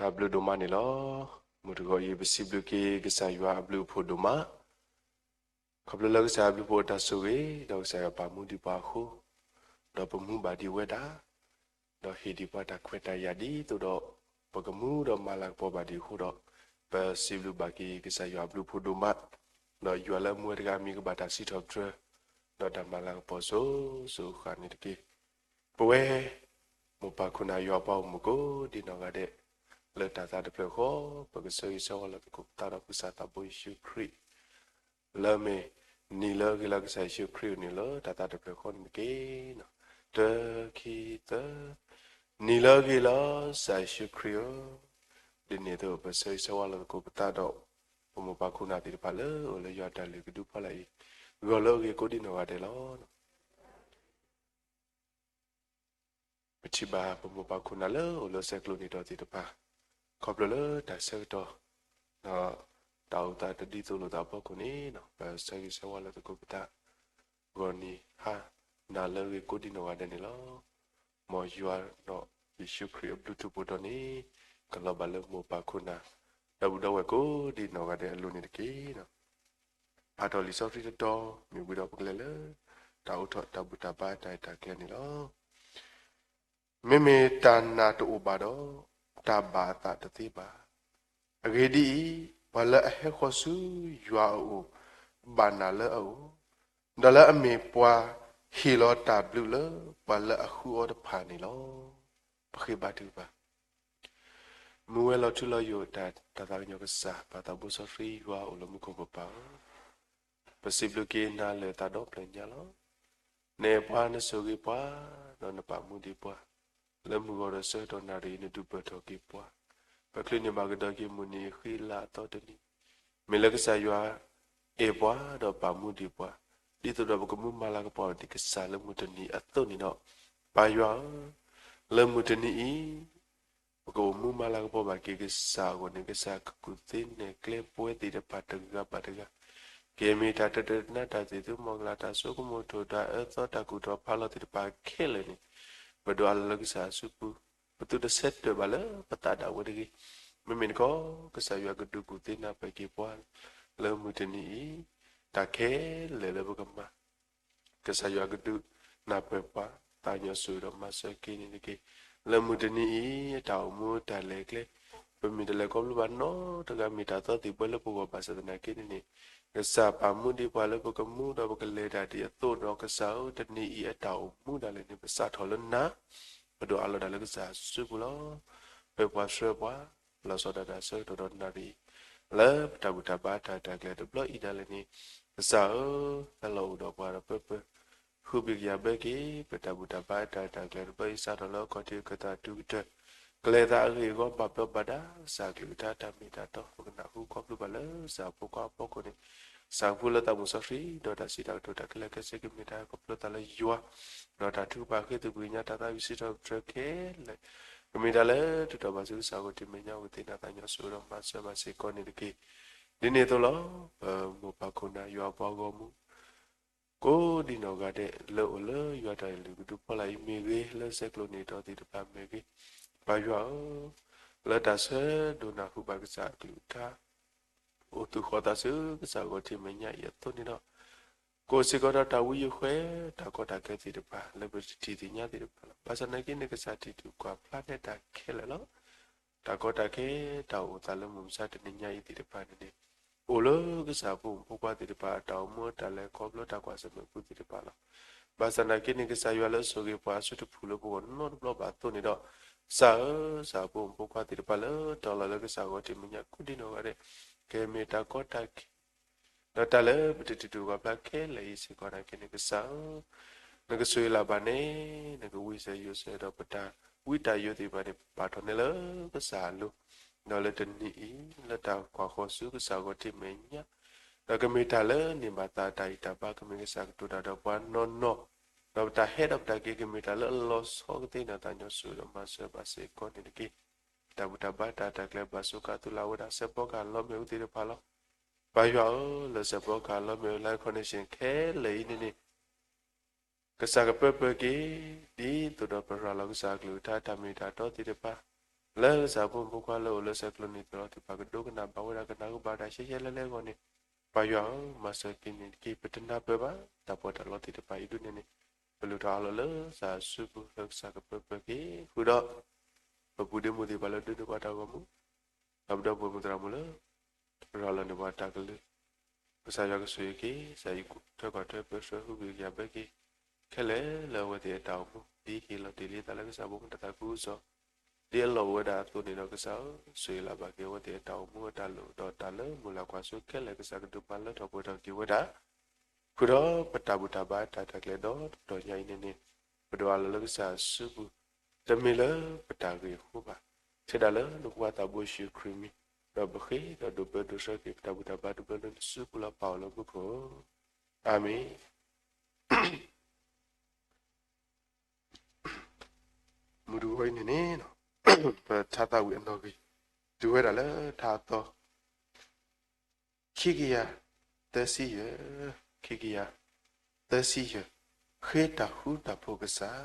တၢ်ဘျုးဒိၣ်မးန့ၣ်လီၤ. မုၢ်တဂီၤအံၤ ပစံးဘျုးက့ၤကစၢ်ယွၤအဘျုးအဖှိၣ်ဒိၣ်မး, ခီဖျိလၢကစၢ်ယွၤအဘျုးအဖှိၣ်အတၢ်ဆိၣ်ဂ့ၤ ဒီးကစၢ်ယွၤပာ်မူဒံးပှၤအဃိ, ဒီးပမူဘၣ်ဒံးဝဲဒၣ်, ဒီးဟ့ၣ်ဒံးပှၤတၢ်ခွဲးတၢ်ယာ်ဒ်သိးဒီး ပကမူဒီးမၤလၤကပီၤဘၣ်ဒံးအဃိဒီး, ပစံးဘျုးဘၣ်က့ၤကစၢ်ယွၤအဘျုးအဖှိၣ်ဒိၣ်မး, ဒီးယွၤလၢအမူဝဲတဂၤအမံၤကဘၣ်တၢ်စံးထီၣ်ပတြၢၤ, ဒီးတၢ်မၤလၤကပီၤစိၤစိၤဃၣ်န့ၣ်တက့ၢ်. ပဝဲ မိၢ်ပၢ်ခိၣ်နၢ်ယွၤအပှၤဂီၢ်မုၢ်ကိးဒံနီၢ်ဂၤဒဲး, လၢတၢ်သးတဖျၢၣ်ဃီ ပကဆၢဂ့ၤဆၢဝါလိာ်သကိးပသးဒီးပကစၢ်သးဘိယ့ၣ်ၡူးခရံာ်, လၢမ့ၢ်နံၤလၢအဂ့ၤလၢကစၢ်ယ့ၣ်ၡူးခရံာ်အအိၣ်န့ၣ်လၢတၢ်သးတဖျၢၣ်ဃီန့ၣ်တက့ၢ်. တၢ ခံ သၢ, နံၤလၢအဂ့ၤလၢကစၢ်ယ့ၣ်ၡူးခရံာ်ဧၢ, ဒ်န့ၣ်အသိးပဆၢဂ့ၤဆၢဝါလိာ်သကိးပသးဒီး ပမိၢ်ပၢ်ခိၣ်နၢ်သ့ၣ်တဖၣ်လၢအိၣ်လၢယွၤတၢ်လုၢ်ကဒုဖီလာ်အံၤ, ဂီၤလၢအဂ့ၤကိးဒံနီၢ်ဂၤဒဲးလီၤ. ပထံၣ်ဘၣ်ပမိၢ်ပၢ်ခိၣ်နၢ်လၢအိၣ်လၢဆဲးကျိးနံၤဒီးသ့ၣ်တဖၣ်, ခီဖျိလၢတၢ်ဆၢကတီၢ် ဒီးတၢ်အိၣ်သးတဒ်သိးလိာ်သးအဖီခိၣ်န့ၣ်, ပဆၢဂ့ၤဆၢဝါလိာ်သကိးပသး, ဂီၤနံၤဟါနၤလၢအဂ့ၤကိးဒံနီၢ်ဂၤဒဲးန့ၣ်လီၤ. မ်ယွၤဒီးယ့ၣ်ၡူးခရံာ်အဘျုးထူးပှဲၤထီၣ်န့ၣ် ကလီၤဘၣ်လၢမိၢ်ပၢ်ခိၣ်နၢ် ဒီပုၢ်ဒီဝဲၢ်ကိးဒံနီၢ်ဂၤဒဲးအလိၤန့ၣ်တက့ၢ်. ဖးထီၣ်လံာ်စီဆှံတတီၤ မ့ၢ်ဝံၤဒီးပကလဲၤလၢ တၢ်အိးထီၣ်တၢ်ဘူၣ်တၢ်ဘါတၢ်ရဲၣ်တၢ်ကျဲၤန့ၣ်လီၤ. မ့မ့ၢ်တၢ်နာ်တအိၣ်ဘၣ်ဒီး တၢ်ဘၣ်အသးတသ့ဘၣ်. အဂ့ၢ်ဒ်အံၤ, ပှၤလၢအဟဲဃီၤဆူယွၤအအိၣ် ဘၣ်နာ်လၢအအိၣ်, ဒီးလၢအမ့ၢ်ပှၤဟ့ၣ်လီၤတၢ်ဘျုးလၢပှၤလၢအဃုအီၤတဖၣ်န့ၣ်လီၤ. ပဃ့ဘါထုကဖၣ်. မုၢ်ဝဲၤလီၤထူလီၤယိာ်တၢ် တၢ်သးကညီၤကစၢ် ပၢ်သးဘိစီဆှံယွၤအိၣ်လၢမူခိၣ်ကပၤဧၢ, ပစံးဘျုးက့ၤနၤလၢသးဒီဖျၢၣ်ညါလီၤ. နအဲၣ်ပှၤ နဆိၣ်ဂ့ၤပှၤ, ဒီးနပာ်မူဒံးပှၤ, လၢမုၢ်ဂီၤဒီးဆၢကတီၢ်နၣ်ရံၣ် နဒုးပၢၢ်ထီၣ်က့ၤပှၤ, ပချုးန့ၢ်ဘၣ်ကဒီးက့ၤမုၢ်နံၤဃံလၤအသီတနံၤ, မ့ၢ်လၢကစၢ်ယွၤ အဲၣ်ပှၤဒီးပာ်မူဒံးပှၤ, ဒ်သိးဒီးပကမူမၤလၤကပီၤဒံးကစၢ်လၢမုၢ်တနံၤအသိးန့ၣ်ဒီး, ပၢ်ယွၤဧၢ, လၢမုၢ်တနံၤအံၤ ပကအိၣ်မူမၤလၤကပီၤဘၣ်က့ၤကစၢ်အဂီၢ်န့ၣ် ကစၢ်ကကူၣ်သ့နဲၣ်ကျဲပဝဲသ့ၣ်တဖၣ်တဂၤဘၣ်တဂၤ, ကမ့ၢ်တၢ်တဒၢတနါ တၢ်သံၣ်သူမီၢ်ကလၤ တၢ်ဆိကမိၣ်ထိၣ် တၢ်အၢသီ တၢ်ကူၣ်ထီၣ်ဖးလီၤသ့ၣ်တဖၣ်ခဲလၢာ်န့ၣ်, ပဒိးအးလီၤလၢကစၢ်အစုပူၤ, ပသုတဆဲးတွၢ်ဘၣ်လၢပသးဒၣ်ဝဲတဂ့ၤ. မ့မ့ၢ်တခီ ကစၢ်ယွၤကဒုးကူၣ်သ့နၢ်ပၢၢ်က့ၤပှၤ လၢမုၢ်တနံၤအံၤ, တၢ်ခဲလၢာ်လၢပကမၤ ကစၢ်ယွၤကဒုးနၢ်ပၢၢ်ပှၤ သးကညီၤဆိၣ်ဂ့ၤဒီးမၤစၢၤက့ၤန့ၣ်တက့ၢ်. လၢမုၢ်တနံၤအံၤ အတၢ်အိၣ်မူတၢ်လဲၤကျဲ, ပမ့ၢ်တလဲၤခီဖျိဘၣ်နီတဂၤ မ့ၢ်တၢ်သီသံၣ်ဘှဲလၢပဂီၢ်ဘၣ်ဆၣ်သနာ်က့န့ၣ်န့ၣ်, ကစၢ်ပာ်မူဒံးပှၤလၢပကမူဒီးပကလဲၤတၢ်ဒ်အသိးဒီး ကစၢ်ဧၢ တနံၤအံၤအတၢ်အိၣ်မူဒၣ်လဲာ်န့ၣ် ပစးထီၣ်လၢနၤ, ပဒိးအးလီၤဒၣ်လၢကစၢ်အစုပူၤလီၤ. ပၢၤပှၤဆှၢပှၤ လီၤဆီဒၣ်တၢ်ဆၢကတီၢ်ဒီးနၣ်ရံၣ် လၢပတၢ်ဘူၣ်တၢ်ဘါတၢ်ရဲၣ်တၢ်ကျဲၤတဘျီအံၤဒၣ်လဲာ်န့ၣ်, ကစၢ်ဧၢ, ဟဲလီၤအိၣ်ဒီးပှၤဒီးပၢပၢ, ဃုဘံၣ်ကယၤဘၢက့ၤ ပတၢ်ဘူၣ်တၢ်ဘါတၢ်ရဲၣ်တၢ်ကျဲၤတဘျီအံၤ စးထီၣ်လၢအခီၣ်ထံးအခၢၣ်သးတုၤကတၢၢ်, ကလဲၤသးအဂ့ၢ်အဂီၢ်ဘၣ်ဘျီးဘၣ်ဒါ, ကစၢ်အကလုၢ်ကထါတၢ်မ့ၢ်တၢ်တီ ပကနၢ်ဟူခီဖျိဘၣ်လၢကစၢ်အဖိခွါအဖီခိၣ်န့ၣ်, ကစၢ်ကပူၤလၢသးမုၢ်စီဆှံ ဒီးတၢ်စံးတၢ်ကတိၤတၢ်ခဲလၢာ်ခဲဆ့ ကမ့ၢ်တၢ်ခီဖျိသးလၢယွၤ, ဒီးတၢ်ထုကဖၣ်ဃ့ၢ်သုးပှၤကညီ တၢ်သးဝံၣ်စံးထီၣ်ပတြၢၤခဲလၢာ် ကမ့ၢ်တၢ်လၢထုးထီၣ်ဘၣ်ဆူကစၢ်ဂီၢ်ထံးမဲာ်ညါ အိၣ်သ့ၣ်နၤသးကညီၤဆိၣ်ဂ့ၤဒီးမၤစၢၤဘၣ်စ့ၢ်ကီးန့ၣ်တက့ၢ်. ဒ်န့ၣ်အသိးလီၤ. ပမိၢ်ပၢ်ခိၣ်နၢ်ယွၤအပှၤဂီၢ်မုၢ် ကိးဒံနီၢ်ဂၤဒဲး လၢအိၣ်လၢယွၤတၢ်လုၢ်ကဒုဖီလာ်အံၤမ့ၢ်ဂ့ၤ, လၢဆဲးကျိးန့ၢ်ဒီးသ့ၣ်တဖၣ်မ့ၢ်ဂ့ၤ, ပၢ်ယွၤဧၢ, လၢတၢ်ဆၢဒိးနၢ်ဟူဘၣ်ကစၢ်အကလုၢ်ကထါ အိၣ်သူၣ်ဃီၤသးဆူကစၢ်ဂီၢ်ထံးမဲာ်ညါအံၤအသိးန့ၣ်ဒီး, ကအိၣ်စ့ၢ်ကီးဒီးတၢ်ဝံယုၢ်ဃဲ တၢ်ကီတၢ်ခဲသ့ၣ်တဖၣ် လၢပတထံၣ်သ့ၣ်ညါသ့ၣ်တဖၣ်လီၤ. ဘၣ်ဆၣ်သနာ်က့န့ၣ် ကစၢ်ထံၣ်တုၤကွၢ်ဖျါနဲတၢ်ခဲလၢာ်လီၤ. တၢ်ကီတၢ်ခဲ တၢ်အိၣ်သးလၢမုၢ်မဆါတနံၤညါအံၤသ့ၣ်တဖၣ်န့ၣ်န့ၣ်, အိၣ်လၢကစၢ်ဖိမုၣ်ဖိခွါသ့ၣ်တဖၣ် အတၢ်အိၣ်မူအတၢ်လဲၤခီဖျိတၢ်ကွၢ်ဆၢၣ်မဲာ်ပူၤသ့ၣ်တဖၣ်လီၤ. ဘၣ်ဆၣ်သနာ်က့န့ၣ် ကစၢ်ယွၤလၢအဆိၣ်ဂ့ၤပှၤအစုတဖုၣ်လၢပဂီၢ်နီတဘျီဘၣ်အသိးန့ၣ်ဒီး, ကစၢ်ဧၢ, ကစၢ်ဖိမုၣ်ဖိခွါသ့ၣ်တဖၣ်လၢတၢ်လီၤလၢကစၢ်ဂီၢ်ထံးမဲာ်ညါကိးဒံနီၢ်ဂၤဒဲး, ကမ့ၢ်တၢ်ကီတၢ်ခဲ ဒီးတၢ်လၢပတထံၣ်တုၤကွၢ်ဖျါခဲလၢာ်အံၤစ့ၢ်ကီးသနာ်က့န့ၣ် ကစၢ်ဧၢ, နကဆိၣ်ဂ့ၤလၢ်ဘၣ်န့ၣ်, နကဝံစဲယိၤစဲဒီးပတၢ်ဝံတၢ်ယိးသ့ၣ်တဖၣ်န့ၣ် ပာ်ထီၣ်န့ၢ်လၢကစၢ်အလိၤ, ဒီးလၢတနံၤအံၤ လၢတၢ်ကွၢ်ဃီၤဆူကစၢ်ဂီၢ်ထံးမဲာ်ညါ, ဒီးကမ့ၢ်တၢ်လၢန့ၢ်ဘၣ်သးတၢ်ဂံၢ်တၢ်ဘါ ကမ့ၢ်ကစၢ်ကတိၤတၢ်ဒီးပှၤနီၢ်နီၢ်, ဒီးပတၢ်ဟဲဒီးပတၢ်က့ၤ ကမ့ၢ်တၢ်လၢအလီၤဆီကသ့ နသးကညီၤဆိၣ်ဂ့ၤဒီးမၤစၢၤဘၣ်စ့ၢ်ကီးန့ၣ်တက့ၢ်. တၢ်ဘူၣ်တၢ်ဘါတၢ်ရဲၣ်တၢ်ကျဲၤဘၣ်စူးကါသုလၢ်ဝဲဒၣ် စဲးဖီကဟၣ်လီၤမ့ၣ်အူသ့ၣ်တဖၣ်လီၤ. ပၢ်ယွၤဧၢ, လၢစဲးဖီကဟၣ်လီၤမ့ၣ်အူလၢ connection ခဲလၢာ်အံၤန့ၣ်န့ၣ်, ကစၢ်ကပၢပၢက့ၤ, ဒ်သိးဒီးပရၤလီၤကစၢ်အကလုၢ်ကထါတၢ်မ့ၢ်တၢ်တီသ့ၣ်တဖၣ်, လၢကစၢ်အဖိမုၣ်ဖိခွါလၢအိၣ်လၢဆဲးကျိးနံၣ်သရီသ့ၣ်တဖၣ် ကဒိကနၣ်ဘၣ်ဝဲဒၣ် ကနၢ်ဟူဘၣ်ဝဲဒၣ်ရှဲရှဲလဲလဲအဂီၢ်န့ၣ်, ပၢ်ယွၤဧၢ, မၤစၢၤက့ၤန့ၣ်တက့ၢ်. ပတနၢ်ပၢၢ်ဘၣ် တၢ်ပီးတၢ်လီသ့ၣ်တဖၣ်အံၤဒ်န့ၣ်န့ၣ်, ပလုၢ်ထီၣ်အးလီၤလၢကစၢ်အစုပူၤ လၢကစၢ်ကပၢၤပၢၤက့ၤဃုာ်ဒီး ပပုၢ်ဒ့မုၣ်သ့ၣ်တဖၣ်လၢဒိးန့ၢ်ပှၤတၢ်ဂီၤမူ, ဒီးပဒီပုၢ်ဝဲၢ်မုၣ်သရၣ်မုၣ်လၢ ရၤလီၤန့ၢ်ပှၤတၢ်ကလုၢ်, ကစၢ်ယွၤကဆိၣ်ဂ့ၤက့ၤ ကစၢ်အံၤထၢကီၢ်ထၢပၢဆှၢ ဟူးဂဲၤကယၤဘၢက့ၤ ခဲလၢာ်လၢအဝဲသ့ၣ်အတၢ်အိၣ်မူ, ဒ်ဟ့ၣ်လီၤတ့ၢ်လံအသးလၢကစၢ်အဘီအမုၢ် တၢ်သးခုကစီၣ်, ဒ်အလီၢ်အိၣ်ဝဲဒၣ်အသိးန့ၣ်ဒီး ကစၢ်ဧၢ, ဆိၣ်ဂ့ၤလၢ်ဘၣ်က့ၤအဝဲသ့ၣ်အတၢ်အိၣ်မူ အတၢ်လိၣ်ဒီးတၢ်လၢမုၢ်လၢ်ကွၢ်စိခဲလၢာ် ကစၢ်ကဒုးမၤလၢထီၣ်ပှဲၤထီၣ်က့ၤဝဲဒၣ် ဃုာ်ဒီးပတၢ်ဘူၣ်တၢ်ဘါတၢ်ရဲၣ်တၢ်ကျဲၤဒီတတီၤညါအံၤန့ၣ်န့ၣ်, ပဒိးအးလီၤလၢကစၢ်အစုပူၤ, တမ့ၢ်လၢပတၢ်ဂ့ၢ်အဃိဘၣ်, ထဲဒၣ်လၢနဖိခွါသးဘိယ့ၣ်ၡူးခရံာ်အမံၤ, ဒီးပဃ့ဒီးဒိးဘျၢဒိးဆှၢက့ၤပတၢ်ဘူၣ်တၢ်ဘါဒိးဘျၢလၢနစုပူၤလၢပၢ်အအိၣ်လၢမူခိၣ်, အၤမ့ၣ်. မုၢ်တဂီၤအံၤန့ၣ်န့ၣ်, ပထါသးဝံၣ်အနီၣ်ဂံၢ်, တုၤဝဲဒၣ်လၢထါအသီ ခံကယၤသၢဆံယဲၢ်, ခံကယၤသၢဆံယဲၢ်, ဃ့တၢ်ဃူတၢ်ဖိးကစၢ်,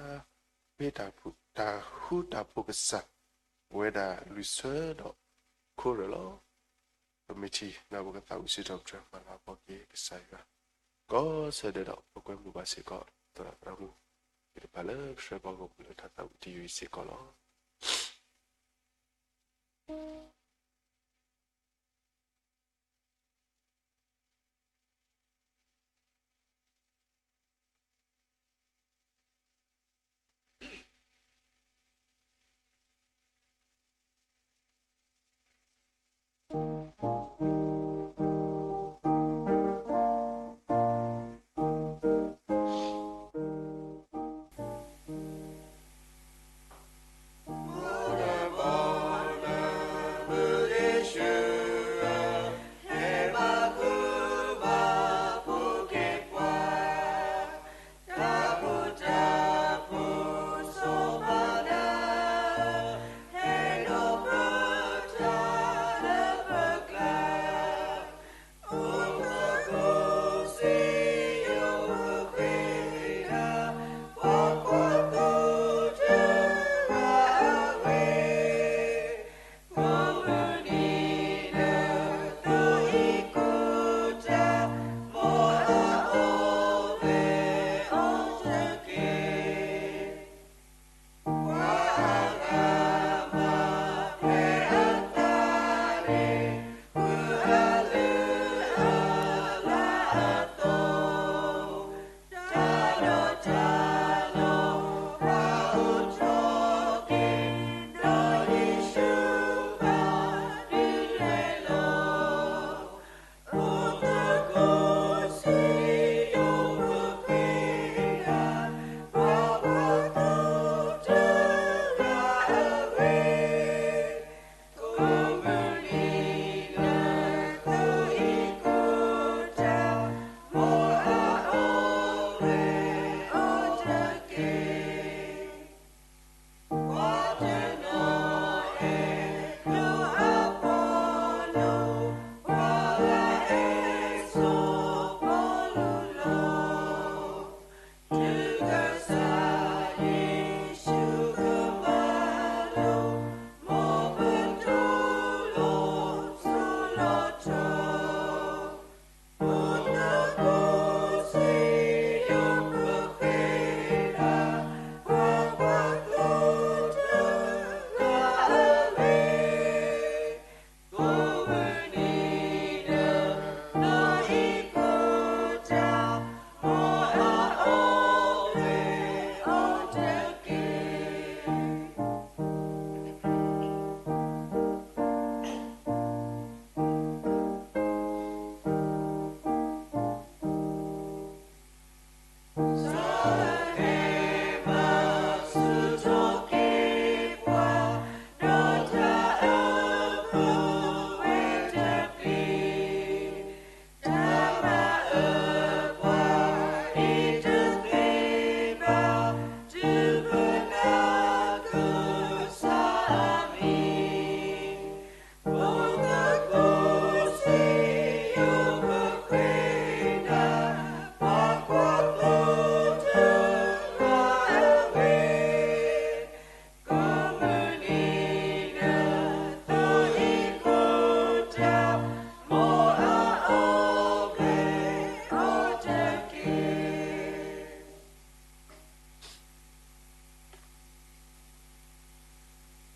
ဃ့တၢ်ဃူတၢ်ဖိးကစၢ်, ပဝဲဒၣ်လွံၢ်ဆၢဒီးခိၣ်ရၢၢ်လီၤ. ပမ့ၢ်ထံၣ်ဒီးပကသးဝံၣ်စံးထီၣ်ပတြၢၤမၤလၤကပီၤက့ၤကစၢ်ယွၤ, ကိးဆၢဒဲးဒီးပကွဲမုာ်ဘၣ်စ့ၢ်ကီး သရၣ်သရၣ်မုၣ်သ့ၣ်တဖၣ်လၢကဆှၢပှၤဂီၢ်မုၢ်လၢထါသးဝံၣ်တယုၢ်အံၤစ့ၢ်ကီးလီၤ.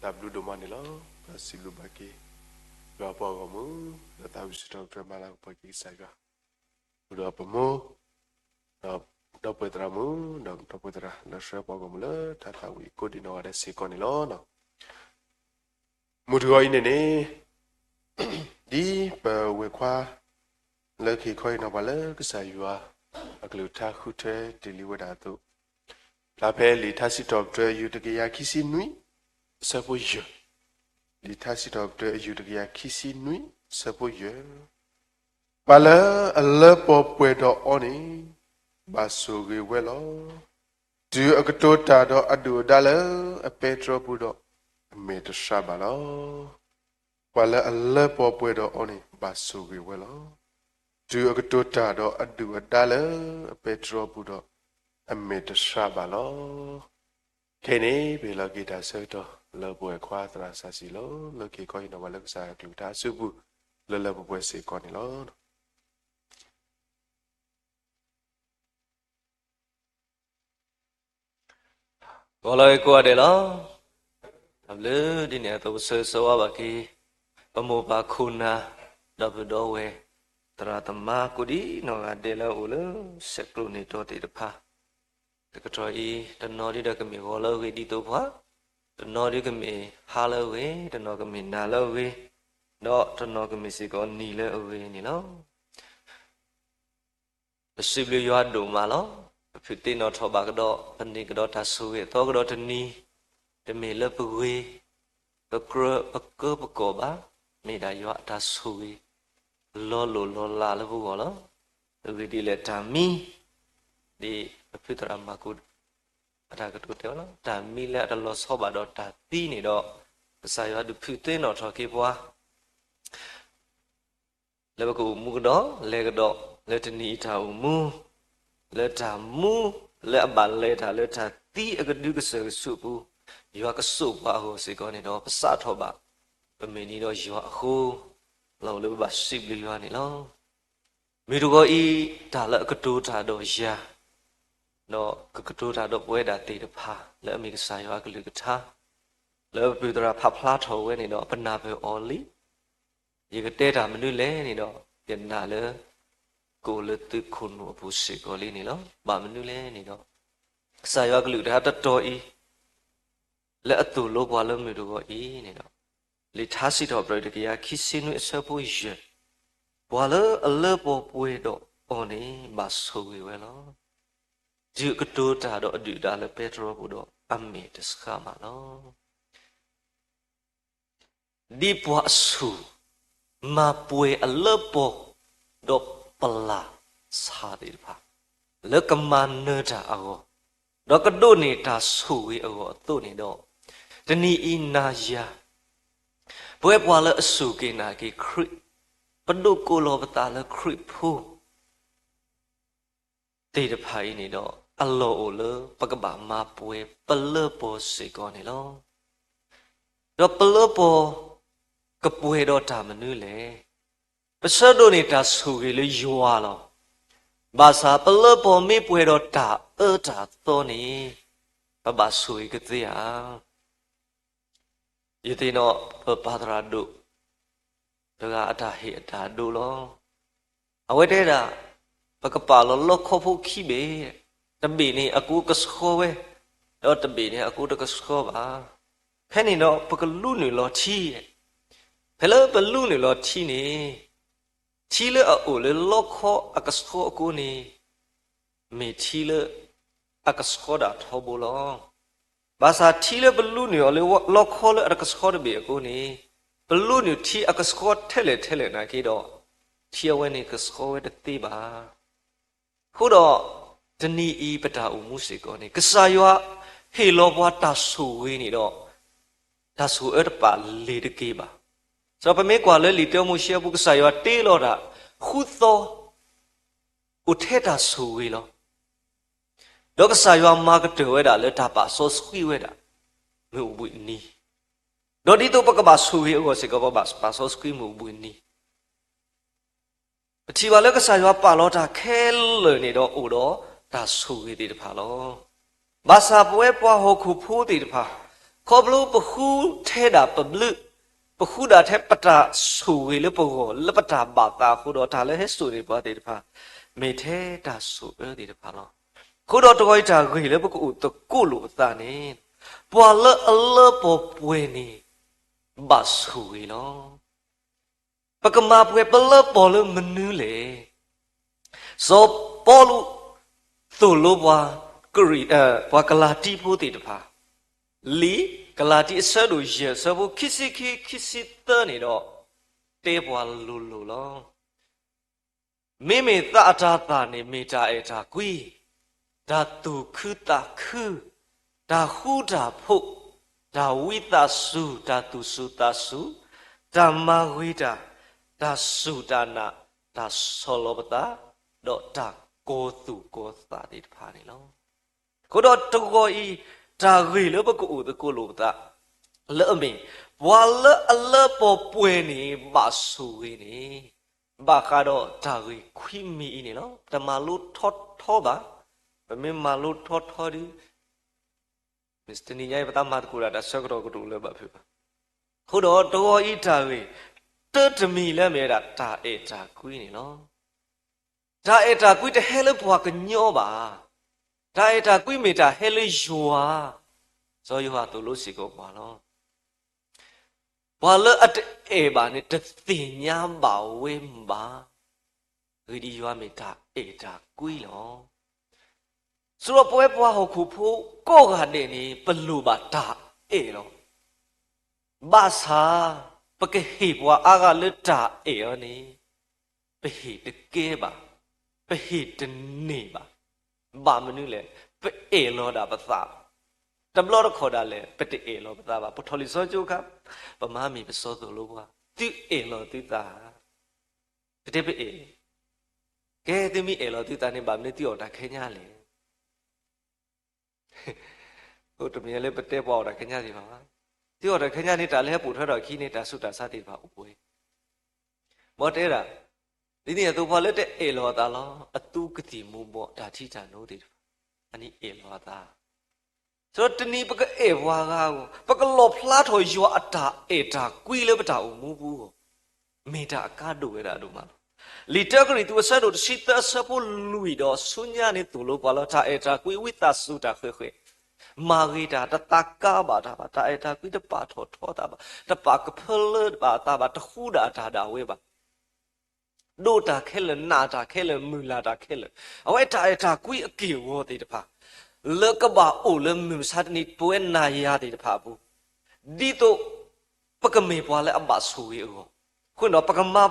တၢ်ဘျုးဒိၣ်မးန့ၣ်လီၤ. ဒီးစံးဘျုးဘၣ်က့ၤ ယွၤပှၤဂီၢ်မုၢ် ဒီးသးဝံၣ်စံးထီၣ်ပတြၢၤမၤလၤကပီၤက့ၤကစၢ်ယွၤ ဒီးပမိၢ် ဒီးဒီပုၢ်ဝဲၢ်သရၣ်မုၣ် ဒီးဒီပုၢ်ဝဲၢ်သရၣ် လၢဆှၢပှၤဂီၢ်မုၢ်လၢတၢ်သးဝံၣ်ကိးဒံးနီၢ်ဂၤဒဲးစ့ၢ်ကီးန့ၣ်လီၤ. မုၢ်တဂီၤအံၤန့ၣ်န့ၣ် ဒ်ပဝဲၢ်ခွါ လၢကဟ့ၣ်ခီဟ့ၣ်နီၤပှၤလၢကစၢ်ယွၤ အကလုၢ်ကထါဃုထၢတ့ၢ်လံဝဲဒၣ်အသိး, ဖျါဖဲလံာ်ထါစံးထီၣ်ပတြၢၤ အယူၢ်တကယၤခံဆံနွံ အဆၢဖိယဲၢ်, လံာ်ထါစံးထီၣ်ပတြၢၤ အယူၢ်တကယၤခံဆံနွံ အဆၢဖိယဲၢ်, ပှၤလၢအလၢပီၤပှဲၤဒီးအီၤန့ၣ် ဘၣ်ဆိၣ်ဂ့ၤဝဲလီၤ. တုၤအကတိၤတၢ်ဒီးအဒုၣ်အဒါလၢအပဲတြီပူၤဒီး အမဲာ်တဆှးဘၣ်လီၤ. ပှၤလၢအလၢပီၤပှဲၤဒီးအီၤန့ၣ် ဘၣ်ဆိၣ်ဂ့ၤဝဲလီၤ. တုၤအကတိၤတၢ်ဒီးအဒုၣ်အဒါလၢအပဲတြီပူၤဒီး အမဲာ်တဆှးဘၣ်လီၤ. ခဲအံၤန့ၣ် ပဟ့ၣ်လီၤက့ၤတၢ်ဆၢကတီၢ် လၢပဝဲၢ်ခွါသရၣ်စီဆှံလီၤ. လၢကဟ့ၣ်ခီဟ့ၣ်နီၤပှၤလၢကစၢ်ယွၤအကလုၢ်ကထါအစုပူၤ လၢလၢပှဲၤပှဲၤစ့ၢ်ကီးန့ၣ်လီၤ. ဂီၤလၢအဂ့ၤကိးဂၤဒဲးလီၤ. တၢ်ဘျုးဒ်န့ၣ်အသိး ပဆၢဂ့ၤဆၢဝါဘၣ်က့ၤ ပမိၢ်ပၢ်ခိၣ်နၢ် ဒီပုၢ်ဒီဝဲၢ် သရၣ်သမါ ကိးဒံးနီၢ်ဂၤဒဲးလၢအအိၣ်လၢဆဲးကျိးန့ၢ်တီၤသ့ၣ်တဖၣ်, တကတီၢ်အံၤ တနီၤဒုဒီးကမ့ၢ်ဂီၤလၢအဂ့ၤဒ်သိးပှၤ, တနီၤဒုကမ့ၢ်ဟါလၢအဂ့ၤ, တနီၤကမ့ၢ်နၤလၢအဂ့ၤ, ဒီးတနီၤကမ့ၢ်စ့ၢ်ကီးနံၤလၢအဂ့ၤန့ၣ်လီၤ. ပစံးဘျုးယွၤဒိၣ်မးလီၤ. ပဖုးသ့ၣ်နီၣ်ထီၣ်ဘၣ်ကဒီး ပန့ၢ်ကဒီးတၢ်ဆိၣ်ဂ့ၤအသီကဒီးတနံၤ, တမ့ၢ်လၢပဂ့ၤ, ပကြၢး, ပကၢပကိးဘၣ်, မ့ၢ်ဒၣ်ယွၤအတၢ်ဆိၣ်ဂ့ၤ လီၤလိၢ်လီၤလးလၢပဂီၢ်လီၤ. အဂ့ၢ်ဒ်လဲၣ်တၢ်မံ, ဒ်ပဖုသရၣ်မၤကူ အတၢ်ကတိၤတဲဝဲလီၤ. တၢ်မံလၢအတလီၤဆီဘၣ်ဒီးတၢ်သံန့ၣ်ဒီး, ကစၢ်ယွၤဒုးဖုးသ့ၣ်နီၣ်ထီၣ်က့ၤပှၤ လၢပကအိၣ်မူကဒီး လဲၤကဒီး လၢတနံၤအံၤတၢ်အိၣ်မူ, လၢတၢ်မူ လၢအဘၣ်လဲၤတၢ်လၢတၢ်သံအကဒုကစၢၢ်ကဆူးအပူၤ, ယွၤကစိာ်ပှၤအဂီၢ်စ့ၢ်ကီးန့ၣ်ဒီး ပစးထီၣ်ဘၣ် ပမ့ၢ်နံၤဒီးယွၤအဃိ, လီၤအိၣ်လၢပဘၣ်စံးဘျုးယွၤန့ၣ်လီၤ. မုၢ်တဂီၤအံၤ တၢ်လၢအကတိၤတၢ်ဒီးယၤ, ဒီးကကတိၤတၢ်ဒီးပဝဲဒၣ်သ့ၣ်တဖၣ် လၢအမ့ၢ်ကစၢ်ယွၤအကလုၢ်ကထါ, လၢပပုၢ်သရၣ်ဖးဖျါထီၣ်ဝဲန့ၣ်ဒီး ပနၢ်ပၢၢ်အီၤလံ. ယကတဲတၢ်မနုၤလဲၣ်န့ၣ်ဒီး, ယနာ်လၢ ကအိၣ်လၢသုခိၣ်နူာ်အပူၤစ့ၢ်ကီးလံန့ၣ်လီၤ. ဘၣ်မနုၤလဲၣ်န့ၣ်ဒီး, ကစၢ်ယွၤအကလုၢ်ကထါတတီၤအံၤ လၢအသိၣ်လိပှၤလၢမုၢ်တဂီၤအံၤန့ၣ်ဒီး, လံာ်ထါစံးထီၣ်ပတြၢၤတကယၤခံဆံနွံအဆၢဖိယဲၢ်, ပှၤလၢအလၢပီၤပှဲၤဒီးအီၤန့ၣ် ဘၣ်ဆိၣ်ဂ့ၤဝဲလီၤ. တုၤအကတိၤတၢ်ဒီးအဒုၣ်အဒါလၢပဲတြီပူၤဒီး အမဲာ်တဆှးဘၣ်လီၤ. ဒ်ပှၤအဆူၣ် မၤပှဲၤအလၢပီၤ ဒီးပလၢ်ဆါသ့ၣ်တဖၣ် လၢကမၤနၢၤတၢ်အဂီၢ်, ဒီးကဒိးန့ၢ်တၢ်ဆိၣ်ဂ့ၤအဂီၢ်အသိးန့ၣ်ဒီး, တနံၤအံၤနၤယၤ ပဝဲပှၤလၢအစူၢ်က့ၤနာ်က့ၤခရံာ်, ပဒိးကိးလီၤပသးလၢခရံာ်ဖိ သ့ၣ်တဖၣ်အံၤန့ၣ်ဒီး, အလီၢ်အိၣ်လၢပကဘၣ်မၤပှဲၤပလၢပီၤစ့ၢ်ကီးန့ၣ်လီၤ. ဒီးပလၢပီၤကပှဲၤဒီးတၢ်မနုၤလဲၣ်. ပဆၢဒိးန့ၢ်တၢ်ဆိၣ်ဂ့ၤလၢယွၤလီၤ. ဘၣ်ဆၣ်ပလၢပီၤမ့ၢ်ပှဲၤဒီးတၢ်အၢတၢ်သီန့ၣ်, ပဘၣ်ဆိၣ်ဂ့ၤကသ့ဧါ. ယသ့ၣ်နီၣ်ပပၢ်သရၣ်ဒိၣ် တဂၤအတၢ်ဟ့ၣ်အတၢ်ဒိလီၤ. အဝဲတဲဒၣ်, ပကပာ်လီၤလီခီဖိခံဘ့ၣ်, တဘ့ၣ်န့ၣ်အကိကဆှီဝဲ, ဒီးတဘ့ၣ်န့ၣ်အကိတကဆှီဘၣ်. ဖဲန့ၣ်ဒီးပကလူနုာ်လီၤထံ, ဖဲလၢပလူနုာ်လီၤထံန့ၣ်, ထံလၢအအိၣ်လၢလီခီအကဆှီအကိန့ၣ် မ့ၢ်ထံလၢအကဆှီဒၣ်ထီဘိလီၤ. ဘၣ်ဆၣ်ထံလၢပလူနုာ်အီၤလၢလီခီလၢအတကဆှီတဘ့ၣ်အကိန့ၣ်, ပလူနုာ်ထံအကဆှီထဲလဲၣ်ထဲလဲၣ်နာ်က့ဒီး, ထံအဝဲန့ၣ်ကဆှီဝဲတသ့ဘၣ်. အဃိဒီး, တနံၤအံၤပတၢ်အိၣ်မူစ့ၢ်ကီးန့ၣ် ကစၢ်ယွၤဟ့ၣ်လီၤပှၤတၢ်ဆိၣ်ဂ့ၤန့ၣ်ဒီး, တၢ်ဆိၣ်အၢတပာ်လ့ၤတက့ၤဘၣ်. ဒီးပမ့ၢ်ကွၢ်လၢလံာ်တၢမိၤၡ့အပူၤ ကစၢ်ယွၤတ့လီၤတၢ်ဃုသီ အိၣ်ထဲတၢ်ဆိၣ်ဂ့ၤလီၤ. ဒီးကစၢ်ယွၤမၤကတၢၢ်ဝဲဒၣ်လၢတၢ်ပာ်စီဆှံဝဲဒၣ် မုၢ်အိၣ်ဘှံးနံၤ, ဒီးဒ်သိးပကဘၣ်ဆိၣ်ဂ့ၤအဂီၢ်စ့ၢ်ကီး ပဘၣ်ပာ်စီဆှံမုၢ်အိၣ်ဘှံးနံၤ. ပထံၣ်ဘၣ်လၢကစၢ်ယွၤပာ်လီၤတၢ်ခဲလၢာ်န့ၣ်ဒီးအိၣ်ဒီးတၢ်ဆိၣ်ဂ့ၤသ့ၣ်တဖၣ်လီၤ. ဘၣ်ဆၣ်ပဝဲပှၤဟီၣ်ခိၣ်ဖိသ့ၣ်တဖၣ်, ခီဖျိပဃုထဲဒၣ်ပဘျုး, ပဃုဒၣ်ထဲပတၢ်ဆိၣ်ဂ့ၤလၢပဂီၢ် လၢပတၢ်ဘၣ်သးအဃိဒီး တၢ်လၢဟဲစိာ်န့ၢ်ပှၤသ့ၣ်တဖၣ် မ့ၢ်ထဲတၢ်ဆိၣ်အၢသ့ၣ်တဖၣ်လီၤ. အဃိဒီးတဂီၤအံၤတၢ်ဂ့ၢ်လၢပကအိၣ်သကိးလိာ်ပသးန့ၣ်, ပှၤလၢအလၢပှဲၤပှဲၤန့ၣ် ဘၣ်ဆိၣ်ဂ့ၤလီၤ. ပကမၤပှဲၤပလၢပှဲၤလၢမနုၤလဲၣ်. စီၤပီလူးသိၣ်လိပှၤကရံၣ်, ပှၤကလၤတံဖိသ့ၣ်တဖၣ်, လံာ်ကလၤတံအဆၢဒိၣ်ယဲၢ် အဆၢဖိခံဆံခံ ခံဆံသၢန့ၣ်ဒီး တဲပှၤလိၤလိၤလီၤ. မ့မ့ၢ်သးအတၤသၣ်န့ၣ် မ့ၢ်တၢ်အဲၣ်တၢ်ကွံ, တၢ်သူၣ်ခုသးခု, တၢ်ဃူတၢ်ဖိး, တၢ်ဝံသးစူၤ, တၢ်သူၣ်စူၤသးစူၤ, တၢ်မၤဂ့ၤတၢ်, တၢ်စူၢ်တၢ်နာ်, တၢ်ဆီၣ်လီၤပသး, ဒီးတၢ်ကီၤသူၣ်ကီၤသးသ့ၣ်တဖၣ်န့ၣ်လီၤ. အဃိဒီးတဂီၤအံၤ, တၢ်ဂ့ၢ်လၢပကအိၣ်သကိးလိာ်ပသး လၢအမ့ၢ်, ပှၤလၢအလၢပှဲၤပှဲၤန့ၣ် ဘၣ်ဆိၣ်ဂ့ၤန့ၣ်, ဘၣ်ဃးဒီးတၢ်ဂ့ၢ်ခွံမံၤအံၤန့ၣ်လီၤ. တမၤလိထီထီဘၣ်. ပမ့ၢ်မၤလိထီထီဒီး တနံၤညါအံၤ ပသးမၤသကိးတၢ် တၢ်ဆၢကတီၢ်ကတအိၣ်လၢၤဘၣ်ဖုးဘၣ်. အဃိဒီးတဂီၤအံၤတၢ်ဂ့ၢ် တၢတမံၤလၢအမ့ၢ်ဝဲဒၣ် တၢ်အဲၣ်တၢ်ကွံန့ၣ်လီၤ. တၢ်အဲၣ်တၢ်ကွံတဟဲလၢပှၤကညီဘၣ်. တၢ်အဲၣ်တၢ်ကွံမ့ၢ်တၢ်ဟဲလၢယွၤ, စီၤယိၤဟၣ်သိၣ်လိစ့ၢ်ကီးပှၤလီၤ. ပှၤလၢအတအဲၣ်ဘၣ်န့ၣ် တသ့ၣ်ညါဘၣ်ဝဲဘၣ်. ဂ့ၢ်ဒ်ယွၤမ့ၢ်တၢ်အဲၣ်တၢ်ကွံလီၤ. ဆိဒီးပဝဲပှၤဟီၣ်ခိၣ်ဖိကိးဂၤဒဲးန့ၣ် ပလိၣ်ဘၣ်တၢ်အဲၣ်လီၤ. ဘၣ်ဆၣ်, ပကဟ့ၣ်ပှၤအါဂၤလၢတၢ်အဲၣ်အီၤန့ၣ်, ပဟ့ၣ်တကဲဘၣ်, ပဟ့ၣ်တန့ၢ်ဘၣ်. ဘၣ်မနုၤလဲၣ်, ပအဲၣ်လီၤဒၣ်ပသး, တဘျီတခီၣ်ဒၣ်လဲာ် ပတအဲၣ်လီၤပသးဘၣ်. ပထီၣ်လံာ်စီဆှံကၠိအခါ, ပမၤမ့ၢ်ပစီၤသိၣ်လိပှၤ, သုအဲၣ်လီၤသုသးဧါ. ပတဲပအဲၣ်, ကဲသုမ့ၢ်အဲၣ်လီၤသုသးန့ၣ် ဘၣ်မနုၤသုအီၣ်တၢ်ခဲညါလဲၣ်. အိၣ်တမ့ၢ်လၢပတဲပှၤအီၣ်တၢ်ခဲညါသ့ၣ်တဖၣ်ဘၣ်. သုအီၣ်တၢ်ခဲညါန့ၣ် တၢ်လၢဟဲပိာ်ထွဲထီၣ်အခံန့ၣ် တၢ်ဆူးတၢ်ဆါသ့ၣ်တဖၣ်အိၣ်ပှဲၤ, မ်တဲဒၣ်, ဒ်န့ၣ်အသိးပှၤလၢတအဲၣ်လီၤအသးလီၤ. အသူကသံၣ်မူၤဘှီး တၢ်ထံတၢ်နိသ့ၣ်တဖၣ်, အန့ၣ်အဲၣ်လီၤအသး. ဆိဒီးတနံၤပကအဲၣ်ပှၤဂၤအဂီၢ်, ပကလီၣ်ဖျါထီၣ်ယွၤအတၢ်အဲၣ်တၢ်ကွံလၢပတၢ်အိၣ်မူပူၤအဂီၢ်, မ့ၢ်တၢ်အကါဒိၣ်ဝဲဒၣ်ဒိၣ်မးလီၤ. လံာ်တၢကရံၣ်သူးအဆၢဒိၣ်တဆံသၢအဆၢဖိလွံၢ်ဒီး ဆူညါန့ၣ်သိၣ်လိပှၤလၢတၢ်အဲၣ်တၢ်ကွံ ဝံသးစူၤတၢ်ဃဲၤဃဲၤ, မၤဂ့ၤတၢ်, တသးကါဘၣ်တၢ်ဘၣ်, တၢ်အဲၣ်တၢ်ကွံတပာ်ထီၣ်ထီသးဘၣ်, တပာ်ကဖၢလၢဘၣ်အသးဘၣ်, တဃူဒၣ်တၢ်ဒၣ်ဝဲဘၣ်. ဒိးတၢ်ခဲလၢာ်, နာ်တၢ်ခဲလၢာ်, မုၢ်လၢ်တၢ်ခဲလၢာ်, အဝဲတၢ်အဲၣ်တၢ်ကွံအက့ၢ်အဂီၤသ့ၣ်တဖၣ် လၢကဘၣ်အိၣ်လၢမုၢ်မဆါတနံၤ ပဝဲနၤယၤသ့ၣ်တဖၣ်အပူၤ, ဒ်သိးပကမ့ၢ်ပှၤလၢအဘၣ်ဆိၣ်ဂ့ၤအဂီၢ်, အဃိန့ၣ်ဒီး ပကမၤ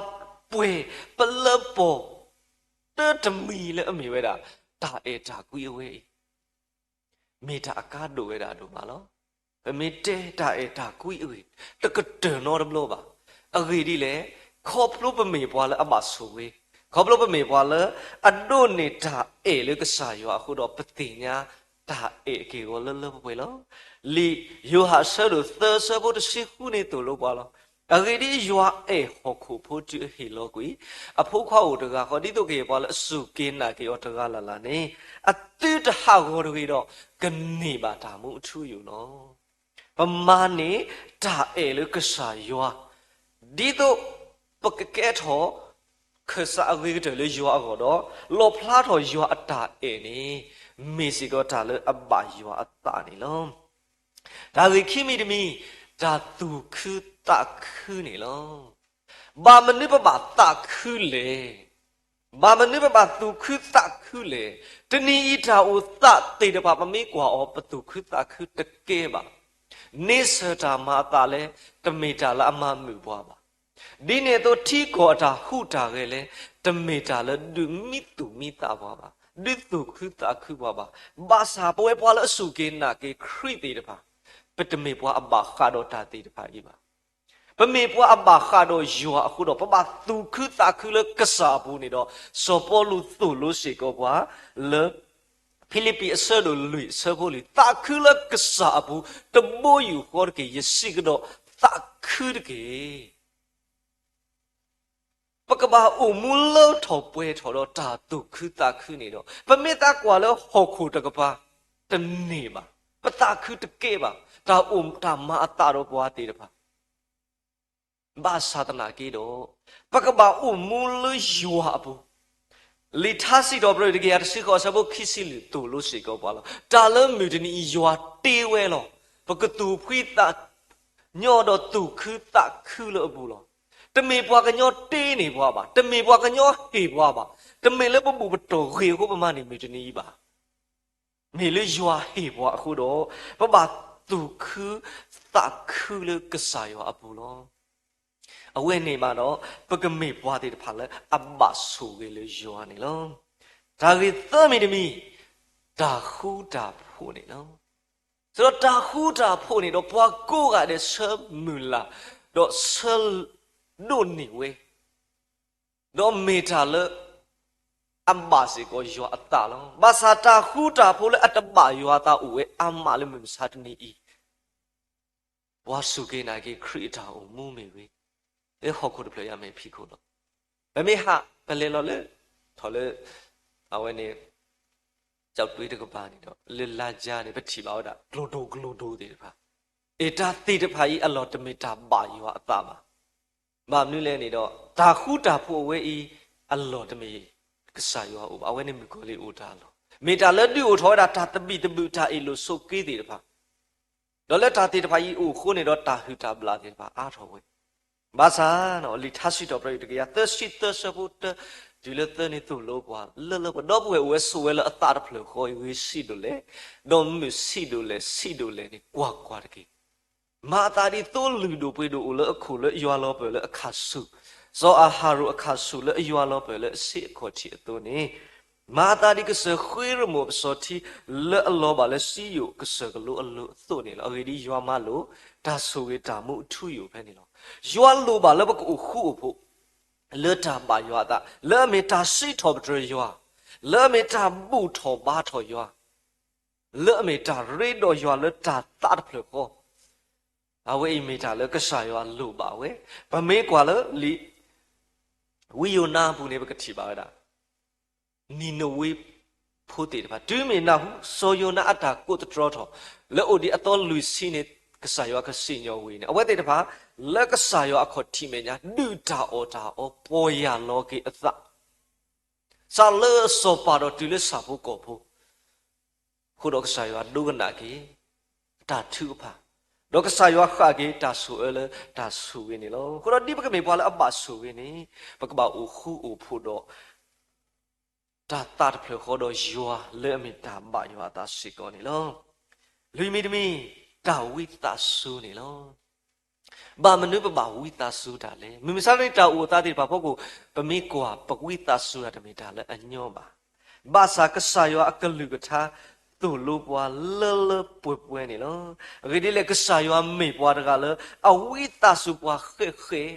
ပှဲၤပလၢပှဲၤ တၢတမံၤလၢအမ့ၢ်ဝဲဒၣ် တၢ်အဲၣ်တၢ်ကွံအဝဲအံၤ မ့ၢ်တၢ်အကါဒိၣ်ဝဲဒၣ်ဒိၣ်မးလီၤ. ပမ့ၢ်တဲတၢ်အဲၣ်တၢ်ကွံအဂ့ၢ် တကတၢၢ်နီတဘျီဘၣ်. အဂ့ၢ်ဒ်လဲၣ်, ခီဖျိပမ့ၢ်ပှၤလၢအဘၣ်ဆိၣ်ဂ့ၤ, ခီဖျိပမ့ၢ်ပှၤလၢအဒိးန့ၢ်တၢ်အဲၣ်လၢကစၢ်ယွၤအဃိဒီး ပသ့ၣ်ညါတၢ်အဲၣ်အက့ၢ်အဂီၤလၢလၢပှဲၤပှဲၤလီၤ. လံာ်ယိၤဟၣ်အဆၢဒိၣ်သၢအဆၢဖိတဆံဃုန့ၣ်သိၣ်လိပှၤလီၤ. အဂ့ၢ်ဒ်အံၤ, ယွၤအဲၣ်ဟီၣ်ခိၣ်ဖိတုၤအဟ့ၣ်လီၤကွံာ် အဖိခွါအိၣ်တဂၤဃီ, ဒ်သိးကဟ့ၣ်ပှၤလၢအစူၢ်က့ၤနာ်က့ၤအီၤတဂၤလၢ်လၢ်န့ၣ်, အသုတဟးဂီၤတဂ့ၤဒီး ကန့ၢ်ဘၣ်တၢ်မူအထူအယိာ်လီၤ. ပမၤန့ၢ်တၢ်အဲၣ်လၢကစၢ်ယွၤ, ဒ်သိးပကကဲထီၣ်ခၢၣ်စးအဂ့ၤကတၢၢ်လၢယွၤအဂီၢ်ဒီး လီၣ်ဖျါထီၣ်ယွၤအတၢ်အဲၣ်န့ၣ်, မ့ၢ်စ့ၢ်ကီးတၢ်လၢအဘၣ်ယွၤအသးန့ၣ်လီၤ. တၢ်ဂ့ၢ်ခံမံၤတမံၤ, တၢ်သူၣ်ခုသးခုန့ၣ်လီၤ. ဘၣ်မနုၤပဘၣ်သးခုလဲၣ်. ဘၣ်မနုၤပဘၣ်သူၣ်ခုသးခုလဲၣ်. တနံၤအံၤတၢ်အိၣ်သးသ့ၣ်တဖၣ် ပမ့ၢ်ကွၢ်အီၤ ပသူၣ်ခုသးခုတကဲဘၣ်. န့ဆၢၣ်တၢ်မၤအသးလဲၣ်, တမ့ၢ်တၢ်လၢအမၤမုာ်ပှၤဘၣ်. ဒ်န့ၣ်အသိး ထံကီၢ်အတၢ်ဟူးတၢ်ဂဲၤလဲၣ်, တမ့ၢ်တၢ်လၢဒုးမံသူၣ်မံသးပှၤဘၣ်, ဒုးသူၣ်ခုသးခုပှၤဘၣ်. ဘၣ်ဆၣ်ပဝဲပှၤလၢအစူၢ်က့ၤနာ်က့ၤခရံာ်သ့ၣ်တဖၣ်, ပတမ့ၢ်ပှၤအဘၣ်ဃးဒီးတၢ်သ့ၣ်တဖၣ်အံၤဘၣ်. ပမ့ၢ်ပှၤအဘၣ်ဃးဒီးယွၤအဃိဒီး ပဘၣ်သူၣ်ခုသးခုလၢကစၢ်အပူၤန့ၣ်ဒီး စီၤပီလူးသိၣ်လိစ့ၢ်ကီးပှၤ လၢဖံလံးပံးအဆၢဒိၣ်လွံၢ်အဆၢဖိလွံၢ်, သးခုလၢကစၢ်အပူၤ, တဘိယူၢ်ဃီတက့ၢ်, ယစံးကဒီး, သးခုတက့ၢ်. ပကဘၣ်အိၣ်မူလၢထီၣ်ပှဲၤထီၣ်ဒီးတၢ်သူၣ်ခုသးခုန့ၣ်ဒီး ပမ့ၢ်သးကွၢ်လၢဟီၣ်ခိၣ်တကပၤ တန့ၢ်ဘၣ်. ပသးခုတကဲဘၣ်, တၢ်အိၣ်တၢ်မၤအသးဒီးပှၤသ့ၣ်တဖၣ် ဘၣ်ဆၣ်သနာ်က့ဒီး ပကဘၣ်အိၣ်မူလၢယွၤအပူၤ, လံာ်ထါစံးထီၣ်ပတြၢၤတကယၤတဆံဃိးအဆၢဖိခံဆံလွံၢ်သိၣ်လိစ့ၢ်ကီးပှၤလီၤ. တၢ်လၢမုၢ်တနံၤအံၤယွၤတ့ဝဲလီၤ. ပကသူၣ်ဖှံသးညီဒီးသူၣ်ခုသးခုလၢအပူၤလီၤ. တမ့ၢ်ပှၤကညီတ့န့ၢ်ပှၤဘၣ်, တမ့ၢ်ပှၤကညီဟ့ၣ်ပှၤဘၣ်, တမ့ၢ်လၢပဘူၣ်ပတီၢ်ဂ့ၤအဃိပမၤန့ၢ်မုၢ်တနံၤအံၤဘၣ်. မ့ၢ်လၢယွၤဟ့ၣ်ပှၤအဃိဒီး ပဘၣ်သူၣ်ခုသးခုလၢကစၢ်ယွၤအပူၤလီၤ. အဝဲန့ၣ်ဘၣ်ဒီး ပကမ့ၢ်ပှၤသ့ၣ်တဖၣ်လၢအဘၣ်ဆိၣ်ဂ့ၤလၢယွၤန့ၣ်လီၤ. တၢ်ဂ့ၢ်သၢမံၤတမံၤ, တၢ်ဃူတၢ်ဖိးန့ၣ်လီၤ. စးထီၣ်တၢ်ဃူတၢ်ဖိးန့ၣ်ဒီး ပှၤကိးဂၤဒဲးဆၢမုၢ်လၢ် ဒီးဆၢဒိးန့ၢ်ဝဲ ဒီးမ့ၢ်တၢ်လၢအဘၣ်စ့ၢ်ကီးယွၤအသးလီၤ. ဘၣ်ဆၣ်တၢ်ဃူတၢ်ဖိးလၢအတဘၣ်ယွၤအသးအိၣ်ဝဲအါမးလၢမုၢ်မဆါတနံၤအံၤ, ပှၤစူၢ်က့ၤနာ်က့ၤခရံာ်အတၢ်အိၣ်မူမ့ၢ်ဂ့ၤ, လၢဟီၣ်ခိၣ်တဖျၢၣ်အံၤအမဲာ်ဖံးခိၣ်လီၤ. ပမ့ၢ်ဟးပလဲၤလီၤလၢ ထီၣ်လၢ အဝဲန့ၣ် ကၠီၣ်တွ့တကပၤန့ၣ်ဒီး လၢလါကါန့ၣ် ပထံၣ်ဘၣ်ဝဲဒၣ် ကျိၤဒိၣ်ကျိၤဒိၣ်သ့ၣ်တဖၣ်, အ့ၣ် တၢ်သ့ၣ်တဖၣ်အံၤ အလီၢ်တမ့ၢ်တၢ်ဘၣ်ယွၤအသးဘၣ်. ဘၣ်မနုၤလဲၣ်န့ၣ်ဒီး တၢ်ဃူတၢ်ဖိးအဝဲအံၤ အလီၢ်တမ့ၢ်ကစၢ်ယွၤအအိၣ်ဘၣ်, အဝဲန့ၣ်မုၣ်ကီၤလံၢ်အိၣ်တၢ်လီၢ်, မ့ၢ်တၢ်လၢဒုးအိၣ်ထီၣ်ဝဲဒၣ်တၢ်သဘံၣ်သဘုၣ် တၢ်အ့ၣ်လိာ်ဆိးက့သ့ၣ်တဖၣ်, ဒီးလၢတၢ်သ့ၣ်တဖၣ်အံၤအိၣ်အဃိန့ၣ်ဒီး တၢ်ဟုၣ်တၢ်ဘျၣ်သ့ၣ်တဖၣ်အါထီၣ်ဝဲ. ဘၣ်ဆၣ် လံာ်ထါစံးထီၣ်ပတြၢၤတကယၤသၢဆံသၢဆၢဖိတၢ တုၤလၢသၢန့ၣ် သိၣ်လိပှၤလၢလၢပှဲၤပှဲၤ, ဒီပုၢ်ဝဲၢ်အိၣ်ဝဲဆိးဝဲလၢအသးတဖျၢၣ်ဃီအံၤ ဂ့ၤဆံးဒိၣ်လဲၣ်, ဒီးမုာ်ဆံးဒိၣ်လဲၣ် ဆံးဒိၣ်လဲၣ်န့ၣ် ကွၢ်ကွၢ်တက့ၢ်. မၤအသးဒ်သိလ့ၣ်ဒိၣ်ပှ့ၤဒိၣ်အိၣ်လၢအခိၣ်လၢယွၤလီၤပၢၢ်လၢအခါဆူၣ်, စီၤအၤဟရိၣ်အခါဆူၣ်လၢအယွၤလီၤပၢၢ်လၢအဆံးအခီၣ်ထံးအသိးန့ၣ်, မၤအသးဒ်ကစၢၢ်ဃ့ရမိၣ်အပစီၤထံ လၢအလီၤဘၣ်လၢစံယိၣ်ကစၢၢ်ကလိအလိၤအသိးန့ၣ်လီၤ. အဂ့ၢ်ဒ်အံၤ, ယွၤမၤလိာ်တၢ်ဆိၣ်ဂ့ၤတၢ်မူအထူအယိာ်ဖဲန့ၣ်လီၤ. ယွၤလိၣ်ဘၣ်လၢပကအိၣ်ဃူအိၣ်ဖိး လၢတၢ်ဘၣ်ယွၤအသး, လၢအမ့ၢ်တၢ်စံးထီၣ်ပတြၢၤယွၤ, လၢအမ့ၢ်တၢ်ဘူၣ်ထီၣ်ဘါထီၣ်ယွၤ, လၢအမ့ၢ်တၢ်ရ့ဒီးယွၤလၢတၢ်သးတဖျၢၣ်ဃီ, အဝဲအံၤမ့ၢ်တၢ်လၢကစၢ်ယွၤလိၣ်ဘၣ်ဝဲ. ပမ့ၢ်ကွၢ်လၢလံာ် ဝံယိၤနါအပူၤန့ၣ် ပကထံၣ်ဘၣ်ဝဲဒၣ် နံၤနဝ့ဖိသ့ၣ်တဖၣ် တုၤမ့ၢ်နၢ်ဟူ စီၤယိၤနါအတၢ်ကိးသတြီထီၣ် လၢအိၣ်ဒံးအသီလွံၢ်ဆံန့ၣ် ကစၢ်ယွၤကစံၣ်ညီၣ်ဝံၤန့ၣ် အဝဲသ့ၣ်တဖၣ် လၢကစၢ်ယွၤအခီၣ်ထံးမဲာ်ညါ ဒုၣ်တၢ်အီၣ်တၢ်အီ ပီၢ်ယၢ်လီၤက့ၤအသး စးလၢစီၤပၤဒီးတုၤလၢဆၣ်ဖိကီၢ်ဖိ အဃိဒီးကစၢ်ယွၤဒိကနၣ်က့ၤ အတၢ်ထုကဖၣ်, ဒီးကစၢ်ယွၤဃၣ်က့ၤတၢ်ဆိၣ်အၢလၢတၢ်ဆိၣ်ဂ့ၤန့ၣ်လီၤ. အဃိဒီးဒ်ပကမ့ၢ်ပှၤလၢအဘၣ်ဆိၣ်ဂ့ၤန့ၣ် ပကဘၣ်အိၣ်ဃူအိၣ်ဖိးဒီး တၢ်သးတဖျၢၣ်ဃီဒီးယွၤလၢအမ့ၢ်တၢ်ဘၣ်ယွၤအသးစ့ၢ်ကီးန့ၣ်လီၤ. လွံၢ်မံၤတမံၤ တၢ်ဝံသးစူၤန့ၣ်လီၤ. ဘၣ်မနုၤပဘၣ်ဝံသးစူၤတၢ်လဲၣ်. မုၢ်မဆါတနံၤတၢ်အိၣ်အသးသ့ၣ်တဖၣ်အဖီခိၣ် ပမ့ၢ်ကွၢ် ပဝံသးစူၤတၢ်တမ့ၢ်တၢ်လၢအညီဘၣ်. ဘၣ်ဆၣ်ကစၢ်ယွၤအကလုၢ်ကထါ သိၣ်လိပှၤလၢလၢပှဲၤပှဲၤန့ၣ်လီၤ. အဂ့ၢ်ဒ်လဲၣ် ကစၢ်ယွၤမ့ၢ်ပှၤတဂၤလၢ အဝံသးစူၤပှၤဃဲးဃဲး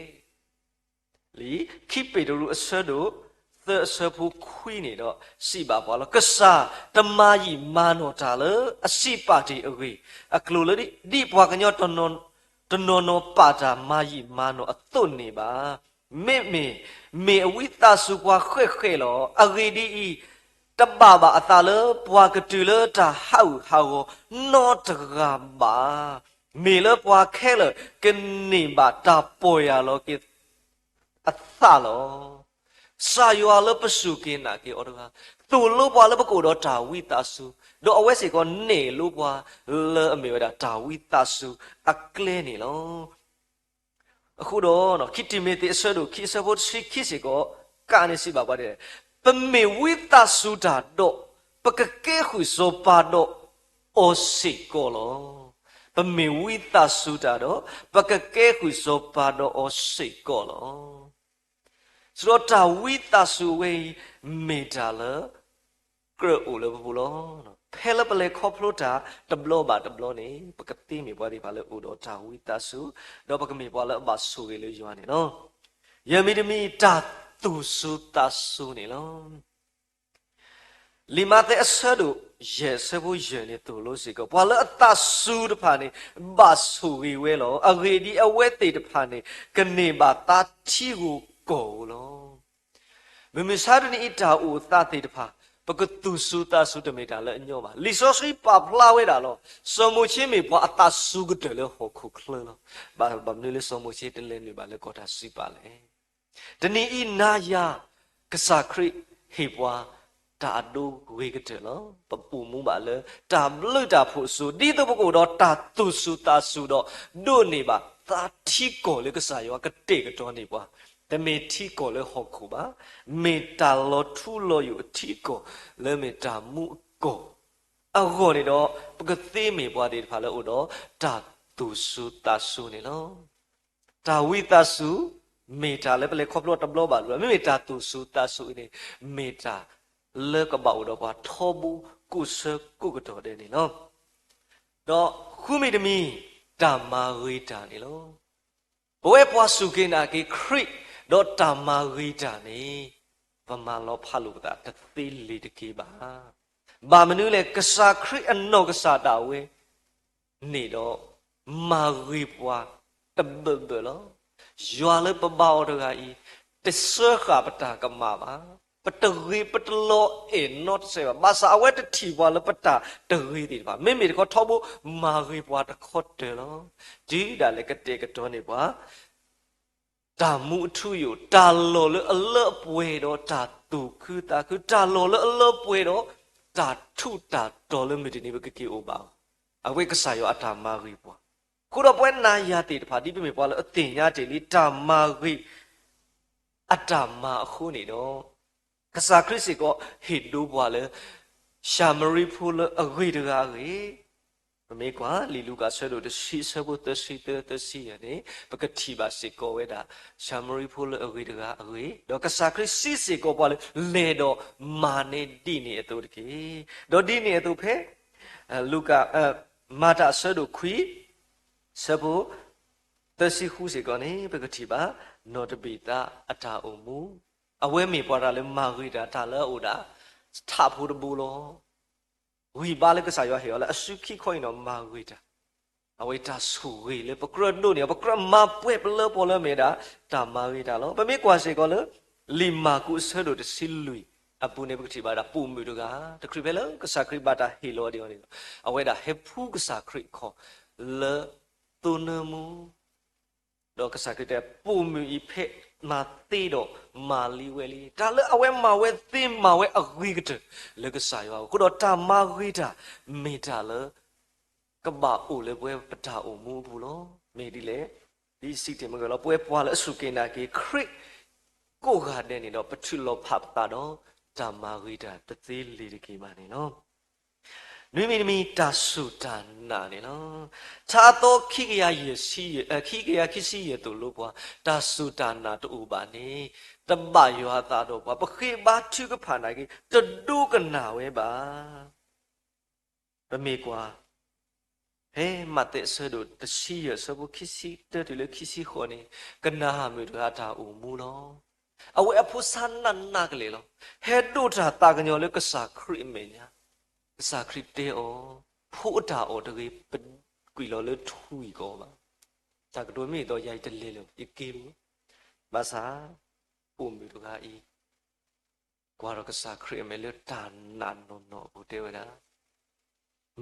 လံာ်ခံပ့းတရူးအဆၢဒိၣ် သၢအဆၢဖိခွံန့ၣ်ဒီး စံးဘၣ်ပှၤလီၤ. ကစၢ်တမၤယံာ်မၤနီၢ်တၢ်လၢအစံးပာ်တ့ၢ်အဂ့ၢ် အကျိၤလၢဒ်ပှၤကညီတနီၤနီၤပာ်တၢ်မၤယံာ်မၤနီၢ်အသိးန့ၣ်ဘၣ်. မ့မ့ၢ် မ့ၢ်အဝံသးစူၤပှၤဃဲးဃဲးလီၤ. အဂ့ၢ်ဒ်အံၤ, တဘၣ်ဘၣ်အသးလၢပှၤကတုၤလၢတၢ်ဟးဂူာ်ဟးဂီၤနီတဂၤဘၣ်. မ့ၢ်လၢပှၤခဲလၢာ်ကန့ၢ်ဘၣ်တၢ်ပီၢ်ယၢ်လီၤက့ၤအသးလီၤ. ကစၢ်ယွၤလၢပစူၢ်က့ၤနာ်က့ၤအီၤတဂၤ သိၣ်လိပှၤလၢပကအိၣ်ဒီးတၢ်ဝံသးစူၤ, ဒီးအဝဲစ့ၢ်ကီးန့ၢ်လိပှၤလၢအမ့ၢ်ဝဲဒၣ်တၢ်ဝံသးစူၤအကျဲန့ၣ်လီၤ. အဃိဒီး ခံတံၤမသ့းအဆၢဒိၣ်ခံအဆၢဖိတဆံခံစ့ၢ်ကီး ကးန့ၣ်စံးဘၣ်ပှၤဒ်လဲၣ်, ပမ့ၢ်ဝံသးစူၤတၢ်ဒီး ပကကဲဃုာ်စီၤပၤဒီးအီၤစ့ၢ်ကီးလီၤ. ပမ့ၢ်ဝံသးစူၤတၢ်ဒီး ပကကဲဃုာ်စီၤပၤဒီးအီၤစ့ၢ်ကီးလီၤ. စးထီၣ်တၢ်ဝံသးစူၤအဝဲအံၤ မ့ၢ်တၢ်လၢ ကြၢးအိၣ်လၢပပူၤလီၤ. ဖဲလၢပလဲၤခီဖျိတၢ်တဘျီဘၣ်တဘျီန့ၣ် ပကသ့မ့ၢ်ပှၤသ့ၣ်တဖၣ်လၢအိၣ်ဒီးတၢ်ဝံသးစူၤ, ဒီးပကမ့ၢ်ပှၤလၢအဘၣ်ဆိၣ်ဂ့ၤလၢယွၤန့ၣ်လီၤ. ယဲၢ်မံၤတမံၤ တၢ်သူၣ်စူၤသးစူၤန့ၣ်လီၤ. လံာ်မးသဲအဆၢဒိၣ်ယဲၢ်အဆၢဖိယဲၢ်န့ၣ်သိၣ်လိစ့ၢ်ကီး ပှၤလၢအသးစူၤတဖၣ်န့ၣ် ဘၣ်ဆိၣ်ဂ့ၤဝဲလီၤ. အဂ့ၢ်ဒ်အံၤ, အဝဲသ့ၣ်တဖၣ်န့ၣ် ကန့ၢ်ဘၣ်သါထံဧိၤကီၢ်ဧိၤလီၤ. မုၢ်မဆါတနံၤအံၤတၢ်အိၣ်အသးသ့ၣ်တဖၣ် ပကသူၣ်စူၤသးစူၤတမ့ၢ်တၢ်လၢအညီဘၣ်. လံာ်စီဆှံပာ်ဖျါဝဲဒၣ်လီၤ. စီၤမိၤၡ့မ့ၢ်ပှၤအသးစူၤကတၢၢ်လၢဟီၣ်ခိၣ်ချၢလီၤ. ဘၣ်, ဘၣ်မနုၤလၢစီၤမိၤၡ့တလဲၤနုာ်ဘၣ်လၢကီၢ်တၢ်စံးပာ်လဲၣ်. တနံၤအံၤနၤယၤ ကစၢ်ခရံာ်ဟ့ၣ်ပှၤတၢ်အဒိဂ့ၤကတၢၢ်လီၤ. ပအိၣ်မူဘၣ်လၢတၢ်ဘျုးတၢ်ဖှိၣ်အစိၤ ဒ်သိးပကအိၣ်ဒီးတၢ်သူၣ်စူၤသးစူၤဒီး ဒိးန့ၢ်ဘၣ်သးထံကီၢ်လၢကစၢ်ယွၤကတဲာ်ကတီၤန့ၢ်ပှၤ, တမ့ၢ်ထံကီၢ်လၢဟီၣ်ခိၣ်ဘၣ်, မ့ၢ်တၢ်လီၤထူလီၤယိာ်အထံအကီၢ် လၢမ့ၢ်တၢ်မူအကီၢ်အဂီၢ်န့ၣ်ဒီး ပကသ့မ့ၢ်ပှၤသ့ၣ်တဖၣ်လၢအိၣ်ဒီးတၢ်သူၣ်စူၤသးစူၤန့ၣ်လီၤ. တၢ်ဝံသးစူၤ မ့ၢ်တၢ်လၢပလဲၤခီဖျိတဘျီဘၣ်လၢၤဘၣ်, မ့မ့ၢ်တၢ်သူၣ်စူၤသးစူၤအံၤန့ၣ် မ့ၢ်တၢ်လၢကဘၣ်အိၣ်ဒီးပှၤထီဘိကိးဆၢကိးကတီၢ်ဒဲးန့ၣ်လီၤ. ဒီးဃုမံၤတမံၤ တၢ်မၤဂ့ၤတၢ်န့ၣ်လီၤ. ပဝဲပှၤစူၢ်က့ၤနာ်က့ၤခရံာ် ဒီးတၢ်မၤဂ့ၤတၢ်န့ၣ် ပမၤလီၤဖးလိာ်ပသးတသ့လၢၤတက့ၢ်ဘၣ်. ဘၣ်မနုၤလဲၣ်, ကစၢ်ခရံာ်အနီၢ်ကစၢ်ဒၣ်ဝဲ န့ၣ်ဒီး မၤဂ့ၤပှၤတဘၢၣ်ဘၢၣ်လီၤ. ယွၤလၢပဘါအီၤတဂၤအံၤ တစၢဃာ်ပတၢ်ကမၣ်ဘၣ်, ပတဂ့ၤပတလီၤအဲၣ်နီတစဲးဘၣ်. ဘၣ်ဆၣ်အဝဲတထံၣ်ပှၤလၢပတၢ်တဂ့ၤသ့ၣ်တဖၣ်, မ့မ့ၢ်တခီထီဘိမၤဂ့ၤပှၤတခီတၢၤလီၤ. တုၤဒၣ်လဲာ်ကတဲာ်ကတီၤန့ၢ်ပှၤ တၢ်မူအထူအယိာ်, တၢ်လီၢ်လၢအလၢအပှဲၤဒီးတၢ်သူၣ်ခုသးခု, တၢ်လီၢ်လၢအလၢပှဲၤဒီးတၢ်ထူးတၢ်တီၤလၢမုၢ်တနံၤပကက့ၤအိၣ်ဘၣ်အီၤ, အဝဲကစၢ်ယွၤအတၢ်မၤဂ့ၤပှၤ. အဃိဒီးပဝဲနၤယၤသ့ၣ်တဖၣ် ဒ်ပမ့ၢ်ပှၤလၢအသ့ၣ်ညါတ့ၢ်လံ တၢ်မၤဂ့ၤ အတၢ်မၤအဃိန့ၣ်ဒီး ကစၢ်ခရံာ်စ့ၢ်ကီးဟ့ၣ်ဒိပှၤလၢ ၡၤမရံဖိလၢအဂ့ၤတဂၤအဂ့ၢ်, ပမ့ၢ်ကွၢ်လံာ်လူၤကၣ်အဆၢဒိၣ်တဆံ အဆၢဖိသၢဆံသၢ သၢဆံယဲၢ်န့ၣ် ပကထံၣ်ဘၣ်စ့ၢ်ကီးဝဲဒၣ် ၡၤမရံဖိလၢအဂ့ၤတဂၤအဂ့ၢ်, ဒီးကစၢ်ခရံာ်စံးစ့ၢ်ကီးပှၤလၢ လဲၤဒီးမၤန့ၢ်ဒ်န့ၣ်အသိးတက့ၢ်. ဒီးဒ်န့ၣ်အသိးဖဲ လူၤကၣ်, မၤတၢ်အဆၢဒိၣ်ခွံ ဆၢဖိသၢဆံဃုစ့ၢ်ကီးန့ၣ် ပကထံၣ်ဘၣ် နီၢ်တဘံၣ်သါအတၢ်အိၣ်မူ, အဝဲမ့ၢ်ပှၤတၢ်လၢမၤဂ့ၤတၢ် တၢ်လၢအအိၣ်ဒၣ် ထးဖိတဘိလီၤ. ဂံၢ်ဘါလၢကစၢ်ယွၤဟ့ၣ်အီၤလၢအစုခံခီအံၤနီၤ မၤဂ့ၤတၢ်, အဝဲတၢ်ဆိၣ်ဂ့ၤလၢပကြၢးဒိးန့ၢ်အီၤ ပကြၢးမၤပှဲၤပလၢပီၢ်လၢမ့ၢ်ဒၣ် တၢ်မၤဂ့ၤတၢ်လီၤ. ပမ့ၢ်ကွၢ်စ့ၢ်ကီးလၢ လံာ်မၢ်ကူးအဆၢဒိၣ်တဆံလွံၢ်အပူၤန့ၣ် ပကထံၣ်ဘၣ်ဒၣ်ပိာ်မုၣ်တဂၤ တချုးဖဲလၢကစၢ်ခရံာ်ဘၣ်တၢ်ဟ့ၣ်လီၤဒံးအီၤန့ၣ်ဒီး အဝဲဒၣ်ဟဲဖှူကစၢ်ခရံာ်အခီၣ်လၢသိနၢမူ ဒီးကစၢ်ခရံာ်တဲ ပိာ်မုၣ်အံၤဖဲမၤသ့ဒီးမၤလံဝဲလံ. တၢ်လၢအဝဲမၤဝဲသ့မၤဝဲအဂ့ၤကတၢၢ်လၢကစၢ်ယွၤအဃိဒီး တၢ်မၤဂ့ၤတၢ် မ့ၢ်တၢ်လၢ ကဘၣ်အိၣ်လၢပဝဲပတၢ်အိၣ်မူအပူၤလီၤ. မ့ၢ်ဒ်လဲၣ်, ဒ်စံးတ့ၢ်မုၢ်ဂီၤလီၤ ပဝဲပှၤလၢအစူၢ်က့ၤနာ်က့ၤခရံာ် ကိးဂၤဒဲးန့ၣ်ဒီး ပထုးလီၤဖးပသးဒီး တၢ်မၤဂ့ၤတၢ်တသ့လၢၤတက့ၢ်ဘၣ်န့ၣ်လီၤ. နွံမံၤတမံၤ တၢ်စူၢ်တၢ်နာ်န့ၣ်လီၤ. ထါအသီခံကယၤယဲၢ်ဆံယဲၢ်, ခံကယၤခံဆံယဲၢ်သိၣ်လိပှၤ တၢ်စူၢ်တၢ်နာ်တအိၣ်ဘၣ်န့ၣ် တဘၣ်ယွၤအသးဒီးပှၤ ပဃ့ဘါထုကဖၣ်နာ်က့ တဒိကနၣ်ဝဲဘၣ်. ပမ့ၢ်ကွၢ် ဖဲမးသဲအဆၢဒိၣ်တဆံယဲၢ် အဆၢဖိခံဆံတၢတုၤလၢခံဆံဃိးန့ၣ် ကနၤဧၣ်မုၣ်တဂၤအတၢ်အိၣ်မူလီၤ. အဝဲအဖိဆါနးနးကလဲာ်လီၤ. ဟဲဒိးတၢ်သးကညီၤလၢကစၢ်ခရံာ်အမဲာ်ညါ, ကစၢ်ခရံာ်တဲအီၤ, ဖိအတၢ်အီၣ်တဂ့ၤ ပကွံာ်လီၤလၢထွံၣ်ကီးဘၣ်. တၢ်ကတိၤမ့ၢ်အသိး ယၤအံၤတလဲၤလၢၤ ယက့ၤလီၤ. ဘၣ်ဆၣ် ပိာ်မုၣ်တဂၤအံၤ ကွၢ်ဒီးကစၢ်ခရံာ်အမဲာ်လၢတၢ်နာ်နီၢ်နီၢ်အပူၤတဲဝဲဒၣ်,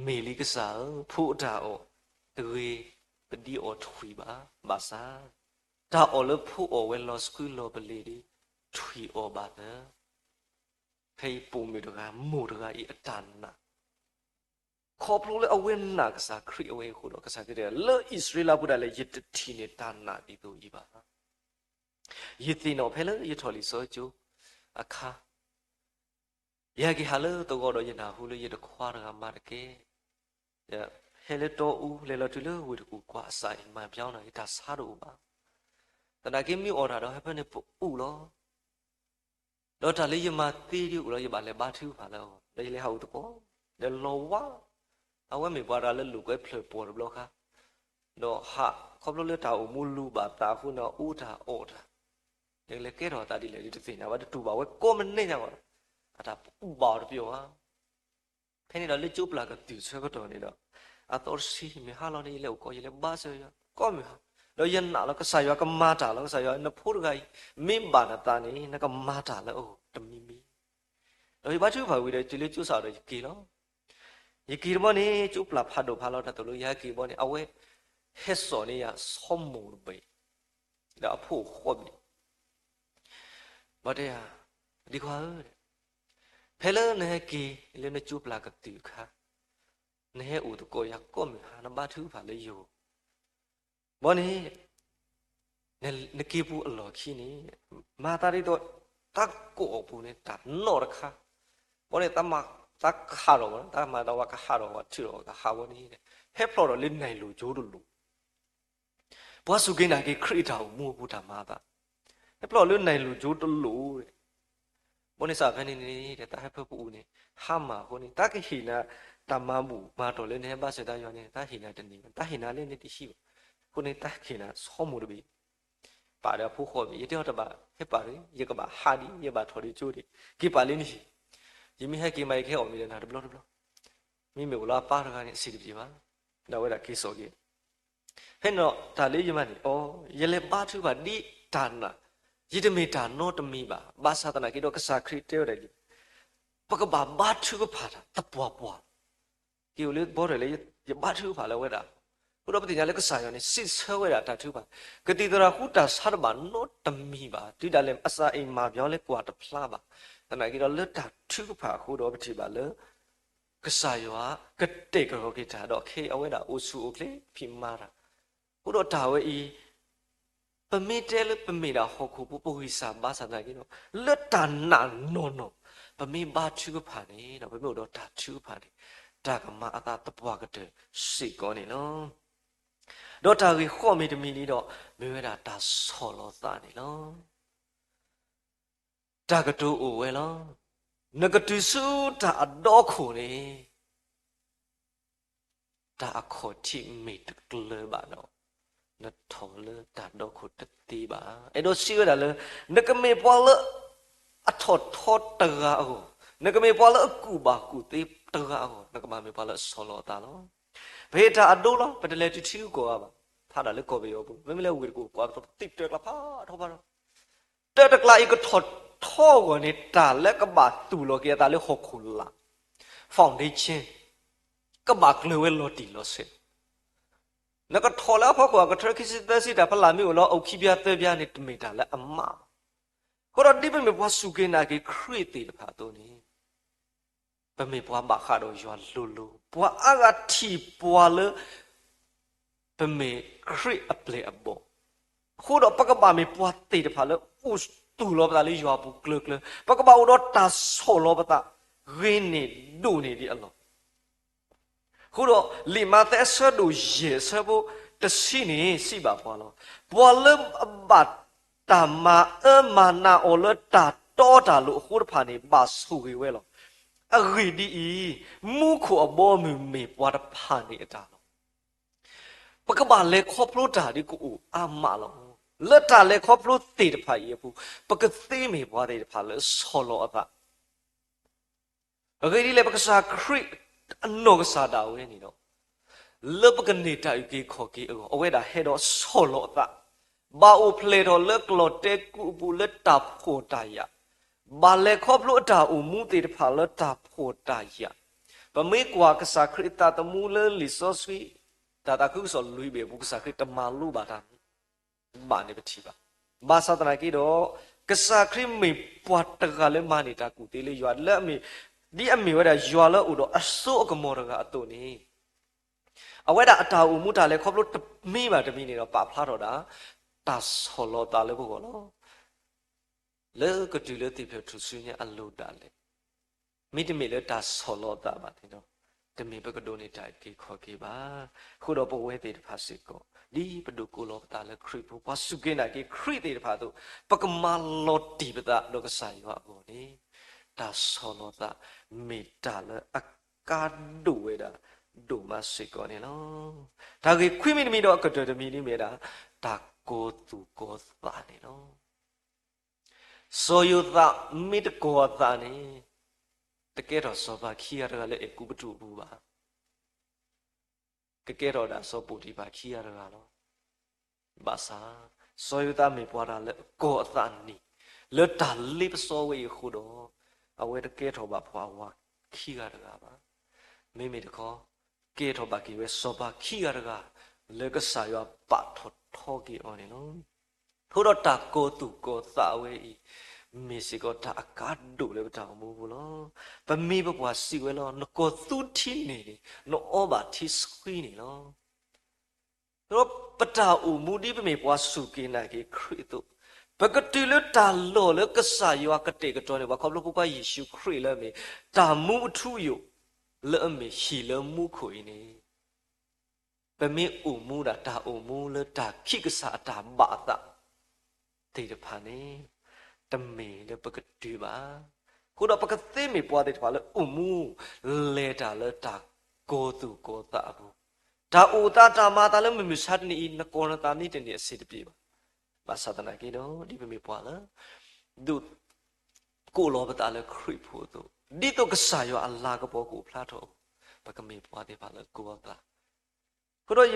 မ့ၢ်လံကစၢ်ဧၢ, ဖိအတၢ်အီၣ်တဂ့ၤ ပဒ်အီၣ်ထွံၣ်ဘၣ်, ဘၣ်ဆၣ် တၢ်အီၣ်လၢဖိအီၣ်ဝဲလီၤဆှုလီၤပလ့ၤဒီး ထွံၣ်အီၣ်ဘၣ်သၢ. ဖဲအံၤပိာ်မုၣ်တဂၤ မိၢ်တဂၤအံၤအတၢ်နာ် ခီဖျိလၢအဝဲနာ်ကစၢ်ခရံာ်အဝဲအဃိဒီး ကစၢ်ခရံာ်တဲ လၢအံၣ်စရ့လးပူၤဒၣ်လဲာ် ယတထံၣ်န့ၢ်တၢ်နာ်ဒ်သိးအံၤဘၣ်. ယသ့ၣ်နီၣ်ဖဲလၢယထီၣ်လံာ်စီဆှံကၠိအခါ, ယဟဲက့ၤဟးလၢသဝီဒီး ယနၢ်ဟူလၢယတခွါတဂၤမၤတကဲ, ဟဲလၢတီအူ လဲၤလီၤတုၤလၢဝ့ၢ်တကူၣ်ကွၢ်အစးအံၤ မၤပျီနၤ ယတၢ်ဆါတအိၣ်ဘၣ်. သနာ်က့မ့ၢ်အိၣ်တၢ်ဒီး ဟဲဖဲန့ၣ်ပအူၣ်လီၤ. ဒီးတၢ်လၢယမၤသ့ဒ်အံၤလီၤ ယဘၣ်လဲၤဘါထုကဖၣ်လၢအဂီၢ် ဒီးယလဲၤဟးအိၣ်သကိး, ဒီးလီၤဝါ, အဝဲမ့ၢ်ပှၤတဂၤလၢလိာ်ကွဲဖျၢၣ်ပီၣ်တဘျီဃီ, ဒီးဟးခီဖျိလၢတၢ်အိၣ်မူလူၤဘၣ်သးအဃိန့ၣ် အအိၣ်တၢ်အီၣ်တၢ်, ယကလဲၤကဲထီၣ်အသးဒ်လဲၣ် ယတသ့ၣ်ညါဘၣ် တတူၢ်ဘၣ်ဝဲကိးမုၢ်နံၤညါဘၣ်, အတၢ်အူၣ်ဘၣ်အီၤတပျီၤဧါ. ဖဲန့ၣ်ဒီးလၢကၠိပျၢ်ကတုၢ်ဆၢကတီၢ်န့ၣ်ဒီး အသီတဆံမ့ၢ်ဟါလီၤန့ၣ် ယလဲၤအိၣ်ကီး ယလဲၤဘါစၢၤယွၤ ကိးမုၢ်ဟါ, ဒီးယနာ်လီၤ ကစၢ်ယွၤကမၤတၢ်လီၤ ကစၢ်ယွၤ နဖိတဂၤအံၤ မ့ၢ်ဘၣ်နသးန့ၣ် နကမၤတၢ်လၢအဂီၢ်တမံၤမံၤ. ဒီးယဘါထုကဖၣ်ဝံၤဒီး တုၤလၢကၠိစးဒီးယက့ၤလီၤ. ယက့ၤတဘျီန့ၣ် ကၠိပျၢ်ဖးဒိၣ်ဖးလီၤတၢ်သိၣ်လိ ယဟဲက့ၤဘီန့ၣ် အဝဲဟဲစိာ်န့ၢ်ယၤဆီမိၢ်တဘ့ၣ် ဒီးအဖိဃီဘ့ၣ် ဘၣ်တဲယၤ, ဒံကွၢ်ဧၢ, ဖဲလၢနဟဲက့ၤလၢနကၠိပျၢ်ကတုၤအခါ, နဟဲအိၣ်သကိးယၤကိးမုၢ်ဟါ နဘါထုကဖၣ်လၢယဂီၢ် ဘီန့ၣ် နက့ၤပူၤအလီၢ်ခံန့ၣ် မၤသးဒ်သိး တၢ်ကိးအီၤပူၤန့ၣ် တၢ်နီၣ်တခါ, ဘီန့ၣ် တၢ်မၤတၢ်ကဟးထီၣ်ဝဲ, တၢ်မၤတၢ်ဝဲကဟးထီၣ်ဝဲ ထုးထီၣ်ဝဲကဟးဝဲန့ၣ် ဟဲဖျိးထီၣ်လၢနဲၣ်လိၤကၠိတလိၣ် ပှၤစူၢ်က့ၤနာ်က့ၤခရံာ်အတၢ်အိၣ်မူအပူၤတၢ်မၤအသး, ဟဲဖျိးလၢနဲၣ်လိၤကၠိတလိၣ် ဘီန့ၣ် စးဖဲန့ၣ်န့ၣ် တၢ်ဟဲဖၢပူၤန့ၣ် ဟါမၢ်အဃိန့ၣ် တၢ်ကဟ့ၣ်နၤ တၢ်မၤဘူၣ်မၤတီၢ်လၢ နဟဲဘါစၢၤတၢ်ယွၤန့ၣ် တၢ်ဟ့ၣ်နၤတန့ၢ်ဘၣ်, တၢ်ဟ့ၣ်နၤလၢနတဟံးဘၣ်. အဃိန့ၣ် တၢ်ဟ့ၣ်နၤဆီမိၢ်တဘ့ၣ် ပာ်ဒီးအဖိဃီဘ့ၣ်, ယတဲအီၤတဘၣ်, ဟဲပာ်ဒီး ယကဘၣ်ဟးဒံး, ယဘၣ်ထီၣ်ဒံးကၠိဒံး, က့ၤပာ်လံနဟံၣ်, ယမ့ၢ်ဟဲက့ၤမး ယကဟဲအီၣ်မ့ၤဒီးနၤတဘျီတဘျီ, မ့မ့ၢ်အိၣ်လၢအပၢ်တဂၤန့ၣ် အဆံးတပျ့ၤဘၣ်, ဒီးအဝဲဒၣ်က့ၤစိာ်က့ၤ ဖဲန့ၣ်ဒီး တၢ်လၢယမၤန့ၣ် အိ, ယလဲၤဘါထုကဖၣ်ဒ်တၢ်နာ်, ယတမ့ၢ်တၢ်နီတမံၤဘၣ်. ဘၣ်ဆၣ်သနာ်က့ဒီး ကစၢ်ခရံာ်တဲဝဲဒၣ်လံ, ပကဘၣ်ဘါထုကဖၣ်တၢ်သပှၢ်ပှၢ်လီၤ. က့ၤအိၣ်လၢဘီထၢၣ်လၢ ယဘါထုကဖၣ်လၢအဝဲဒၣ်, အဃိဒီးပသ့ၣ်ညါလၢကစၢ်ယွၤန့ၣ် စံးဆၢဝဲဒၣ်တၢ်ထုကဖၣ်, ကသံၣ်သရၣ်ဃုတၢ်ဆါတဘၣ်နီတမံၤဘၣ်, တုၤဒၣ်လဲာ်အစးအံၤမၤပညီလၢကွၢ်တဖျါဘၣ်. သနာ်က့ဒီးလၢတၢ်ထုကဖၣ်အဃိဒီးပထံၣ်ဘၣ်လၢ ကစၢ်ယွၤကတဲာ်ကတီၤက့ၤတၢ်ဒီးခဲအံၤ အဝဲဒၣ်အိၣ်ဆူၣ်အိၣ်ချ့ဖံးမၤတၢ်, အဃိဒီးတၢ်ဝဲအံၤ ပမ့ၢ်တဲလၢပမ့ၢ်ဒၣ်ဟီၣ်ခိၣ်ဖိ ပဂံၢ်စၢ်ဘါစၢ်သနာ်က့ဒီး လၢတၢ်နာ်နီၢ်နီၢ် ပမ့ၢ်ဘါထုကဖၣ်န့ၣ်ဒီး ပမ့ၢ်အိၣ်ဒီးတၢ်ထုကဖၣ်န့ၣ် တၢ်ကမၤအသးသပှၢ်ကတၢၢ်စ့ၢ်ကီးန့ၣ်လီၤ. ဒီးတၢ်ဂ့ၢ်ဃီမ့ၢ်တမံၤန့ၣ်ဒီး မ့ၢ်ဝဲဒၣ်တၢ်ဆီၣ်လီၤသးန့ၣ်လီၤ. တၢ်ကတိၤအိၣ်ဝဲလီၤ. နကတုၤဆူတၢ်အဒီခိၣ်န့ၣ် တၢ်အခီၣ်ထံးမ့ၢ်တကျၢၤဘၣ်ဒီး နထီၣ်လၢတၢ်ဒီခိၣ်တသ့ဘၣ်. အဲၣ်ဒိးစံးဝဲဒၣ်လၢ နကမ့ၢ်ပှၤလၢအထီၣ်ထီတဂၤအဂီၢ်, နကမ့ၢ်ပှၤလၢအကူၣ်ဘၣ်ကူၣ်သ့တဂၤအဂီၢ်, နကဘၣ်မ့ၢ်ပှၤလၢအဆီၣ်လီၤအသးလီၤ. ပဟ့ၣ်တၢ်အဒိလီၤ, ပတလဲၤတုၤထံဂုၤကီၢ်ဂၤဘၣ်. ဖးဒၣ်လၢကီၢ်ပယီၤပူၤ မ့မ့ၢ်လၢဝ့ၢ်တကူၣ် ကွၢ်ပသံတၢၢ်ကျါဖးထီဖးထီ တၢၢ်တကျါအံၤကထီၣ်ထီအဂီၢ်န့ၣ် တၢ်လၢကဘၣ်သူၣ်လီၤက့ၤအသးလၢဟီၣ်ခိၣ်လာ် foundation ကဘၣ်ကျၢၤဝဲလီၤတံၢ်လီၤဆဲး. နကထီၣ်လၢအဖီခိၣ် အကထၢခံဆံသၢဆံ တၢ်ဖးလၢ်မ့ၢ်အိၣ်လီၤ အိၣ်ခံဘျီသၢဘျီန့ၣ် တမ့ၢ်တၢ်လၢအမးဘၣ်. အဃိဒီးဒ်ပမ့ၢ်ပှၤစူၢ်က့ၤနာ်က့ၤခရံာ်သ့ၣ်တဖၣ်အသိးန့ၣ် ပမ့ၢ်ပှၤဘၣ်ဃးဒီးယွၤလိၤလိၤ, ပှၤအါဂၤထံၣ်ပှၤလၢ ပမ့ၢ်ခရံာ်အပျဲၢ်အဘီၣ်, အဃိဒီးပကဘၣ်မ့ၢ်ပှၤသ့ၣ်တဖၣ်လၢအိၣ်သူၣ်လီၤပသးလၢယွၤအပူၤကျၢၤကျၢၤ, ပကဘၣ်အိၣ်ဒီးတၢ်ဆီၣ်လီၤပသး ဂ့ၤန့ၢ်ဒိၣ်န့ၢ်ဒံးအလီၢ်. အဃိဒီးလံာ်မးသဲအဆၢဒိၣ်ယဲၢ်အဆၢဖိတဆံန့ၣ် စံးဘၣ်ပှၤလီၤ. ပှၤလၢအဘၣ်တၢ်မၤအၢမၤနးအီၤလၢတၢ်တီတၢ်လိၤအဃိတဖၣ်န့ၣ် ဘၣ်ဆိၣ်ဂ့ၤဝဲလီၤ. အဂ့ၢ်ဒ်အံၤ, မူခိၣ်အဘီအမုၢ်မ့ၢ်ပှၤတဖၣ်န့ၣ်အတၢ်လီၤ. ပကဘၣ်လဲၤခီဖျိတၢ်ဒ်ကအိၣ်အါမးလီၤ. လၢတၢ်လဲၤခီဖျိသ့ၣ်တဖၣ်အံၤအပူၤ, ပကသ့မ့ၢ်ပှၤသ့ၣ်တဖၣ်လၢဆီၣ်လီၤအသး အဂ့ၢ်ဒ်လဲၣ် ပကစၢ်ခရံာ်အနီၢ်ကစၢ်ဒၣ်ဝဲန့ၣ်ဒီး လၢပကန့ၢ်တၢ်အုၣ်က့ၤခီၣ်က့ၤအဂီၢ် အဝဲဒၣ်ဟဲဒီးဆီၣ်လီၤအသး, ဘၣ်အိၣ်ဖျဲၣ်ထီၣ်လၢကလီၢ်တဲကူအပူၤလၢတၢ်ဖှီၣ်တၢ်ယာ်, ဘၣ်လဲၤခီဖျိအတၢ်အိၣ်မူသ့ၣ်တဖၣ်လၢတၢ်ဖှီၣ်တၢ်ယာ်, ပမ့ၢ်ကွၢ်ကစၢ်ခရံာ်အသးသမူလၢလံာ်စီဆှံ တၢ်သးခုကစီၣ်လွံၢ်ဘ့ၣ်အပူၤ ကစၢ်ခရံာ်တမၤလိဘၣ်တၢ် ဘၣ်န့ၣ်ပထံၣ်ဘၣ်. ဘၣ်ဆၣ်သနာ်က့ဒီး ကစၢ်ခရံာ်မ့ၢ်ပှၤတဂၤလၢမၤန့ၢ်တၢ်ကူၣ်သ့လၢယွၤလၢအမ့ၢ် ဒ်အမ့ၢ်ဝဲဒၣ်ယွၤလၢအိၣ်ဒီးအစိအကမီၤတဂၤအသိးန့ၣ်, အဝဲဒၣ်အတၢ်အိၣ်မူတၢ်လဲၤခီဖျိတမံၤဘၣ်တမံၤန့ၣ်ဒီး ပာ်ဖျါထီၣ်ဒၣ် တၢ်ဆီၣ်လီၤသးလၢပဂီၢ်လီၤ. လၢကတုၤလၢသ့ၣ်ဖျၢၣ်ထူၣ်စုညါအလိၤဒၣ်လဲာ် မ့တမ့ၢ်လၢတၢ်ဆီၣ်လီၤအသးဘၣ်န့ၣ်ဒီး တမ့ၢ်ပကဒိးန့ၢ်တၢ်အုၣ်က့ၤခီၣ်က့ၤဘၣ်. အဃိဒီးပဝဲသ့ၣ်တဖၣ်စ့ၢ်ကီး ဒ်ပဒိးကိးလီၤပသးလၢခရံာ်ဖိ ပှၤစူၢ်က့ၤနာ်က့ၤခရံာ်သ့ၣ်တဖၣ်အသိး ပကမၤလီၤတံၢ်ပသးဒီးကစၢ်ယွၤအဂီၢ်န့ၣ် တၢ်ဆီၣ်လီၤသးမ့ၢ်တၢ်လၢအကါဒိၣ်ဝဲဒၣ်ဒိၣ်မးစ့ၢ်ကီးန့ၣ်လီၤ. တၢ်ဂ့ၢ်ခွံမံၤတမံၤဒီးအကတၢၢ်တမံၤဒ်မ့ၢ်ဝဲဒၣ် တၢ်ကိးသူၣ်ကိးသးန့ၣ်လီၤ. စီၤယိၤသးမ့ၢ်တကိးအသးန့ၣ် တကဲထီၣ်စီၤပၤခံဂၤတဂၤလၢအဲၤကူပတူးအပူၤဘၣ်. ကကဲထီၣ်ဒၣ်စီၤပိၤတံၤဖၢ်ခံဂၤတဂၤလီၤ. ဘၣ်ဆၣ် စီၤယိၤသးမ့ၢ်ပှၤတဂၤလၢအကိးအသးန့ၣ် လၢတၢ်လ့ပစီဝဲအံၤအဃိဒီး အဝဲတကဲထီၣ်ဘၣ်ပှၤအဝၤခံဂၤတဂၤဘၣ်. မ့မ့ၢ်တခီ, ကဲထီၣ်ဘၣ်က့ၤဝဲစီၤပၤခံဂၤတဂၤ လၢကစၢ်ယွၤပာ်ထီၣ်ထီက့ၤအီၤန့ၣ်လီၤ. အဃိဒီးတၢ်ကီၤသူၣ်ကီၤသးဝဲအံၤ မ့ၢ်စ့ၢ်ကီးတၢ်အကါဒိၣ်လၢပတၢ်အိၣ်မူပူၤလီၤ. ပမ့ၢ်ပပှၤစံးဝဲလီၤ, နကီၤသူထံန့ၣ် နအီဘၣ်ထံဆှံန့ၣ်လီၤ. ဒီးပတၢ်အိၣ်မူဒ်ပမ့ၢ်ပှၤစူၢ်က့ၤနာ်က့ၤခရံာ်အသိး, ပကတုၤလၢတၢ်လီၢ်လၢကစၢ်ယွၤကတဲာ်ကတီၤန့ၢ်ပှၤ ခီဖျိဖိခွါယ့ၣ်ၡူးခရံာ်လၢအမ့ၢ် တၢ်မူအထူအယိာ် လၢအမ့ၢ်ဟံၣ်လၢမူခိၣ်အံၤန့ၣ်, ပမ့ၢ်အိၣ်မူဒၣ်တၢ်အိၣ်မူလၢတၢ်ခံးကစၢ်အတၢ်ဘၣ်အသးသ့ၣ်တဖၣ်န့ၣ် တမ့ၢ်လၢပကတုၤဘၣ်. အဃိဒီးပကသ့မ့ၢ်ပှၤသ့ၣ်တဖၣ်လၢအိၣ်မူ လဲၤတၢ်လၢတၢ်ကီၤသူၣ်ကီၤသးအပူၤ, တၢ်အိၣ်သးတၢ်မၤအသးလၢမုၢ်မဆါတနံၤအံၤ နကီၤနသးန့ၣ်တန့ၢ်အဆံးတပျ့ၤဘၣ်. ဘၣ်ဆၣ်သနာ်က့ဒီး ဒ်ပမ့ၢ်ပှၤလၢ ဒိးကိးလီၤပသးလၢခရံာ်ဖိအသိး, ဒ်သိးကစၢ်ယွၤအလၤကပီၤကအိၣ်ဖျါထီၣ်အပူၤ, ပကမ့ၢ်ပှၤသ့ၣ်တဖၣ်လၢကီၤသး အဃိဒီးယ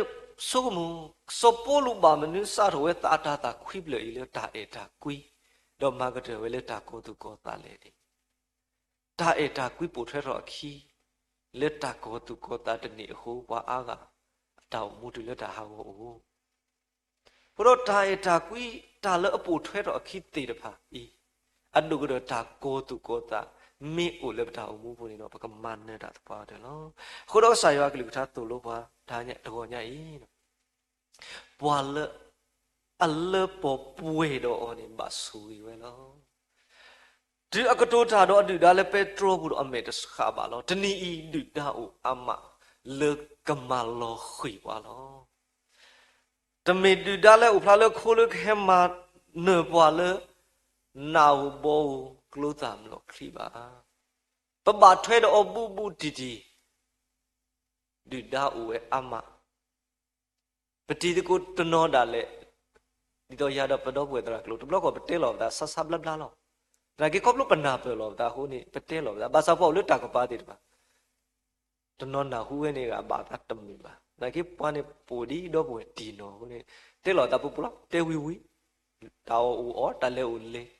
ဆိကမိၣ်, စီၤပီလူးဘၣ်မနုၤစးထီၣ်ဝဲသးအတၤသၣ်ခွံဖျၢၣ်အံၤလၢတၢ်အဲၣ်တၢ်ကွံ, ဒီးမၤကတၢၢ်ဝဲလၢတၢ်ကီၤသူၣ်ကီၤသးလဲၣ်န့ၣ်, တၢ်အဲၣ်တၢ်ကွံပိာ်ထွဲထီၣ်အခံ, လၢတၢ်ကီၤသူၣ်ကီၤသးတန့ၢ်အဃိ ပှၤအါဂၤ အတၢ်အိၣ်မူတုၤလၢတၢ်ဟးဂီၤအိၣ် အဃိဒီးတၢ်အဲၣ်တၢ်ကွံ တၢ်လၢအပိာ်ထွဲထီၣ်အခံသ့ၣ်တဖၣ်အံၤ, အဒိၣ်ကတၢၢ်တၢ်ကီၤသူၣ်ကီၤသး မ့ၢ်အိၣ်လၢပတၢ်အိၣ်မူပူၤန့ၣ်ဒီး ပကမၤနၢၤတၢ်သပှၢ်ကတၢၢ်လီၤ. အဃိဒီးကစၢ်ယွၤအကလုၢ်ကထါသိၣ်လိပှၤတဂီၤညါအံၤ, ပှၤလၢအလၢပှဲၤဒီးအီၤန့ၣ် ဘၣ်ဆိၣ်ဂ့ၤဝဲလီၤ. တုၤအကတိၤတၢ်ဒီးအဒုၣ်ဒါလၢပဲတြီပူၤဒီးအမဲာ်တဆှးဘၣ်လီၤ. တနံၤအံၤဒုၣ်ဒါအိၣ်အါမး လၢကမၤလီၤဃံၤပှၤလီၤ. တမ့ၢ်ဒုၣ်ဒါလၢအိၣ်ဖျါလၢခိလၢကဟဲမၤနၢၤပှၤလၢ နၢ်ဟူဘီဟူကျိသၣ်မုၢ်ချံဘၣ်. ပဘၣ်ထွဲဒီးအီၤဘူးဘူးတံၢ်တံၢ်, ဒုၣ်ဒါအိၣ်ဝဲအါမး ပတံၤသကိးတနီၤဒၣ်လဲာ်, ဒ်သိးယၤဒီးပဒီပုၢ်ဝဲၢ်သရၣ်ကျိၤ တဘျီဃီပတဲလီၤပသး ဆါဆါဘျါဘျါလီၤ. သနာ်က့ခီဖျိပနၢ်ပၢၢ်လီၤပသးအဃိန့ၣ် ပတဲလီၤပသး. ဘၣ်ဆၣ်ပှၤအိၣ်လၢတၢ်ကပၤသ့ၣ်တဖၣ် တနီၤနၢ်ဟူဝဲန့ၣ်ဂ့ၤ ဘၣ်သးတမုာ်ဘၣ်. သနာ်က့ပှၤန့ၣ်ပိာ်ဒ်ဒီပုၢ်ဝဲၢ်တံၢ်နီၢ်အဃိန့ၣ် တဲလီၤသးပူၤပူၤလီၤ, တဲဝံၤဝံၤ, တၢ်အီၣ်အိၣ်အီၣ် တၢ်လဲၤအိၣ်လဲၤ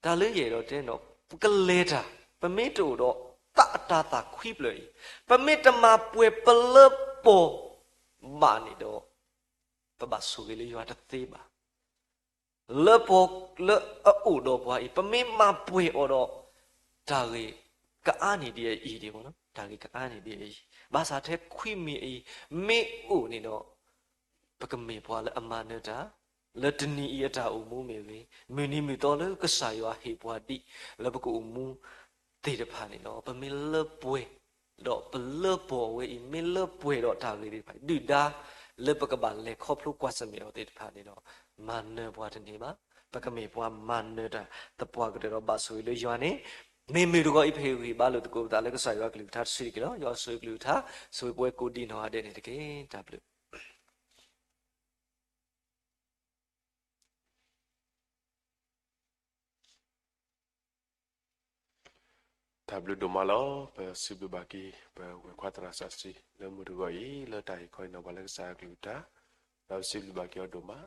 တၢ်လၢယအဲၣ်ဒိးတဲနီၤ ပကလဲၤတၢ်, ပမ့ၢ်တအိၣ်ဒီးသးအတၤသၣ်ခွံဖျၢၣ်အံၤ, ပမ့ၢ်တမၤပှဲၤပလၢပှဲၤဘၣ်န့ၣ်ဒီး ပဘၣ်ဆိၣ်ဂ့ၤလၢယွၤတသ့ဘၣ်. လၢပှဲၤလၢအအိၣ်ဒီးပှၤအံၤ ပမ့ၢ်မၤပှဲၤအီၤဒီး တၢ်ဂ့ၢ်ကအါန့ၢ်ဒံးအံၤဒံး, တၢ်ဂ့ၢ်ကအါန့ၢ်ဒံးအံၤ, ဘၣ်ဆၣ်ထဲခွံမံၤအံၤ မ့ၢ်အိၣ်န့ၣ်ဒီး ပကမ့ၢ်ပှၤလၢအမၤနၢၤတၢ် လၢတနံၤအံၤအတၢ်အိၣ်မူမ့ၢ်ဂ့ၤ, မုၢ်နံၤမုၢ်သီလၢကစၢ်ယွၤဟ့ၣ်ပှၤဒံး လၢပကအိၣ်မူသ့ၣ်တဖၣ်န့ၣ်လီၤ. ပမ့ၢ်လၢပှဲၤဒီးပလၢပှဲၤဝဲအံၤ, မ့ၢ်လၢပှဲၤဒီးတၢ်ဂ့ၢ်သ့ၣ်တဖၣ် ဒုၣ်ဒါလၢပကဘၣ်လဲၤခီဖျိကွၢ်ဆၢၣ်မဲာ်အီၤသ့ၣ်တဖၣ်န့ၣ်ဒီး မၤနၢၤပှၤတန့ၢ်ဘၣ်. ပကမ့ၢ်ပှၤမၤနၢၤတၢ်သပှၢ်ကတၢၢ်ဒီးဘၣ်ဆိၣ်ဂ့ၤလၢယွၤန့ၣ် မ့ၢ်မုၢ်တဂီၤအံၤ ပဟ့ၣ်ဂံၢ်ဘါလိာ်သကိးပသးလၢကစၢ်ယွၤကလုၢ်ကထါတစုတက့ၢ်လီၤ. ယွၤဆိၣ်ဂ့ၤကလုၢ်ကထါ, ဆိၣ်ဂ့ၤပဝဲကိးဒံးနီၢ်ဂၤဒဲးန့ၣ်တက့ၢ်. တၢ်ဘျုး တၢ်ဘျုးဒိၣ်မးလီၤ. ပစံးဘျုးဘၣ်က့ၤ ပဝဲၢ်ခွါသရၣ်စီဆှံ လၢမုၢ်တဂီၤအံၤ လၢတၢ်ဟ့ၣ်ခီဟ့ၣ်နီၤပှၤလၢကစၢ်ယွၤကလုၢ်ကထါ, ဒီးပစံးဘျုးဘၣ်က့ၤအီၤဒိၣ်မး,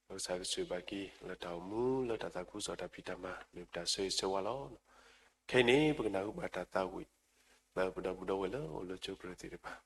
ဒီးကစၢ်ယွၤကဆိၣ်ဂ့ၤဘၣ်က့ၤ လၢတၢ်အိၣ်မူ လၢတၢ်သးခုကစီၣ်တၢ်ဖံးတၢ်မၤ မ့ၢ်ပတၢ်ဆၢဂ့ၤဆၢဝါလီၤ. ခဲအံၤန့ၣ် ပကနၢ်ဟူဘၣ်တၢ်သးဝံၣ် လၢပဒီပုၢ်ဒီဝဲၢ်လၢအိၣ်လၢကၠိပရၢသ့ၣ်တဖၣ်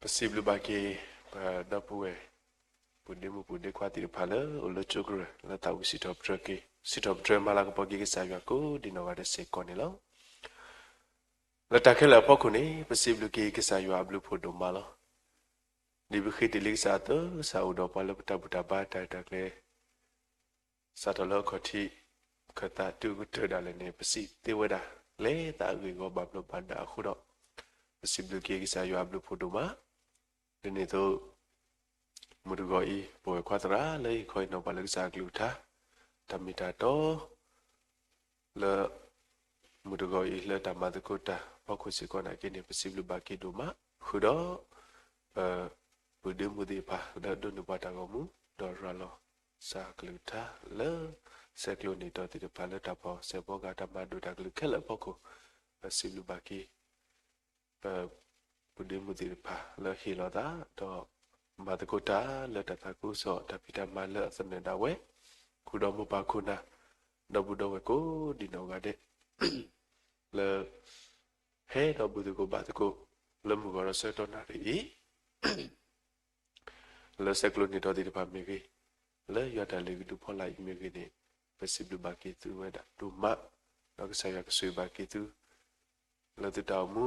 ပစံးဘျုးဘၣ်က့ၤ ပဒီပုၢ်ဝဲၢ် ပဒ့မုၣ်ပဒ့ခွါသ့ၣ်တဖၣ်လၢအိၣ်လၢကၠိကရၢၢ် လၢသးဝံၣ်စံးထီၣ်ပတြၢၤက့ၤ စံးထီၣ်ပတြၢၤမၤလၤကပီၤက့ၤကစၢ်ယွၤကိးဒံနီၢ်ဂၤဒဲးစ့ၢ်ကီးန့ၣ်လီၤ. လၢတၢ်ခဲလၢာ်အဖီခိၣ်န့ၣ် ပစံးဘျုးက့ၤကစၢ်ယွၤအဘျုးဖးဒိၣ်မးလီၤ. ဒ်ပဃ့တ့ၢ်လံကစၢ်အသးစၢ်အိၣ်ဒီးပှၤလၢပတၢ်ဘူၣ်တၢ်ဘါတၢ်ရဲၣ်တၢ်ကျဲၤ စးထီၣ်လၢအခီၣ်ထံး ခၢၣ်သးတုၤကတၢၢ်ဒၣ်လဲာ်န့ၣ် ပစံးသ့ဝဲဒၣ် လၢသးအဂ့ၢ်အဂီၢ်ဘၣ်ဘျီးဘၣ်ဒါအဃိဒီး ပစံးဘျုးက့ၤကစၢ်ယွၤအဘျုးဖးဒိၣ်မး. ဒ်န့ၣ်အသိး မုၢ်တဂီၤအံၤ ပဝဲၢ်ခွါသရၣ်လၢဟ့ၣ်ခီဟ့ၣ်နီၤပှၤလၢကစၢ်အကလုၢ်ကထါ တၢ်မ့ၢ်တၢ်တီ လၢ မုၢ်တဂီၤအံၤလၢတၢ်မၤသကိးတၢ်အဖီခိၣ်စ့ၢ်ကီးနာ်က့န့ၣ် ပစံးဘျုးဘၣ်က့ၤဒိၣ်မး ဃုာ်ဒီး ပ ပုၢ်ဒ့မုၣ်သ့ၣ်တဖၣ်လၢအဒိးန့ၢ်ပှၤတၢ်ဂီၤမူ ဒီးရၤလီၤကစၢ်အကလုၢ်ကထါလၢ ဆဲးကျိးန့ၢ်ဒီးသ့ၣ်တဖၣ်လၢတၢ်ဖီၣ်စဲးဖီကဟၣ်တၢ်မၤဒိၣ်တၢ်ကလုၢ်ခဲလၢာ်အဖီခိၣ် ပစံးဘျုးဘၣ်က့ၤ ပ ပုၢ်ဒ့မုၣ်သ့ၣ်တဖၣ်လၢဟ့ၣ်လီၤသး ဒီးမၤသကိးတၢ်လၢတၢ်သးခုကစီၣ်တၢ်ဖံးတၢ်မၤလၢအသနၢၣ်ဒၣ်ဝဲ ဃုာ်ဒီးမိၢ်ပၢ်ခိၣ်နၢ် ဒီပုၢ်ဒီဝဲၢ်ကိးဒံနီၢ်ဂၤဒဲး လၢ ဟဲဒီးဘူၣ်သကိးဘါသကိး လၢမုၢ်ဂီၤဒီးဆၢကတီၢ်နၣ်ရံၣ်အံၤ လၢဆဲးကျိးန့ၢ်ဒီးသ့ၣ်တဖၣ်မ့ၢ်ဂ့ၤ, လၢယွၤတၢ်လုၢ်ဒူၣ်ဖီလာ်အံၤမ့ၢ်ဂ့ၤန့ၣ်, ပစံးဘျုးဘၣ်က့ၤသုဝဲဒၣ်ဒိၣ်မး, ဒီးကစၢ်ယွၤကဆိၣ်ဂ့ၤဘၣ်က့ၤသု လၢသုတၢ်အိၣ်မူ,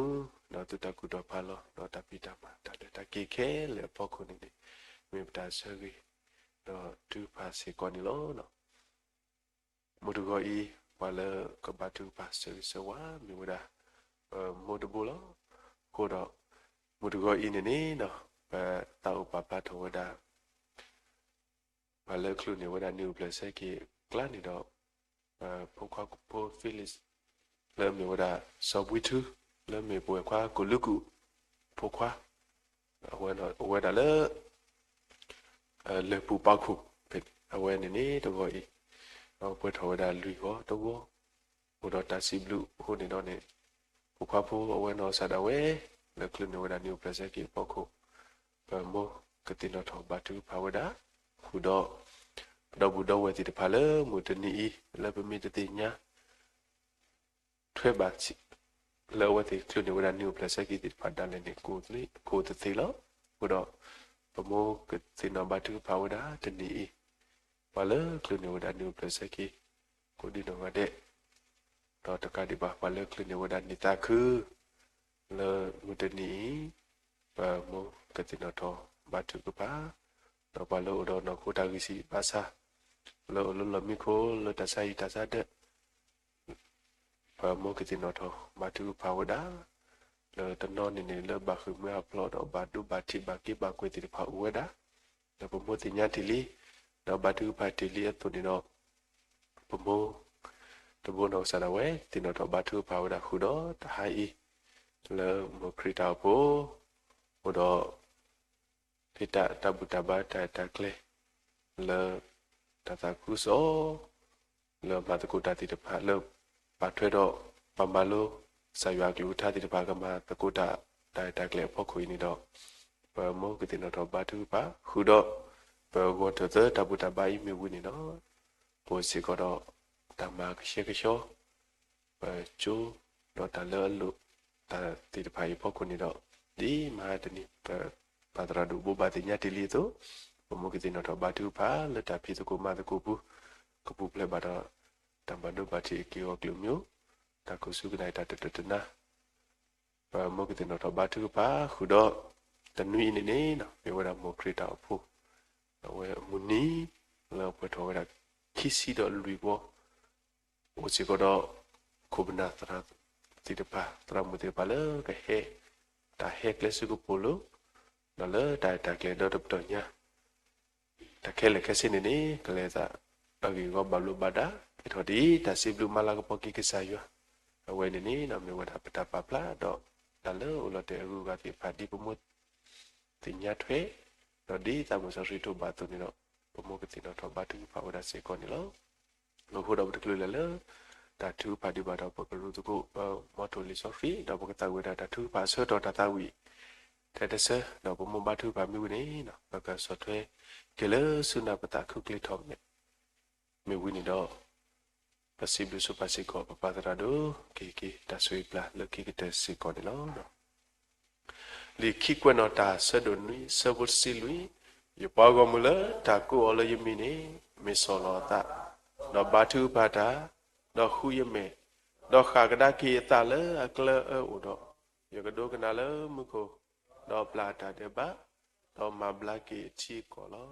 ဒီးသုတၢ်ကူၣ်ထီၣ်ဖးလီၤ, ဒီးတၢ်ဖံးတၢ်မၤတၢ်လဲၤတၢ်က့ၤခဲလၢာ်အဖီခိၣ်န့ၣ်န့ၣ်, မ့ၢ်ပတၢ်ဆၢဂ့ၤ ဒီးထုကဖၣ်စ့ၢ်ကီးန့ၣ်လီၤ. မုၢ်တဂီၤအံၤ ပှၤလၢကဘါထုကဖၣ်ဆၢဂ့ၤဆၢဝါမ့ၢ်ဝဲဒၣ် ပမိၢ်တဘိလီၤ. အဃိဒီး မုၢ်တဂီၤအံၤန့ၣ်န့ၣ် ပသးအိၣ်ပာ်ဖျါထီၣ်ဝဲဒၣ် ပှၤလၢအချုးန့ၢ်ဝဲဒၣ်နံၣ်အိၣ်ဖျဲၣ်ဆဲးက့ၤအကျါန့ၣ်ဒီး ဖိခွါဖိ Felix လၢအမ့ၢ်ဝဲဒၣ် စီၤဘှံထူ လၢအမ့ၢ်ပဝဲၢ်ခွါကိၣ်လူကူၣ် ဖိခွါ အဝဲဒၣ်လၢ လၢၢ်ပူၤပာ်ခိၣ် အဝဲန့ၣ်န့ၣ်တဂီၤအံၤ ပှဲၤထီၣ်ဝဲဒၣ်လွံၢ်ဂီၤတဂီၤ, အိၣ်ဒီးတၢ်စံးဘျုးအဃိန့ၣ်ဒီးန့ၣ် ဖိခွါဖိအဝဲနီၢ်ကစၢ်ဒၣ်ဝဲ လၢချုးန့ၢ်ဝဲဒၣ်နံၣ်အိၣ်ဖျဲၣ်ဆဲးက့ၤအဖီခိၣ် ပမိၢ်ကသ့ၣ်နီၣ်ထီၣ်ဘါထုကဖၣ်ဝဲဒၣ် ဃုာ်ဒီး ပဒီပုၢ်ဒီဝဲၢ်သ့ၣ်တဖၣ်လၢမုၢ်တနံၤအံၤ လၢပမ့ၢ်တသ့ၣ်ညါ ထွဲဘၣ် လၢအဝဲသ့ၣ်ချုးန့ၢ်ဝဲဒၣ်နံၣ်အိၣ်ဖျဲၣ်ဆဲးက့ၤသ့ၣ်တဖၣ်ဒၣ်လဲာ်န့ၣ် ကအိၣ်သ့လီၤ. အဃိဒီး ပမိၢ်ကသ့ၣ်နီၣ်ဘါထုကဖၣ်ဝဲဒၣ်တနံၤအံၤ ပှၤလၢချုးန့ၢ်ဝဲဒၣ်နံၣ်အိၣ်ဖျဲၣ်ဆဲးက့ၤ ကိးဒံနီၢ်ဂၤဒဲး ဒီးတကးဒံးဘၣ် ပှၤလၢချုးန့ၢ်ဝဲဒၣ်နံၣ်သးခု လၢမုၢ်တနံၤအံၤ ပမိၢ်ကသ့ၣ်နီၣ်ထီၣ်ဘါထုကဖၣ် ဒီးပှၤလၢအိၣ်ဒီးနီၢ်ခိတၢ်ဂံၢ်စၢ်ဘါစၢ် လၢအိၣ်လၢလီၢ်မံခိၣ်လၢတၢ်ဆါဟံၣ်တၢ်ဆါဒၢး ပမိၢ်ကသ့ၣ်နီၣ်ထီၣ်ဘါထုကဖၣ်ဝဲဒၣ် လၢတနီၤန့ၣ်န့ၣ် လၢဘၣ်ဃ့ၢ်မှံဟးဖျိးဒီးဘၣ်ဒိဘၣ်ထံးဘၣ်က့ဘၣ်ကွဲသ့ၣ်တဖၣ်အိၣ်ဝဲဒၣ် ဒီးပမိၢ်သ့ၣ်ညါတ့ၢ်လံ ဒီးဘါထုကဖၣ်တ့ၢ်လံအသိးန့ၣ်ဒီး ပမိၢ်တဘိနီၢ်ကစၢ်ဒၣ်ဝဲ သ့ၣ်နီၣ်ထီၣ်ဘါထုကဖၣ်ဝဲဒၣ်ဃုာ်ဒီးတဟါအံၤ လၢမိၢ်ခရံာ်တၢ်အိၣ်ဖှိၣ် အိၣ်ဒီး ဖဲတၢ်တၢ်ဘူၣ်တၢ်ဘါတၢ်ရဲၣ်တၢ်ကျဲၤ လၢတၢ်သးခုကစီၣ် လၢမၤသကိးတၢ်သ့ၣ်တဖၣ်လၢ ပာ်ထွဲဒီး ပမၤလိ ကစၢ်ယွၤအကလုၢ်ကထါသ့ၣ်တဖၣ်ကမၤသကိးတၢ် တၢ်ရဲၣ်တၢ်ကျဲၤအဖီခိၣ်အံၤန့ၣ်ဒီး ပမိၢ်ကသ့ၣ်နီၣ်ထီၣ်ဘါထုကဖၣ် ဃုာ်ဒီး ပဂီၢ်ထၢၣ်သၢတၢ်ဘူၣ်တၢ်ဘါအံၤမ့ၢ်ဝံၤန့ၣ်ဒီး ပအိၣ်စ့ၢ်ကီးဒီး တၢ်မၤကဆှဲကဆှီ ပကၠိ ဒီးတၢ်လၢအလိၣ် တၢ်သ့ၣ်တဖၣ်အံၤအဖီခိၣ်န့ၣ်ဒီး ဒ်မဟါတနံၤ ပပၢ်သရၣ်ဒိၣ်ဘိးဘၣ်သ့ၣ်ညါတ့ၢ်လံအသိး ပမိၢ်ကသ့ၣ်နီၣ်ထီၣ်ဘါထုကဖၣ်လၢတၢ်ဖံးသကိးမၤသကိးပူၤ ကပူၤဖျဲးဘၣ်ဒီး တၢ်ဘၣ်ဒိဘၣ်ထံးအက့ၢ်အဂီၤကျိၤမံၤ တၢ်ခိၣ်ဆူကနၣ်တၢ်တတၢၢ်တနါ ပမိၢ်ကသ့ၣ်နီၣ်ထီၣ်ဘါထုကဖၣ်ဃုာ်ဒီး တနွံအံၤန့ၣ်န့ၣ် မ့ၢ်ဝဲဒၣ်မိၢ်ခရံာ်တၢ်အိၣ်ဖှိၣ် အဝဲအမုၢ်နံၤ လၢပှဲၤထီၣ်ဝဲဒၣ် ခံဆံဒီးလွံၢ်ဝီ အိၣ်စ့ၢ်ကီးဒီး ခိၣ်ပနၢ်သရၣ်သ့ၣ်တဖၣ် သရၣ်မုၣ်သ့ၣ်တဖၣ်လၢကဟဲ တၢ်ဟဲကျဲဆူကပိာ်လိၤ ဒီးလၢတၢ်ရဲၣ်တၢ်ကျဲၤဒီတပတီၢ်ညါ တၢ်ခဲလၢာ်ခဲဆ့န့ၣ်န့ၣ် ကလဲၤသးအဂ့ၢ်အဂီၢ်ဘၣ်ဘျိးဘၣ်ဒါ ကဲထီၣ်ဒ်တၢ်စံးဘျုးမၤလၤကပီၤက့ၤကစၢ်ယွၤ အဝဲန့ၣ်န့ၣ် မ့ၢ်ဝဲဒၣ်ပတၢ်ပာ်ဖျါဒီး တၢ်လၢအိၣ်လီၤတဲာ်အဂုၤအဂၤသ့ၣ်တဖၣ် ဒ်ပမိၢ်သ့ၣ်ညါထွဲ ဒီးဒ်သးမုၢ်စီဆှံတိာ်ဘၣ်အသိးန့ၣ်ဒီး ပမိၢ်ကသ့ၣ်နီၣ်ထီၣ်ဘါထုကဖၣ်ဝဲဒၣ်စ့ၢ်ကီးန့ၣ်လီၤ. အဃိဒီးပတချုးလဲၤလၢ တၢ်ထုကဖၣ်ဒံးဘၣ်ဒီး ပကရူၢ်သကိး ပမီထိၣ်လံာ်စီဆှံ ဒီးပကသးဝံၣ်ဝဲဒၣ်တၢ်ထုကဖၣ်အဆၢကတီၢ်တၢ်သးဝံၣ် ထဲတဆၢ ဒီးပမိၢ်ဘါထုကဖၣ်မ့ၢ်ဝံၤန့ၣ် ပကဆီၣ်ထွဲက့ၤလၢဆူနၢ်ပသးခုကျ့ထီၣ်မဲာ် မ့ၢ်ဝံၤန့ၣ်ဒီး ပစံးဘျုးဆိပာ်စ့ၢ်ကီး ပပၢ်သရၣ်ဒိၣ် ကဟ့ၣ်က့ၤတၢ်ဆိၣ်ဂ့ၤပျၢ်လၢခံကတၢၢ်စ့ၢ်ကီးန့ၣ်လီၤ. လံာ်ခံကွဲးနီၣ်တၢ် ဆၢဒိၣ်နွံ ဆၢဖိတဆံလွံၢ်, ယပှၤဂီၢ်မုၢ်လၢတၢ်ကိးအီၤလၢယမံၤန့ၣ် မ့ၢ်ဆီၣ်လီၤအသး ဒီးဘါထုကဖၣ်တၢ်, ဒီးဃုယမဲာ်, ဒီးဃၣ်ကဒါက့ၤယသးလၢအကျၢၤအၢအိၣ်ဒီး, ယကဒိကနၣ်လၢမူခိၣ်, ဒီးပျၢ်တၢ်ဒဲးဘး, ဒီးမၤဘျါက့ၤအထံအကီၢ်လီ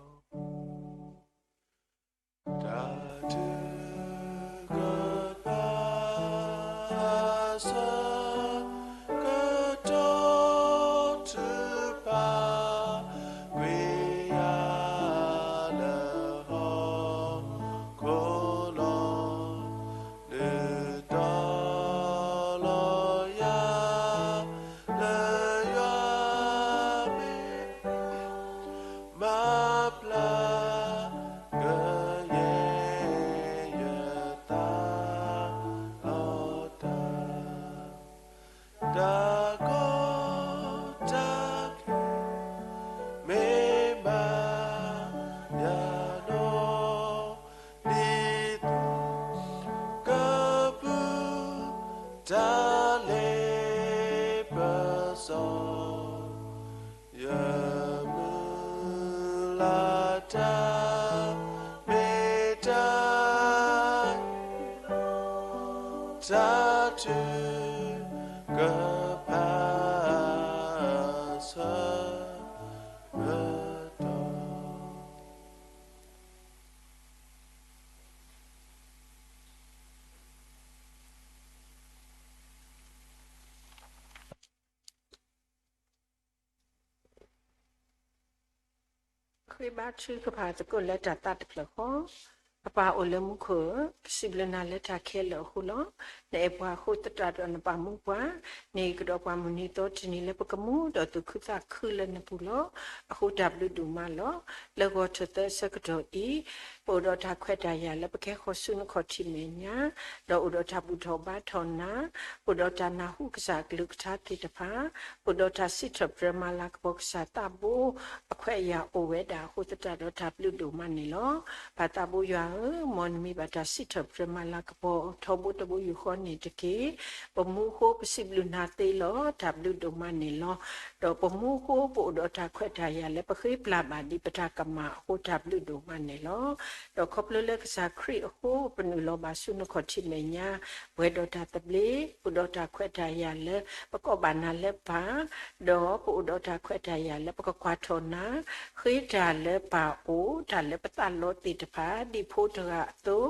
ၤ. တၢ်ထုကဖၣ်အဆၢကတီၢ်ထုကဖၣ်, ကွံာ်ယၤလၢဟီၣ်ခိၣ်လီၤ, ဒုးတီလီၤယၤ လၢယွၤမ့ၢ် မၤဘျါကယဲၢ်ယသးလီၤတၢ်, တၢ်ကီတၢ်ခဲ မ့ၢ်မၤယၤနီၢ် ဒ်သိးကပူၤ တၢ်လ့ပစီ ယမုၢ်လၢ်တၢ် မ့ၢ်တၢ် တၢ်ထုကဖၣ်အဆၢကတီၢ် ဃ့ဘါထုကဖၣ်သကိးလၢတၢ်သးတဖျၢၣ်ဃီ, ပပၢ်အိၣ်လၢမူခိၣ်ဧၢ, ပစံးဘျုးနၤလၢတၢ်ခဲလၢာ်အဃိလီၤ. နအဲၣ်ပှၤအဃိသတးဒီးနပာ်မူပှၤ, န့ၢ်ကဒီးပှၤမုၢ်နံၤသီတနံၤလၢပကမူဒီးသူၣ်ခုသးခုလၢနပူၤလီၤ. အဃိတၢ်ဘျုးဒိၣ်မးလီၤ. လၢဂီၤထၢၣ်သၢအဆၢကတီၢ်အံၤ, ပအိၣ်ဒီးတၢ်ခွဲးတၢ်ယာ်လၢပကဟဲဃီၤဆူနခီၣ်ထံးမဲာ်ညါ, ဒီးအိၣ်ဒီးတၢ်ဘူၣ်ထီၣ်ဘါထီၣ်နၤ, အိၣ်ဒီးတၢ်နၢ်ဟူကစၢ်အကလုၢ်ကထါသ့ၣ်တဖၣ်, အိၣ်ဒီးတၢ်စံးထီၣ်ပတြၢၤမၤလၤကပီၤကစၢ်သးဘိအခွဲးအယာ်အိၣ်ဝဲဒၣ်အဃိသတးဒီးတၢ်ဘျုးဒိၣ်မးန့ၣ်လီၤ. ပၢ်သးဘိယွၤဧၢ, မ်နမံၤဘၣ်တၢ်စံးထီၣ်ပတြၢၤမၤလၤကပီၤထီဘိတဘိယူၢ်ဃီန့ၣ်တက့ၢ်. ပမူအဃိပစံးဘျုးနၤသ့လီၤ, တၢ်ဘျုးဒိၣ်မးန့ၣ်လီၤ. ဒီးပမူအဃိပအိၣ်ဒီးတၢ်ခွဲးတၢ်ယာ်လၢပဃ့ပျၢ်ဘၣ်ဒ်ပတၢ်ကမၣ်အဃိတၢ်ဘျုးဒိၣ်မးန့ၣ်လီၤ. ဒီးခီဖျိလၢကစၢ်ခရံာ်အဃိ ပနုာ်လီၤဘၣ်ဆူနခီၣ်ထံးမဲာ်ညါ, ပှဲၤဒီးတၢ်သဘျ့, အိၣ်ဒီးတၢ်ခွဲးတၢ်ယာ်လၢပကိးဘၣ်နၤလၢပၢ်, ဒီးပအိၣ်ဒီးတၢ်ခွဲးတၢ်ယာ်လၢပကကွၢ်ထီၣ်နၤ, ဃ့တၢ်လၢပၢ်အိၣ်, တၢ်လၢပသးလီသ့ၣ်တဖၣ် ဒ်ဖိတဂၤအသိး,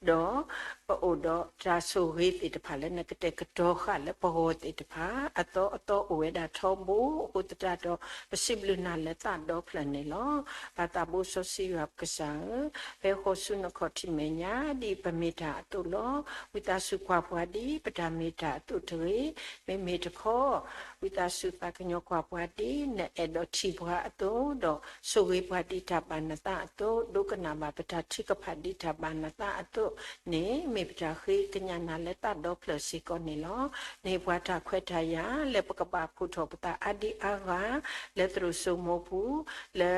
ဒီး ပအိၣ်ဒီးတၢ်ဆိၣ်ဂ့ၤသ့ၣ်တဖၣ်လၢနကတဲာ်ကတီၤဃာ်လၢပဂီၢ်သ့ၣ်တဖၣ် အသီအသီအိၣ်ဝဲဒၣ်ထီဘိအဃိသတးဒီး ပစံးဘျုးနၤလၢသးဒီဖျၢၣ်န့ၣ်လီၤ. ပၢ်သးဘိစီဆှံယွၤပကစၢ်ဧၢ, ပဟဲဃီၤဆူနခီၣ်ထံးမဲာ်ညါဒ်ပမ့ၢ်တၢ်အသိးလီၤ. ဝံသးစူၤကွၢ်ပှၤဒ်ပတၢ်မ့ၢ်တၢ်အသိးတဂ့ၤ, မ့မ့ၢ်တခီ ဝံသးစူၤသးကညီၤကွၢ်ပှၤဒ်နအဲၣ်ဒိးထံၣ်ပှၤအသိး, ဒီးဆိၣ်ဂ့ၤပှၤဒ်တၢ်ဘၣ်နသးအသိး, ဒိကနၣ်ဘၣ်ပတၢ်ထုကဖၣ်ဒ်တၢ်ဘၣ်နသးအသိးန့ၣ် မ့ၢ်ပတၢ်ဃ့ကညးနၤလၢသးဒီဖျၢၣ်စ့ၢ်ကီးန့ၣ်လီၤ. န့ၢ်ပှၤတၢ်ခွဲးတၢ်ယာ်လၢပကဘၣ်ဖီၣ်ထီၣ်ပသးအါဒံအါဂၤ လၢသရိာ်စိမိပူၤ, လၢ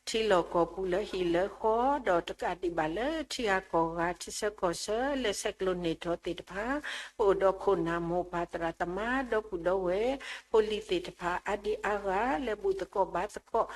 ထံလီၢ်ကီၢ်ပူၤ လၢဟံၣ်လၢဃီ, ဒီးတကးဒံးဘၣ်လၢထံဂၤကီၢ်ဂၤ ထံဆၢကီၢ်ဆၢ လၢဆဲးကျိးန့ၢ်ထီၣ်သ့ၣ်တဖၣ်, ပအိၣ်ဒီးခိၣ်နၢ်မိၢ်ပၢ်သရၣ်သမါ ဒီပုၢ်ဒီဝဲၢ် ဖိလံၤသ့ၣ်တဖၣ် အါဒံအါဂၤ လၢဘူၣ်သကိးဘါသကိး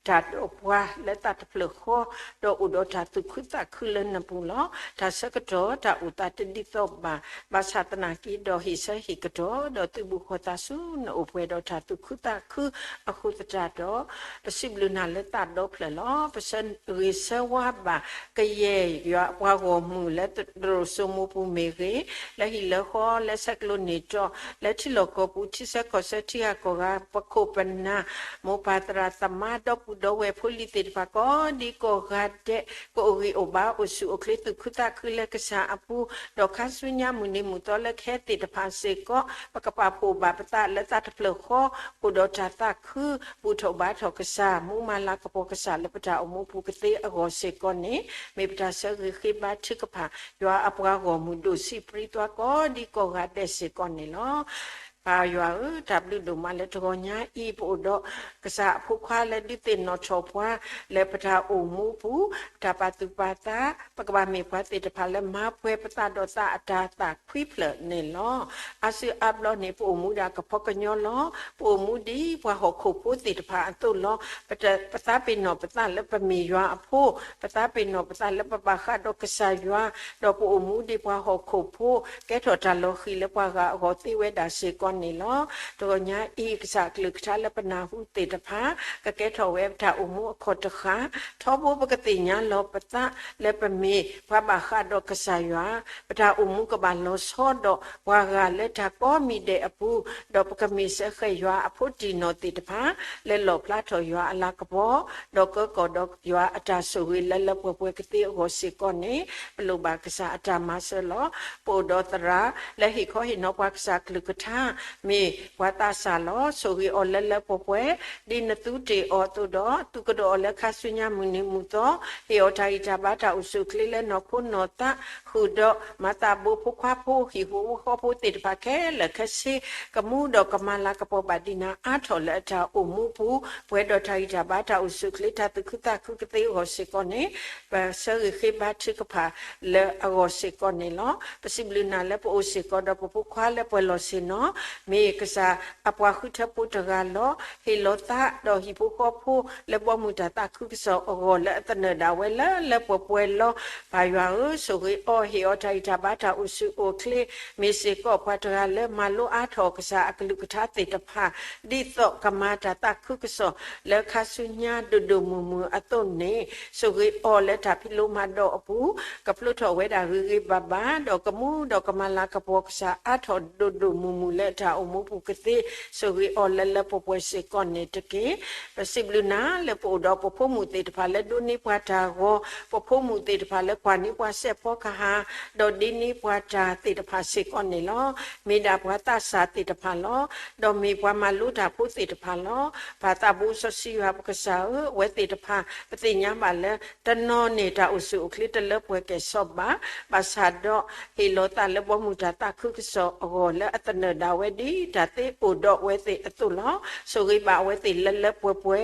တၢ်ဒီးပှၤလၢသးတဖျၢၣ်ဃီ, ဒီးအိၣ်ဒီးတၢ်သူၣ်ခုသးခုလၢနပူၤလီၤ. တၢ်ဆၢကတီၢ်တၢ်အိၣ်သးတဒ်သိးဘၣ်, ဘၣ်ဆၣ်သနာ်က့ဒီးဟ့ၣ်ဆၢဟ့ၣ်ကတီၢ်, ဒီးသုးဘူးဃီၤသးဆူနအိၣ်ပှဲၤဒီးတၢ်သူၣ်ခုသးခုအဃိသတးဒီး ပစံးဘျုးနၤလၢသးဒီဖျၢၣ်လီၤ. ပဆၢဂ့ၤဆၢဝါဘၣ် ကယဲၢ်ယွၤအပှၤဂီၢ်မုၢ်လၢသရိာ်စိမိပူၤမ့ၢ်ဂ့ၤ, လၢဟံၣ်လၢဃီ လၢဆဲးကျိးန့ၢ်ထီၣ် လၢထံလီၢ်ကီၢ်ပူၤ ထံဆၢကီၢ်ဆၢ ထံဂၤကီၢ်ဂၤ ပခိၣ်ပနၢ် မိၢ်ပၢ်သရၣ်သမါ ဒီပုၢ်ဒီဝဲၢ်ဖိလံၤသ့ၣ်တဖၣ် ကိးဒံကိးဂၤဒဲး ကအိၣ်ဂံၢ်အိၣ်ဘါ အိၣ်ဆူၣ်အိၣ်ချ့ သူၣ်ခုသးခုလၢကစၢ်အပူၤ, ဒီးခါဆူညါမုၢ်နံၤမုၢ်သီလၢကဟဲသ့ၣ်တဖၣ်စ့ၢ်ကီး ပကပာ်ဖှိၣ်ဘၣ်ပသးလၢသးတဖျၢၣ်ဃီ, အိၣ်ဒီးတၢ်သးခု ဘူၣ်ထီၣ်ဘါထီၣ်ကစၢ် မူမၤလၤကပီၤကစၢ်လၢပတၢ်အိၣ်မူပူၤကသ့အဂီၢ်စ့ၢ်ကီးန့ၣ် မ့ၢ်ပတၢ်ဆၢဂ့ၤဃ့ဘါထုကဖၣ် ယွၤအပှၤဂီၢ်မုၢ်ဒိၣ်စံးပြံသွါ ကိးဒံကိးဂၤဒဲးစ့ၢ်ကီးန့ၣ်လီၤ. ပၢ်ယွၤဧၢ, တၢ်ဘျုးဒိၣ်မးလၢတဂီၤညါအံၤ ပအိၣ်ဒီးကစၢ်အဖိခွါလၢဒုးသ့ၣ်နီၣ်ထီၣ်ပှၤ လၢပတၢ်အိၣ်မူပူၤ, တၢ်ပာ်သူၣ်ပာ်သး, ပကဘၣ်မ့ၢ်ပှၤသ့ၣ်တဖၣ်လၢမၤပှဲၤပသးဒီးသးအတၤသၣ်ခွံဖျၢၣ်န့ၣ်လီၤ. အါစုအါဘျီန့ၣ် ပအိၣ်မူဒၣ်ကဖီကညီလီၤ. ပအိၣ်မူဒ်ပှၤဟီၣ်ခိၣ်ဖိသ့ၣ်တဖၣ်အသိးလီၤ. ပတ- ပသးပ့ၤနီၣ်ပသးလၢပမ့ၢ်ယွၤအဖိ, ပသးပ့ၤနီၣ်ပသးလၢပဘၣ်ဃးဒီးကစၢ်ယွၤ, ဒီးပအိၣ်မူဒ်ပှၤဟီၣ်ခိၣ်ဖိ, ကဲထီၣ်တၢ်လီၤဃံၤလၢပှၤဂၤအဂီၢ်သ့ဝဲဒၣ်စ့ၢ်ကီးန့ၣ်လီၤ. တဂီၤညါအံၤ ကစၢ်အကလုၢ်ကထါလၢပနၢ်ဟူသ့ၣ်တဖၣ် ကကဲထီၣ်ဝဲပတၢ်အိၣ်မူအခီၣ်တဃာ်, ထီဘိပကသ့ၣ်ညါလီၤပသးလၢပမ့ၢ်ပှၤဘၣ်ဃးဒီးကစၢ်ယွၤ, ပတၢ်အိၣ်မူကဘၣ်လီၤဆီဒီးပှၤဂၤလၢတၢ်ကိးမံၤဒဲးအပူၤ, ဒီးပကမ့ၢ်စၢဃဲၣ်ယွၤအဖိတံၢ်နီၢ်သ့ၣ်တဖၣ် လၢလီၣ်ဖျါထီၣ်ယွၤအလၤကပီၤ, ဒီးကၢကီၢ်ဒီးယွၤအတၢ်ဆိၣ်ဂ့ၤလၢလၢပှဲၤပှဲၤကသ့အဂီၢ်စ့ၢ်ကီးန့ၣ် ပလိၣ်ဘၣ်ကစၢ်အတၢ်မၤစၢၤလီၤ. ပအိၣ်ဒီးသရၣ်လၢဟ့ၣ်ခီဟ့ၣ်နီၤပှၤကစၢ်ကလုၢ်ကထါ မ့ၢ်ပှၤသးစၢ်လီၤ. ဆိၣ်ဂ့ၤအီၤလၢလၢပှဲၤပှဲၤ ဒ်နသူတ့ၢ်အီၤအသိးဒီး သူကဒီးအီၤလၢခါဆူညါမုၢ်နံၤမုၢ်သီ, ဟ့ၣ်အီၤတၢ်ဂံၢ်တၢ်ဘါတၢ်အိၣ်ဆူၣ်အိၣ်ချ့လၢနီၢ်ခိနီၢ်သး, ဃုာ်ဒီးမၤသးဘိဖိခွါဖိဟံၣ်ဖိဃီဖိသ့ၣ်တဖၣ်ခဲလၢာ်ခဲဆ့, ကမူဒီးကမၤလၤကပီၤဘၣ်ဒံးနၤအါထီၣ်လၢအတၢ်အိၣ်မူပူၤ, ပှဲၤဒီးတၢ်ဂံၢ်တၢ်ဘါတၢ်အိၣ်ဆူၣ်အိၣ်ချ့တၢ်သူၣ်ခုသးခုကသ့အဂီၢ်စ့ၢ်ကီးန့ၣ် ပဆၢဂ့ၤဃ့ဘါထုကဖၣ်လၢအဂီၢ်စ့ၢ်ကီးန့ၣ်လီၤ. ပစံးဘျုးနၤလၢပအိၣ်စ့ၢ်ကီးဒီးပဖိခွါလၢပှဲၤလီၢ်ဆ့ၣ်နီၤ, မ့ၢ်ကစၢ်အပှၤဃုထၢဖိတဂၤလီၤ. ဟ့ၣ်လီၤသးဒီးဟံၣ်ဖိဃီဖိလၢဘီမုၢ်တၢ်သးခုကစီၣ်အဂီၢ်လၢအသနၢၣ်ဒၣ်ဝဲလၢလၢပှဲၤပှဲၤလီၤ. ပၢ်ယွၤဧၢ, ဆိၣ်ဂ့ၤအီၤ, ဟ့ၣ်အီၤတၢ်ဂံၢ်တၢ်ဘါတၢ်အိၣ်ဆူၣ်အိၣ်ချ့, မ့ၢ်စ့ၢ်ကီးပှၤတဂၤလၢမၤလိအါထီၣ်ကစၢ်အကလုၢ်ကထါသ့ၣ်တဖၣ် ဒ်သိးကမၤတၢ်သးခုကစီၣ်လၢခါဆူညါဒိၣ်ဒိၣ်မုၢ်မုၢ်အသိးန့ၣ်, ဆိၣ်ဂ့ၤအီၤလၢတၢ်ဖံးလိမၤဒိးအပူၤ, ကဖျိထီၣ်ဝဲဒၣ်ဂ့ၤဂ့ၤဘၣ်ဘၣ်, ဒီးကမူဒီးကမၤလၤကပီၤကစၢ်အါထီၣ်ဒိၣ်ဒိၣ်မုၢ်မုၢ်လၢတၢ်အိၣ်မူပူၤကသ့, ဆိၣ်ဂ့ၤအီၤလၢလၢပှဲၤပှဲၤစ့ၢ်ကီးန့ၣ်တက့ၢ်. ပစံးဘျုးနၤလၢပအိၣ်ဒီးပဖိမုၣ်သ့ၣ်တဖၣ်လၢဒိးန့ၢ်ပှၤတၢ်ဂီၤ, ပဖိမုၣ်သ့ၣ်တဖၣ်လၢကွၢ်န့ၢ်ပှၤစဲးဖီကဟၣ်, ဒီးဒိးန့ၢ်ပှၤတၢ်သ့ၣ်တဖၣ်စ့ၢ်ကီးန့ၣ်လီၤ. မ့ၢ်ဒၣ်ပှၤသးစၢ်သ့ၣ်တဖၣ်လီၤ. ဒီးမ့ၢ်ပှၤမၤလိတၢ်ဖိသ့ၣ်တဖၣ်လီၤ. ပၢ်သးဘိစီဆှံယွၤပကစၢ်ဧၢ, အဝဲသ့ၣ်တဖၣ် ပသ့ၣ်ညါဘၣ်လၢ တနီၤန့ၣ်တၢ်အိၣ်ဆူၣ်အိၣ်ချ့တလၢပှဲၤကဲၣ်ဆိးဘၣ်, ဘၣ်ဆၣ်ဒီး ဟ့ၣ်လီၤသးလၢဘီမုၢ်တၢ်သးခုကစီၣ်အဂီၢ်လၢအသနၢၣ်ဒၣ်ဝဲဒ်တၢ်သ့အိၣ်ဒီးအဝဲသ့ၣ်အသိးလီၤ. ဆိၣ်ဂ့ၤဘၣ်အဝဲသ့ၣ်လၢလၢပှဲၤပှဲ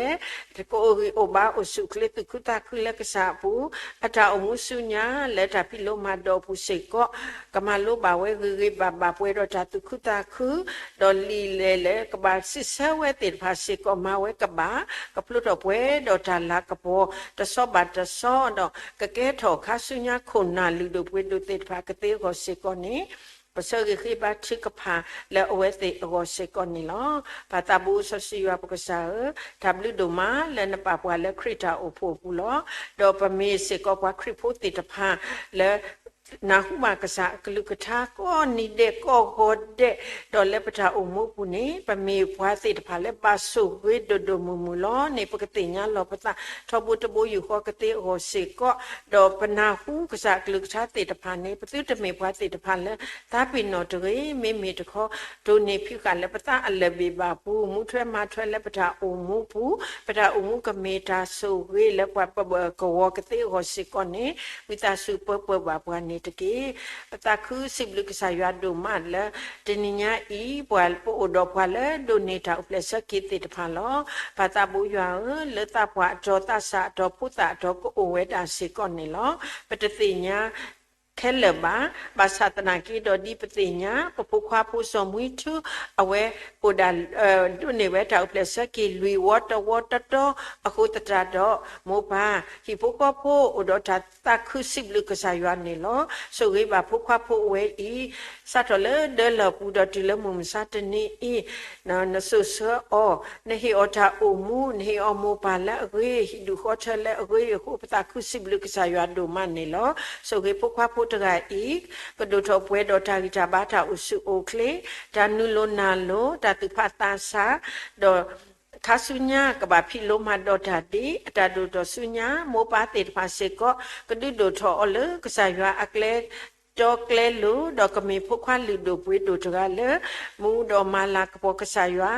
ၤ, ကအိၣ်ဂံၢ်အိၣ်ဘါအိၣ်ဆူၣ်အိၣ်ချ့သူၣ်ခုသးခုလၢကစၢ်အပူၤ, အတၢ်အိၣ်မူဆူညါလၢတၢ်ဖံးလိမၤဒိးအပူၤစ့ၢ်ကီး ကမၤလိဘၣ်ဝဲဂ့ၤဂ့ၤဘၣ်ဘၣ်ပှဲၤဒီးတၢ်သူၣ်ခုသးခု, ဒီးလံာ်လဲၢ်လၢကဘၣ်စံးဆၢဝဲသ့ၣ်တဖၣ်စ့ၢ်ကီးမၤဝဲကဘၣ်, ကဖျိထီၣ်ပှဲၤဒီးတၢ်လၤကပီၤတဆီဘၣ်တဆီဒီး ကကဲထီၣ်ခါဆူညါခိၣ်နၢ်လုၢ်ဒိၣ်ပှ့ၤဒိၣ်သ့ၣ်တဖၣ်ကသ့အဂီၢ်စ့ၢ်ကီးန့ၣ် ပဆၢဂ့ၤဃ့ဘါထုကဖၣ်လၢအဝဲသ့ၣ်အဂီၢ်စ့ၢ်ကီးန့ၣ်လီၤ. ပၢ်သးဘိစီဆှံယွၤပကစၢ်ဧၢ, တၢ်ဘျုးဒိၣ်မးလၢနပာ်ပှၤလၢခရံာ်တၢ်အိၣ်ဖှိၣ်အပူၤလီၤ. ဒီးပမ့ၢ်စ့ၢ်ကီးပှၤခရံာ်ဖိသ့ၣ်တဖၣ်လၢ နၢ်ဟူဘၣ်ကစၢ်အကလုၢ်ကထါကိးနံၤဒဲးကိးဂီၤဒဲး, ဒီးလၢပတၢ်အိၣ်မူအပူၤန့ၣ် ပမ့ၢ်ပှၤသ့ၣ်တဖၣ်လၢဘၣ်ဆိၣ်ဂ့ၤဒိၣ်ဒိၣ်မုၢ်မုၢ်လီၤန့ၣ် ပကသ့ၣ်ညါလီၤပသး ထီဘိတဘိယူၢ်ဃီကသ့အဂီၢ်စ့ၢ်ကီး, ဒီးပနၢ်ဟူကစၢ်အကလုၢ်ကထါသ့ၣ်တဖၣ်န့ၣ် ပသုတမ့ၢ်ပှၤသ့ၣ်တဖၣ်လၢ သးပ့ၤနီၣ်တဂ့ၤ, မ့မ့ၢ်တခီ ဒိးန့ၢ်ဖံးဃာ်လၢပသးအလၢၢ်ဘ့ၣ်ဘၣ်ပူၤ, မူထွဲမၤထွဲလၢပတၢ်အိၣ်မူပူၤ, ပတၢ်အိၣ်မူကမ့ၢ်တၢ်ဆိၣ်ဂ့ၤလၢပှၤဘၢၣ်ဘၢၣ်ကဝီၤကသ့အဂီၢ်စ့ၢ်ကီးန့ၣ် ဝံသးစူၤပၢပၢဘၣ်ပှၤန့ၣ်တက့ၢ်. ပသးခုစံးဘျုးကစၢ်ယွၤဒိၣ်မးလၢ တနံၤညါအံၤ ပှၤပအိၣ်ဒီးပှၤလၢဒိးန့ၢ်တၢ်အိၣ်ဖျဲၣ်ဆၢက့ၤသ့ၣ်တဖၣ်လီၤ. ပၢ်သးဘိယွၤဧၢ, လၢသးပှၢ်အတီၤသးစၢ်အတီၤဖိသၣ်အတီၤကအိၣ်ဝဲဒၣ်စ့ၢ်ကီးန့ၣ်လီၤ. ပတသ့ၣ်ညါ ခဲလၢာ်ဘၣ်. ဘၣ်ဆၣ်သနာ်က့ဒီးဒ်ပသ့ၣ်ညါ ပဖိခွါဖိစီၤမှံထူ အဝဲအိၣ်ဒၣ် ဒိးန့ၢ်ဝဲတၢ်အိၣ်ဖျဲၣ်ဆၢက့ၤလွံၢ်ဝီတဝီတတီၤအဃိသတးဒီး မိၢ်ပၢ် ဟံၣ်ဖိဃီဖိအိၣ်ဒီးတၢ်သးခုစံးဘျုးကစၢ်ယွၤန့ၣ်လီၤ. ဆိၣ်ဂ့ၤဘၣ်ဖိခွါဖိအဝဲအံၤ စးထီၣ်လၢဒၢလီၢ်ပူၤဒီးတုၤလၢမုၢ်မဆါတနံၤအံၤ နစိာ်ဆှၢအီၤ, နဟ့ၣ်အီၤတၢ်အိၣ်မူ, နဟ့ၣ်အီၤမိၢ်ပၢ်လၢအဂ့ၤ, ဟံၣ်ဒူၣ်ဃီထၢလၢအဂ့ၤအဃိ ပသးခုစံးဘျုးကစၢ်ယွၤဒိၣ်မးန့ၣ်လီၤ. ဆိၣ်ဂ့ၤဖိခွါဖိတဂၤအံၤ ကဒိၣ်ထီၣ်ပှဲၤဒီးတၢ်ဂံၢ်တၢ်ဘါတၢ်အိၣ်ဆူၣ်အိၣ်ချ့, တၢ်နုာ်လိၤနၢ်လိၤ, တၢ်သူၣ်ဖးသးဆး, ဒီးခါဆူညါကဘၣ်ဖံးလိမၤဒိးတၢ်ဒ်အတၢ်ဒိၣ်ထီၣ်ဆူညါ, မိၢ်ပၢ်သ့ၣ်တဖၣ်စ့ၢ်ကီး ကဒုးဒိၣ်ထီၣ်အီၤလၢကစၢ်ယွၤအကျဲ ကၠီကျဲလိၤ ဒီးကမ့ၢ်ဖိခွါလုၢ်ဒိၣ်ပှ့ၤဒိၣ်တဂၤလၢ မူဒီးမၤလၤကပီၤကစၢ်ယွၤ,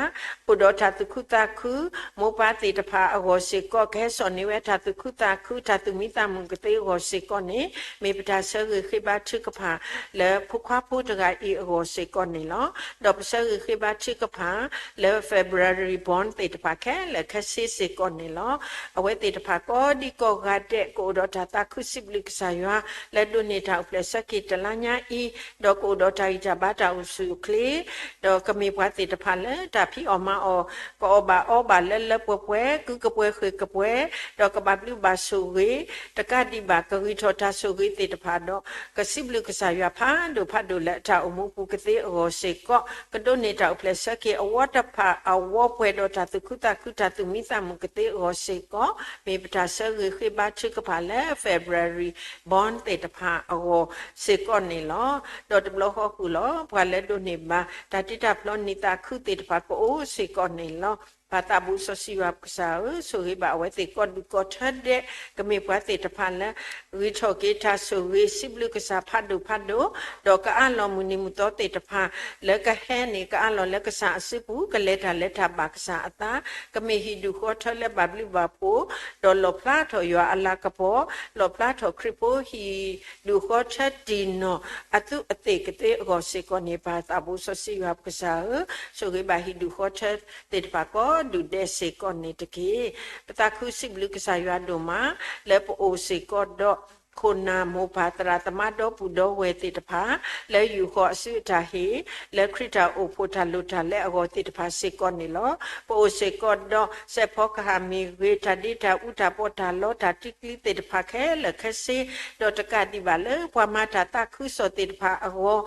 အိၣ်ဒီးတၢ်သူၣ်ခုသးခု, မိၢ်ပၢ်သ့ၣ်တဖၣ်အဂီၢ်စ့ၢ်ကီး ကဟဲစိာ်န့ၢ်ဝဲတၢ်သူၣ်ခုသးခု တၢ်သူၣ်မံသးမုာ်ကသ့အဂီၢ်စ့ၢ်ကီးန့ၣ် မ့ၢ်ပတၢ်ဆၢဂ့ၤဃ့ဘါထုကဖၣ် လၢဖိခွါဖိတဂၤအံၤအဂီၢ်စ့ၢ်ကီးန့ၣ်လီၤ. ဒီးပဆၢဂ့ၤဃ့ဘါထုကဖၣ် လၢ February born သ့ၣ်တဖၣ်ခဲလၢာ်ခဲဆ့စ့ၢ်ကီးန့ၣ်လီၤ. အဝဲသ့ၣ်တဖၣ်ကိးဒံကိးဂၤဒဲး ကအိၣ်ဒီးတၢ်သးခုစံးဘျုးကစၢ်ယွၤ လၢဒိးန့ၢ်တၢ်အိၣ်ဖျဲၣ်ဆၢက့ၤတလါညါအံၤ, ဒီးကအိၣ်ဒီးတၢ်ဂံၢ်တၢ်ဘါတၢ်အိၣ်ဆူၣ်အိၣ်ချ့, ဒီးကမ့ၢ်ပှၤသ့ၣ်တဖၣ်လၢတၢ်ဖံးအီၣ်မၤအီၣ် ကအီၣ်ဘၣ်အီဘၣ်လၢလၢပှဲၤပှဲၤ ကုကပှဲၤဃ့ၢ်ကပှဲၤ, ဒီးကဘၣ်ဘျုးဘၣ်ဆိၣ်ဂ့ၤ တကးဒံးဘၣ် ကဂံၢ်ထီၣ်တၢ်ဆိၣ်ဂ့ၤသ့ၣ်တဖၣ်ဒီး ကစံးဘျုးကစၢ်ယွၤဖးဒိၣ်ဖးဒိၣ်လၢအတၢ်အိၣ်မူပူၤကသ့အဂီၢ်စ့ၢ်ကီး, ကဒိးန့ၢ်တၢ်အိၣ်ဖျဲၣ်ဆၢက့ၤအဝီတဖၣ်အဝီပှဲၤဒီးတၢ်သူၣ်ခုသးခု တၢ်သူၣ်မံသးမုာ်ကသ့အဂီၢ်စ့ၢ်ကီး, မ့ၢ်ပတၢ်ဆၢဂ့ၤဃ့ဘါထုကဖၣ်လၢ February born သ့ၣ်တဖၣ်အဂီၢ်စ့ၢ်ကီးန့ၣ်လီၤ. ဒီးတဘျီဃီဃုာ်လီၤ ပှၤလၢဒိးန့ၢ်ဘၣ် တၢ်တ့တၢ်ဖျီနံၣ်သးခုသ့ၣ်တဖၣ်ကအိၣ်စ့ၢ်ကီးန့ၣ်လီၤ. ပၢ်သးဘိစီဆှံယွၤပကစၢ်ဧၢ, ဆိၣ်ဂ့ၤဘၣ်အဝဲသ့ၣ်ကိးဒူၣ်ကိးထၢဒဲး, ကမ့ၢ်ပှၤသ့ၣ်တဖၣ်လၢ ဂံၢ်ထီၣ်က့ၤတၢ်ဆိၣ်ဂ့ၤ စံးဘျုးကစၢ်ဖးဒိၣ်ဖးဒိၣ်, ဒီးကအးလီၤမုၢ်နံၤမုၢ်သီသ့ၣ်တဖၣ် လၢကဟဲန့ၣ်ကအးလီၤလၢကစၢ်အစုပူၤ ကလဲၤတၢ်လဲၤတၢ်ဘၣ်ကစၢ်အသး, ကမ့ၢ်ဟံၣ်ဒူၣ်ဃီထၢလၢဘၣ်ဘျုးဘၣ်ဖှိၣ်, ဒီးလီၣ်ဖျါထီၣ်ယွၤအလၤကပီၤ, လီၣ်ဖျါထီၣ်ခရံာ်ဖိဟံၣ်ဒူၣ်ဃီထၢတံၢ်နီၢ်အသူးအသ့ၣ်ကသ့အဂီၢ်စ့ၢ်ကီးန့ၣ် ပၢ်သးဘိစီဆှံယွၤပကစၢ်ဧၢ, ဆိၣ်ဂ့ၤဘၣ်ဟံၣ်ဒူၣ်ဃီထၢသ့ၣ်တဖၣ်ကိးဒူၣ်ဒဲးစ့ၢ်ကီးန့ၣ်တက့ၢ်. ပသးခုစံးဘျုးကစၢ်ယွၤဒိၣ်မး လၢပအိၣ်စ့ၢ်ကီးဒီး ခိၣ်နၢ်မိၢ်ပၢ်သရၣ်သမါဒီပုၢ်ဒီဝဲၢ်သ့ၣ်တဖၣ် လၢယူၢ်ဃီအစုအတၢ်ဟ့ၣ်, လၢခရံာ်တၢ်အိၣ်ဖှိၣ်တၢ်လိၣ်တၢ်လဲအဂီၢ်သ့ၣ်တဖၣ်စ့ၢ်ကီးန့ၣ်လီၤ. ပအိၣ်စ့ၢ်ကီးဒီးစဲးဖီကဟၣ်မ့ၢ်ဂ့ၤ, တၢ်ဒ့တၢ်အူတၢ်ပီးတၢ်လီတၢ်တံကျံသ့ၣ်တဖၣ်ခဲလၢာ်ခဲဆ့, ဒီးတကးဒံးဘၣ်လၢပှၤမၤတၢ်သးခုကစီၣ်သ့ၣ်တဖၣ်အဂီၢ်,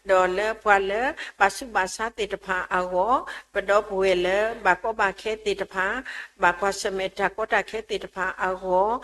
ဒီးလၢပှၤလၢဘၣ်ဆူးဘၣ်ဆါသ့ၣ်တဖၣ်အဂီၢ်, ပဒီပုၢ်ဝဲၢ်လၢဘၣ်ကီဘၣ်ခဲသ့ၣ်တဖၣ်, ဘၣ်ကွၢ်ဆၢၣ်မဲာ်တၢ်ကီတၢ်ခဲသ့ၣ်တဖၣ်အဂီၢ်,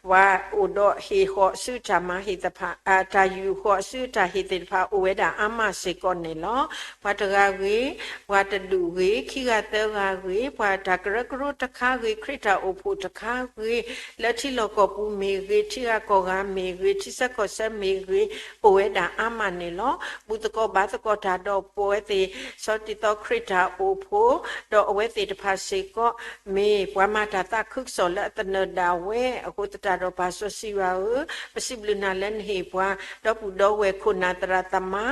ပှၤအိၣ်ဒီးဟ့ၣ်ဃီၤအစုတၢ်မၤဟ့ၣ်သ့ၣ်တဖၣ်, တၢ်ယူၢ်ဃီၤအစုအတၢ်ဟ့ၣ်သ့ၣ်တဖၣ် အိၣ်ဝဲဒၣ်အါမးစ့ၢ်ကီးန့ၣ်လီၤ. ပှၤတဂၤဂ့ၤ, ပှၤတဒူၣ်ဂ့ၤ, ခံဂၤသၢဂၤဂ့ၤ, ပှၤတၢ်ကရၢကရိတခါဂ့ၤ, ခရံာ်တၢ်အိၣ်ဖှိၣ်တခါဂ့ၤ, လၢထံလီၢ်ကီၢ်ပူၤမ့ၢ်ဂ့ၤ, ထံဂၤကီၢ်ဂၤမ့ၢ်ဂ့ၤ, ထံဆၢကီၢ်ဆၢမ့ၢ်ဂ့ၤ, အိၣ်ဝဲဒၣ်အါမးန့ၣ်လီၤ. ဘူၣ်သကိးဘါသကိးတၢ်ဒီးပဝဲသ့ၣ် ဆီတံၤသီခရံာ်တၢ်အိၣ်ဖှိၣ်, ဒီးအဝဲသ့ၣ်တဖၣ်စ့ၢ်ကီး မ့ၢ်ပှၤမၤတၢ်သးခုကစီၣ်လၢအသနၢၣ်ဒၣ်ဝဲ, အဃိသတးဒီးပၢ်စီဆှံယွၤဧၢ, ပစံးဘျုးနၤလၢနဟ့ၣ်ပှၤ ဒီပုၢ်ဒီဝဲၢ်ခိၣ်နၢ်သရၣ်သမါ,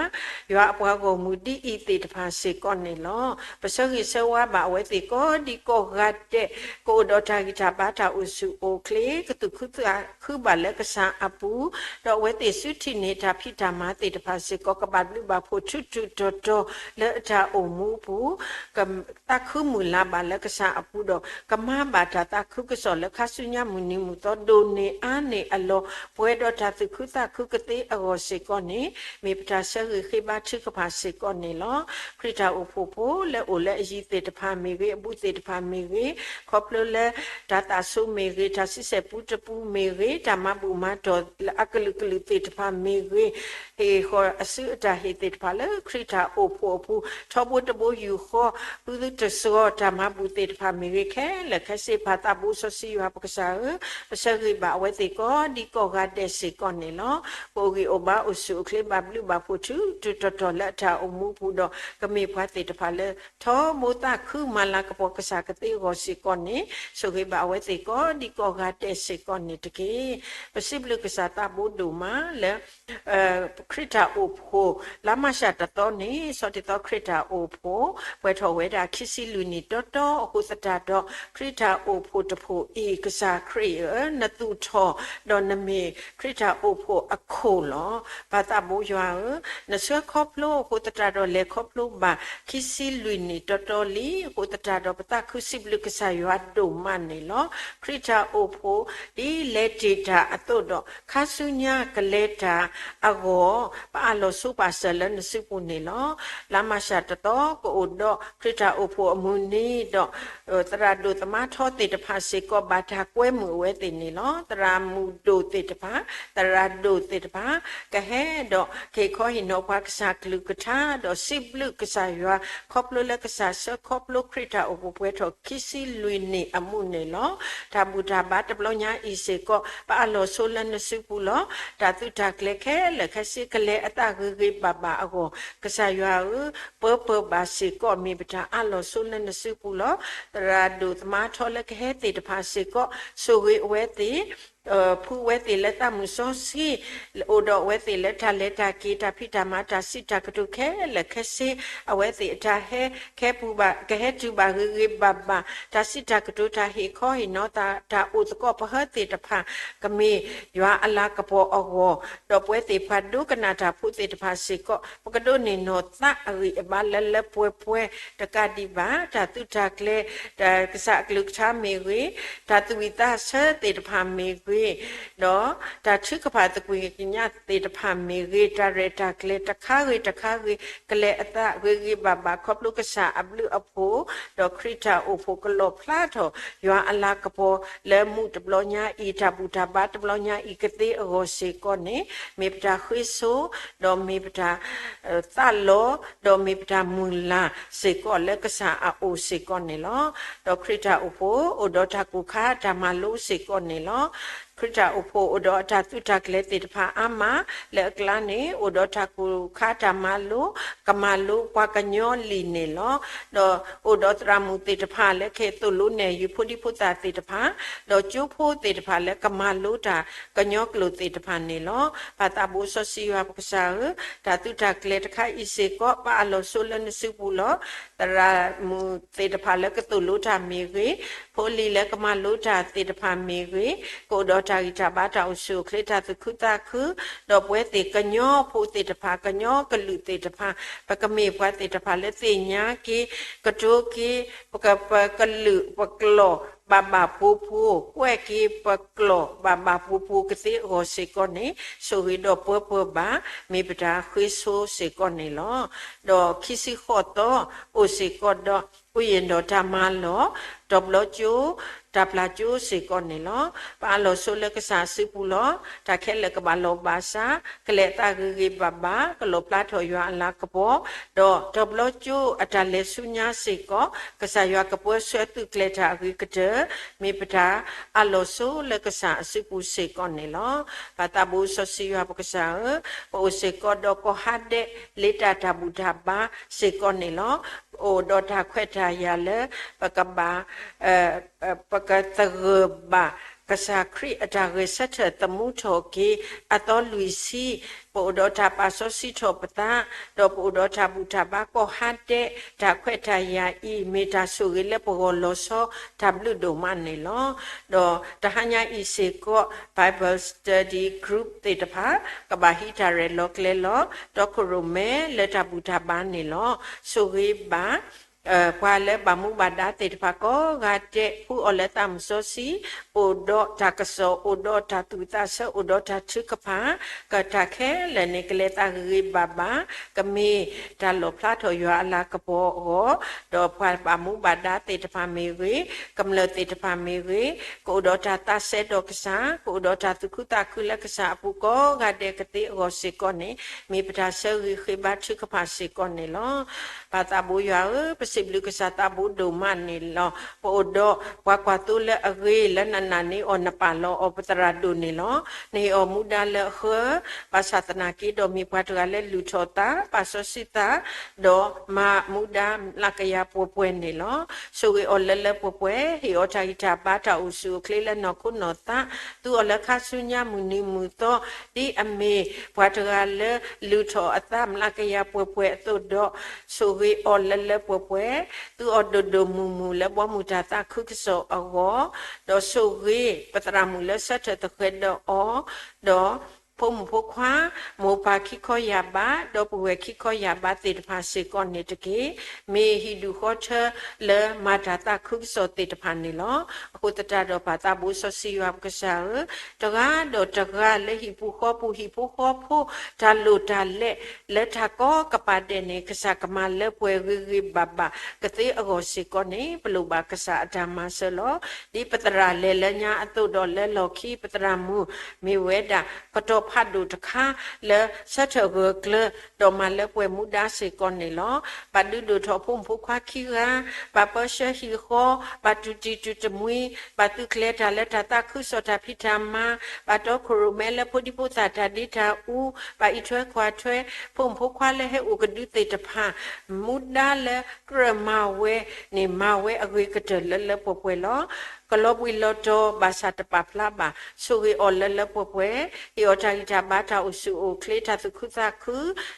ယွၤအပှၤဂီၢ်မုၢ်ဒ်အံၤသ့ၣ်တဖၣ်စ့ၢ်ကီးန့ၣ်လီၤ. ပဆၢဂ့ၤဆၢဝါဘၣ်အဝဲသ့ၣ်ကိးဒံကိးဂၤဒဲး, ကအိၣ်ဒီးတၢ်ဂံၢ်တၢ်ဘါတၢ်အိၣ်ဆူၣ်အိၣ်ချ့, ကသူၣ်ခုသးခုဘၣ်လၢကစၢ်အပူၤ, ဒီးအဝဲသ့ၣ်စုထံၣ်န့ၢ်တၢ်ဖံးတၢ်မၤသ့ၣ်တဖၣ်စ့ၢ်ကီး ကဘၣ်ဘျုးဘၣ်ဖှိၣ်ထူးထူးတီၤတီၤလၢအတၢ်အိၣ်မူအပူၤ, ကသးခုမုၢ်လၢ်ဘၣ်လၢကစၢ်အပူၤဒီး ကမၤဘၣ်တၢ်သးခုကစီၣ်လၢခါဆူညါမုၢ်နံၤမုၢ်သီဒိၣ်န့ၢ်အါန့ၢ်အလီၢ် ပှဲၤဒီးတၢ်သူၣ်ခုသးခုကသ့အဂီၢ်စ့ၢ်ကီးန့ၣ် မ့ၢ်ပတၢ်ဆၢဂ့ၤဃ့ဘါထုကဖၣ်စ့ၢ်ကီးန့ၣ်လီၤ. ခရံာ်တၢ်အိၣ်ဖှိၣ်ဖိလၢအိၣ်လၢအယံၤသ့ၣ်တဖၣ်မ့ၢ်ဂ့ၤ, အဘူးသ့ၣ်တဖၣ်မ့ၢ်ဂ့ၤ, ခီဖျိလၢတၢ်သးဆိမ့ၢ်ဂ့ၤ, တၢ်ဆံဆဲၣ်ပူတပူမ့ၢ်ဂ့ၤ, တၢ်မၤဘူၣ်မၤတီၢ်လၢအကလုာ်ကလုာ်သ့ၣ်တဖၣ်မ့ၢ်ဂ့ၤ, ဟ့ၣ်ဃီၤအစုအတၢ်ဟ့ၣ်သ့ၣ်တဖၣ်လၢခရံာ်တၢ်အိၣ်ဖှိၣ်အပူၤ, ထီဘိတဘိယူၢ်ဃီ, ဃုတစှီၤတၢ်မၤဘူၣ်သ့ၣ်တဖၣ်မ့ၢ်ဂ့ၤခဲလၢာ်ခဲဆ့ ပၢ်သးဘိစီဆှံယွၤပကစၢ်ဧၢ, ပဆၢဂ့ၤဘၣ်အဝဲသ့ၣ်ကိးဒံကိးဂၤဒဲးစ့ၢ်ကီးန့ၣ်လီၤ. ပအိၣ်ဂံၢ်အိၣ်ဘါအိၣ်ဆူၣ်အိၣ်ချ့ဘၣ်ဘျုးဘၣ်ဖှိၣ်ထူးထူးတီၤတီၤလၢအတၢ်အိၣ်မူအပူၤဒီး ကမ့ၢ်ပှၤသ့ၣ်တဖၣ်လၢ ထီဘိသးခုမၤလၤကပီၤကစၢ်ကသ့အဂီၢ်စ့ၢ်ကီးန့ၣ် ဆိၣ်ဂ့ၤဘၣ်အဝဲသ့ၣ်ကိးဒံကိးဂၤဒဲးစ့ၢ်ကီးန့ၣ်တက့ၢ်. ပစံးဘျုးကစၢ်သးဘိဒိၣ်မးလၢ ခရံာ်တၢ်အိၣ်ဖှိၣ် လါမၤရှးတသီန့ၣ် ဆီတံၤသီခရံာ်တၢ်အိၣ်ဖှိၣ် ပှဲၤထီၣ်ဝဲဒၣ်ခံဆံလွံၢ်နံၣ်တီတီအဃိသတးဒီး ခရံာ်တၢ်အိၣ်ဖှိၣ်တဖှိၣ်အံၤ ကစၢ်ခရံာ်ဧၢ, နသူၣ်ထီၣ်ဒီးနမ့ၢ်ခရံာ်တၢ်အိၣ်ဖှိၣ်အခိၣ်လီၤ. ပၢ်သးဘိယွၤဧၢ, နဆှၢခီဖျိအဃိသတးဒီး လဲၤခီဖျိဘၣ်ခံဆံလွံၢ်နံၣ်တီတီလံအဃိသတးဒီး ပသးခုစံးဘျုးကစၢ်ယွၤဒိၣ်မးန့ၣ်လီၤ. ခရံာ်တၢ်အိၣ်ဖှိၣ် ဒ်လဲၤတ့ၢ်တၢ်အသိးဒီး ခါဆူညါကလဲၤတၢ်အဂီၢ် ပအၢၣ်လီၤဆိပာ်စၢၤလၢနစုပူၤန့ၣ်လီၤ. လါမၤရှးတသီ ကအိၣ်ဒီးခရံာ်တၢ်အိၣ်ဖှိၣ်အမုၢ်နံၤဒီး သရၣ်ဒိၣ်သမါထီသ့ၣ်တဖၣ်စ့ၢ်ကီး ဘၣ်တၢ်ကွဲမုာ်အဝဲသ့ၣ်န့ၣ်လီၤ. သရၣ်မုၣ်ဒိၣ်သ့ၣ်တဖၣ်, သရၣ်ဒိၣ်သ့ၣ်တဖၣ် ကဟဲဒီးကဟ့ၣ်ခီဟ့ၣ်နီၤပှၤကစၢ်ကလုၢ်ကထါ ဒီးစံးဘျုးကစၢ်ယွၤ ခီဖျိလၢကစၢ်ဆၢခီဖျိခရံာ်တၢ်အိၣ်ဖှိၣ်ပှဲၤထီၣ်ခံဆံလွံၢ်နံၣ်အမုၢ်န့ၣ်လီၤ. တၢ်ဘူၣ်တၢ်ဘါတဘျီညါအံၤစ့ၢ်ကီး ပအၢၣ်လီၤဆိလၢနစုပူၤလီၤ. တၢ်သုးတၢ်ကျဲၤခဲလၢာ်ခဲဆ့ ကလဲၤအသးဂ့ၤဂ့ၤဘၣ်ဘၣ်အဂီၢ် ကစၢ်ယွၤဧၢ, ပၢပၢဘၣ်စ့ၢ်ကီး မ့ၢ်ပတၢ်အၢၣ်လီၤဆိလၢနစုပူၤလီၤ. သရၣ်ဒိၣ်သမါထီလၢကဟဲသ့ၣ်တဖၣ်စ့ၢ်ကီး ဆိၣ်ဂ့ၤအဝဲသ့ၣ် ဖှူဝဲသ့ၣ်လၢသးမုၢ်စီဆှံ, အိၣ်ဒီးအဝဲသ့ၣ်လၢတၢ်လဲၤတၢ်က့ၤ တၢ်ဖံးတၢ်မၤ တၢ်စံးတၢ်ကတိၤခဲလၢာ်ခဲဆ့, အဝဲသ့ၣ်အတၢ်ဟဲ ကဟဲတုၤဘၣ်ဂ့ၤဂ့ၤဘၣ်ဘၣ်, တၢ်စံးတၢ်ကတိၤ တၢ်ဟ့ၣ်ခီဟ့ၣ်နီၤ တၢ်အိၣ်သကိးပဟၢသ့ၣ်တဖၣ် ကမ့ၢ်ယွၤအလၤကပီၤအဂီၢ်, ဒီးပဝဲသ့ၣ်ပှၤဒိကနၣ်တၢ်ဖိသ့ၣ်တဖၣ်စ့ၢ်ကီး ပကဒိးန့ၢ်နီၢ်သးအဂံၢ်အဘါလၢလၢပှဲၤပှဲၤတကးဒံးဘၣ်, တၢ်သုးတၢ်ကျဲၤ တၢ်ကစၢ်အကလုၢ်ကထါမ့ၢ်ဂ့ၤ, တၢ်သူၣ်ဝံၣ်သးဆၢသ့ၣ်တဖၣ်မ့ၢ်ဂ့ၤ, ဒီးတၢ်ထုကဖၣ်သကွံၢ်ကညးသ့ၣ်တဖၣ်မ့ၢ်ဂ့ၤ, တၢ်ရဲၣ်တၢ်ကျဲၤတခါဂ့ၤတခါဂ့ၤ ကလဲၤအသးဂ့ၤဂ့ၤဘၣ်ဘၣ် ခီဖျိကစၢ်အဘျုးအဖှိၣ် ဒီးခရံာ်တၢ်အိၣ်ဖှိၣ်ကလီၣ်ဖျါထီၣ် ယွၤအလၤကပီၤလၢမုၢ်တဘျီညါအံၤ တၢ်ဘူၣ်တၢ်ဘါတဘျီညါအံၤကသ့အဂီၢ်စ့ၢ်ကီးန့ၣ် မ့ၢ်ပတၢ်ဃ့ဆိ ဒီးမ့ၢ်ပတၢ် သးလီၤ, ဒီးမ့ၢ်ပတၢ်မုၢ်လၢ်စ့ၢ်ကီးလၢကစၢ်အအိၣ်စ့ၢ်ကီးန့ၣ်လီၤ. ဒီးခရံာ်တၢ်အိၣ်ဖှိၣ်အိၣ်ဒီးတၢ်ကူၣ်ခါတၢ်မၤလိစ့ၢ်ကီးန့ၣ်လီၤ. ခရံာ်တၢ်အိၣ်ဖှိၣ်အိၣ်ဒီးအတၢ်သုးတၢ်ကျဲၤသ့ၣ်တဖၣ်အါမး လၢအကျါန့ၣ် အိၣ်ဒီးတၢ်ကူၣ်ခါတၢ်မၤလိ ကမၤလိပှၤကညီလံာ်န့ၣ်လီၤ. ဒီးအိၣ်ဒီးသရၣ်မုၣ်သ့ၣ်တဖၣ်လၢကဟဲသိၣ်လိနဲၣ်ယုာ်ဖိဒံဖိသၣ်သ့ၣ်တဖၣ်, ဒီးကၠိဖိသ့ၣ်တဖၣ်လၢကမၤလိတၢ်ကညီကျိာ်သ့ၣ်တဖၣ်န့ၣ်လီၤ. ပၢ်သးဘိစီဆှံယွၤပကစၢ်ဧၢ, တၢ်သုးတၢ်ကျဲၤတခါအံၤစ့ၢ်ကီး ပအၢၣ်လီၤဆိလၢနစုပူၤလီၤ. သရၣ်မုၣ်သ့ၣ်တဖၣ်လၢကသိၣ်လိတၢ်မ့ၢ်ဂ့ၤ, ဖိလံၤလၢကမၤလိတၢ်သ့ၣ်တဖၣ်မ့ၢ်ဂ့ၤ, ကအိၣ်ဒီးတၢ်ဂံၢ်တၢ်ဘါ တၢ်အိၣ်ဆူၣ်အိၣ်ချ့ တၢ်သူၣ်ခုသးခု, ဒီးပဝဲသ့ၣ်ကညီဖိသ့ၣ်တဖၣ် ကညီကလုာ်သ့ၣ်တဖၣ် ပကမ့ၢ်ပှၤသ့ၣ်တဖၣ်လၢသ့ၣ်ညါက့ၤ ကတိၤက့ၤ ပကလုာ်ပကျိာ်ဘၣ်ဘၣ်ဖိဖိ, ကွဲးက့ၤပကျိာ်ဘၣ်ဘၣ်ဖိဖိကသ့အဂီၢ်စ့ၢ်ကီးန့ၣ် ဆိၣ်ဂ့ၤဒီးပၢပၢဘၣ် မ့ၢ်ပတၢ်ဃ့ဆိစ့ၢ်ကီးန့ၣ်လီၤ. ဒီးခံဆံဃိးသီ အိၣ်စ့ၢ်ကီးဒီး အိၣ်ယံၤဒီးတၢ်မၤလီၢ် တဘျီကၠိ တၢ်ပျၢ်ကၠိစ့ၢ်ကီးန့ၣ်လီၤ. ပအၢၣ်လီၤဆိလၢကစၢ်အစုပူၤလီၤ. တၢ်ခဲလၢာ်ကဘၣ်လီၢ်ဘၣ်စး, ကလဲၤအသးဂ့ၤဂ့ၤဘၣ်ဘၣ်, ကလီၣ်ဖျါထီၣ်ယွၤအလၤကပီၤ, ဒီးတဘျီကၠိအတၢ်လဲၤဆူညါစ့ၢ်ကီး ကစၢ်ယွၤကပၢဆှၢသုးကျဲၤတၢ်အဂ့ၤကတၢၢ် မ့ၢ်ပတၢ်အၢၣ်လီၤဆိလၢကစၢ်အစုပူၤစ့ၢ်ကီးန့ၣ်လီၤ. ပၢ်သးဘိစီဆှံယွၤပကစၢ်ဧၢ, ပအိၣ်စ့ၢ်ကီးဒီးကီၢ်ဟါဒဲး လ့တၢ်တၢ်ဘူၣ်တၢ်ဘါစ့ၢ်ကီးန့ၣ်လီၤ. အိၣ်ဒီးတၢ်ခွဲးတၢ်ယာ်လၢ ပကဘၣ် ပကသဂၢၢ်ဘၣ် ကစၢ်ခရံာ်အတၢ်ဂဲၤဆၢထၢၣ်သမူထီၣ်က့ၤ အသီလွံၢ်ဆံ, ပအိၣ်ဒီးတၢ်ပာ်စီဆှံထီၣ်ပသး, ဒီးပအိၣ်ဒီးတၢ်ဘူၣ်တၢ်ဘါကီၢ်ဟါဒဲး တၢ်ခွဲးတၢ်ယာ်အံၤ မ့ၢ်တၢ်ဆိၣ်ဂ့ၤလၢပဂီၢ်လီၤဆီ တၢ်ဘျုးဒိၣ်မးန့ၣ်လီၤ. ဒီးတဟါညါအံၤစ့ၢ်ကီး Bible Study Group သ့ၣ်တဖၣ် ကဘၣ်ဟံးတၢ်ရဲၣ်လီၤကျဲၤလီၤ တီခိၣ်ရိၣ်မဲလၢတၢ်ဘူၣ်တၢ်ဘါန့ၣ်လီၤ. ဆိၣ်ဂ့ၤဘၣ် ပှၤလၢဘၣ်မူဘၣ်ဒါသ့ၣ်တဖၣ်ကိးဂၤဒဲး ဖှူအီၤလၢသးမုၢ်စီဆှံ, အိၣ်ဒီးတၢ်ကစီၣ်, အိၣ်ဒီးတၢ်သူၣ်ဝံၣ်သးဆၢ, အိၣ်ဒီးတၢ်ထုကဖၣ်, ကတၢ်ခဲလၢာ်န့ၣ် ကလဲၤသးဂ့ၤဂ့ၤဘၣ်ဘၣ်, ကမ့ၢ်တၢ်လီၣ်ဖျါထီၣ်ယွၤအလၤကပီၤအဂီၢ်, ဒီးပှၤဘၣ်မူဘၣ်ဒါသ့ၣ်တဖၣ်မ့ၢ်ဂ့ၤ, ကမျၢၢ်သ့ၣ်တဖၣ်မ့ၢ်ဂ့ၤ, ကအိၣ်ဒီးတၢ်သးစဲဒီးကစၢ်, ကအိၣ်ဒီးတၢ်သူၣ်ခုသးခုလၢကစၢ်အပူၤကိးဂၤဒဲးကသ့အဂီၢ်စ့ၢ်ကီးန့ၣ် မ့ၢ်ပတၢ်ဆၢဂ့ၤဃ့ဘါထုကဖၣ်စ့ၢ်ကီးန့ၣ်လီၤ. ပၢ်သးဘိယွၤဧၢ, ပစံးဘျုးကစၢ်သးဘိဒိၣ်မးန့ၣ်လီၤ. ပအိၣ်ဒီးပှၤကွၢ်သိလၢအဂ့ၤ လၢနနာ်န့ၢ်အီၤ နပာ်လီၤအီၤ ပသရၣ်ဒိၣ်န့ၣ်လီၤ. နဟ့ၣ်အီၤမူဒါလၢအဃၢ, ဘၣ်ဆၣ်သနာ်က့ဒီး မ့ၢ်ပှၤတဂၤလၢလုၢ်ထီၣ်သး, ပာ်စီဆှံသး, ဒီးမၤမူဒါမျးကယၤပှဲၤပှဲၤန့ၣ်လီၤ. ဆိၣ်ဂ့ၤအီၤလၢလၢပှဲၤပှဲၤ, ဟ့ၣ်အီၤတၢ်ဂံၢ်တၢ်ဘါ တၢ်အိၣ်ဆူၣ်အိၣ်ချ့လၢနီၢ်ခိနီၢ်သး, သူအီၤလၢခါဆူညါမုၢ်နံၤမုၢ်သီ, ဒ်အမ့ၢ်ပှၤတဂၤလၢလုၢ်ထီၣ်အသးမျးကယၤပှဲၤပှဲၤအသိးဒီး, ဆိၣ်ဂ့ၤအီၤလၢလၢပှဲၤပှဲၤ, သူအီၤဒိၣ်ဒိၣ်မုၢ်မုၢ်လၢဘီမုၢ်တၢ်သးခုကစီၣ်အဂီၢ်, ဒီးဆိၣ်ဂ့ၤပသရၣ်မုၣ်လၢဆၢထၢၣ်သဃဲးဒီးအီၤ, ဒီး ဖိမုၣ်ဖိခွါ, မိၢ်ပၢ်ခံခီယၢ်ဘး, ဒီပုၢ်ဝဲၢ်ခံခီယၢ်ဘးသ့ၣ်တဖၣ်စ့ၢ်ကီးန့ၣ်တက့ၢ်. မ့ၢ်ဟံၣ်ဒူၣ်ဃီထၢလၢမၤတၢ်သးခုကစီၣ်သ့ၣ်တဖၣ်န့ၣ်လီၤ. အဃိသတးဒီးပၢ်သးဘိစီဆှံယွၤပကစၢ်ဧၢ, တဂၤဒီးတဂၤလၢဟံၣ်ပူၤဃီပူၤ ဟံၣ်ဖိဃီဖိ တၢ်လိၣ်တၢ်လဲၤ လၢတၢ်ကီကပၤဒဲးန့ၣ် ကစၢ်ကမၤလၢပှဲၤဂ့ၤဂ့ၤဘၣ်ဘၣ်ကသ့အဂီၢ်စ့ၢ်ကီးန့ၣ် ပလိၣ်ဘၣ်ကစၢ်အတၢ်မၤစၢၤလီၤ. ဒ်ပသရၣ်လဲၤလၢညါအသိးဒီးလၢလီၢ်ခံ ပသရၣ်မုၣ်မ့ၢ်ဝဲဒၣ် ကတီၤဖးဒိၣ်တခါ လၢဆၢထၢၣ်ဂၢၢ်ကျၢၤ ဒီးမၤလၢပှဲၤမူဒါစ့ၢ်ကီးန့ၣ်လီၤ. ဘၣ်ဒုးဒိၣ်ထီၣ်ဖိမုၣ်ဖိခွါခံဂၤ, ဘၣ်ပၢဆှၢဟံၣ်ဃီ, ဘၣ်တူၢ်တံၢ်တူၢ်တမှံၤ, ဘၣ်သုးကျဲၤတၢ်လၢတၢ်သးခုကစီၣ်တၢ်ဖံးတၢ်မၤ, ဘၣ်တီခိၣ်ရိၣ်မဲလၢဖိဒံဖိသၣ်တၢ်ဒ့တၢ်အူ, ဘၣ်အံးထွဲကွၢ်ထွဲ ဖိမုၣ်ဖိခွါလၢဟဲအိၣ်ကဒုသ့ၣ်တဖၣ်, မူဒါလၢကြၢးမၤဝဲန့ၣ် မၤဝဲအဂ့ၤကတၢၢ်လၢလၢပှဲၤပှဲၤလီၤ. ကလီၤဘှံးလီၤတီၤဘၣ်ဆၣ်တပာ်ဖျါဘၣ်, ဆိၣ်ဂ့ၤအီၤလၢလၢပှဲၤပှဲၤ, ဟ့ၣ်အီၤတၢ်ဂံၢ်တၢ်ဘါ တၢ်အိၣ်ဆူၣ်အိၣ်ချ့ တၢ်သူၣ်ခုသးခု,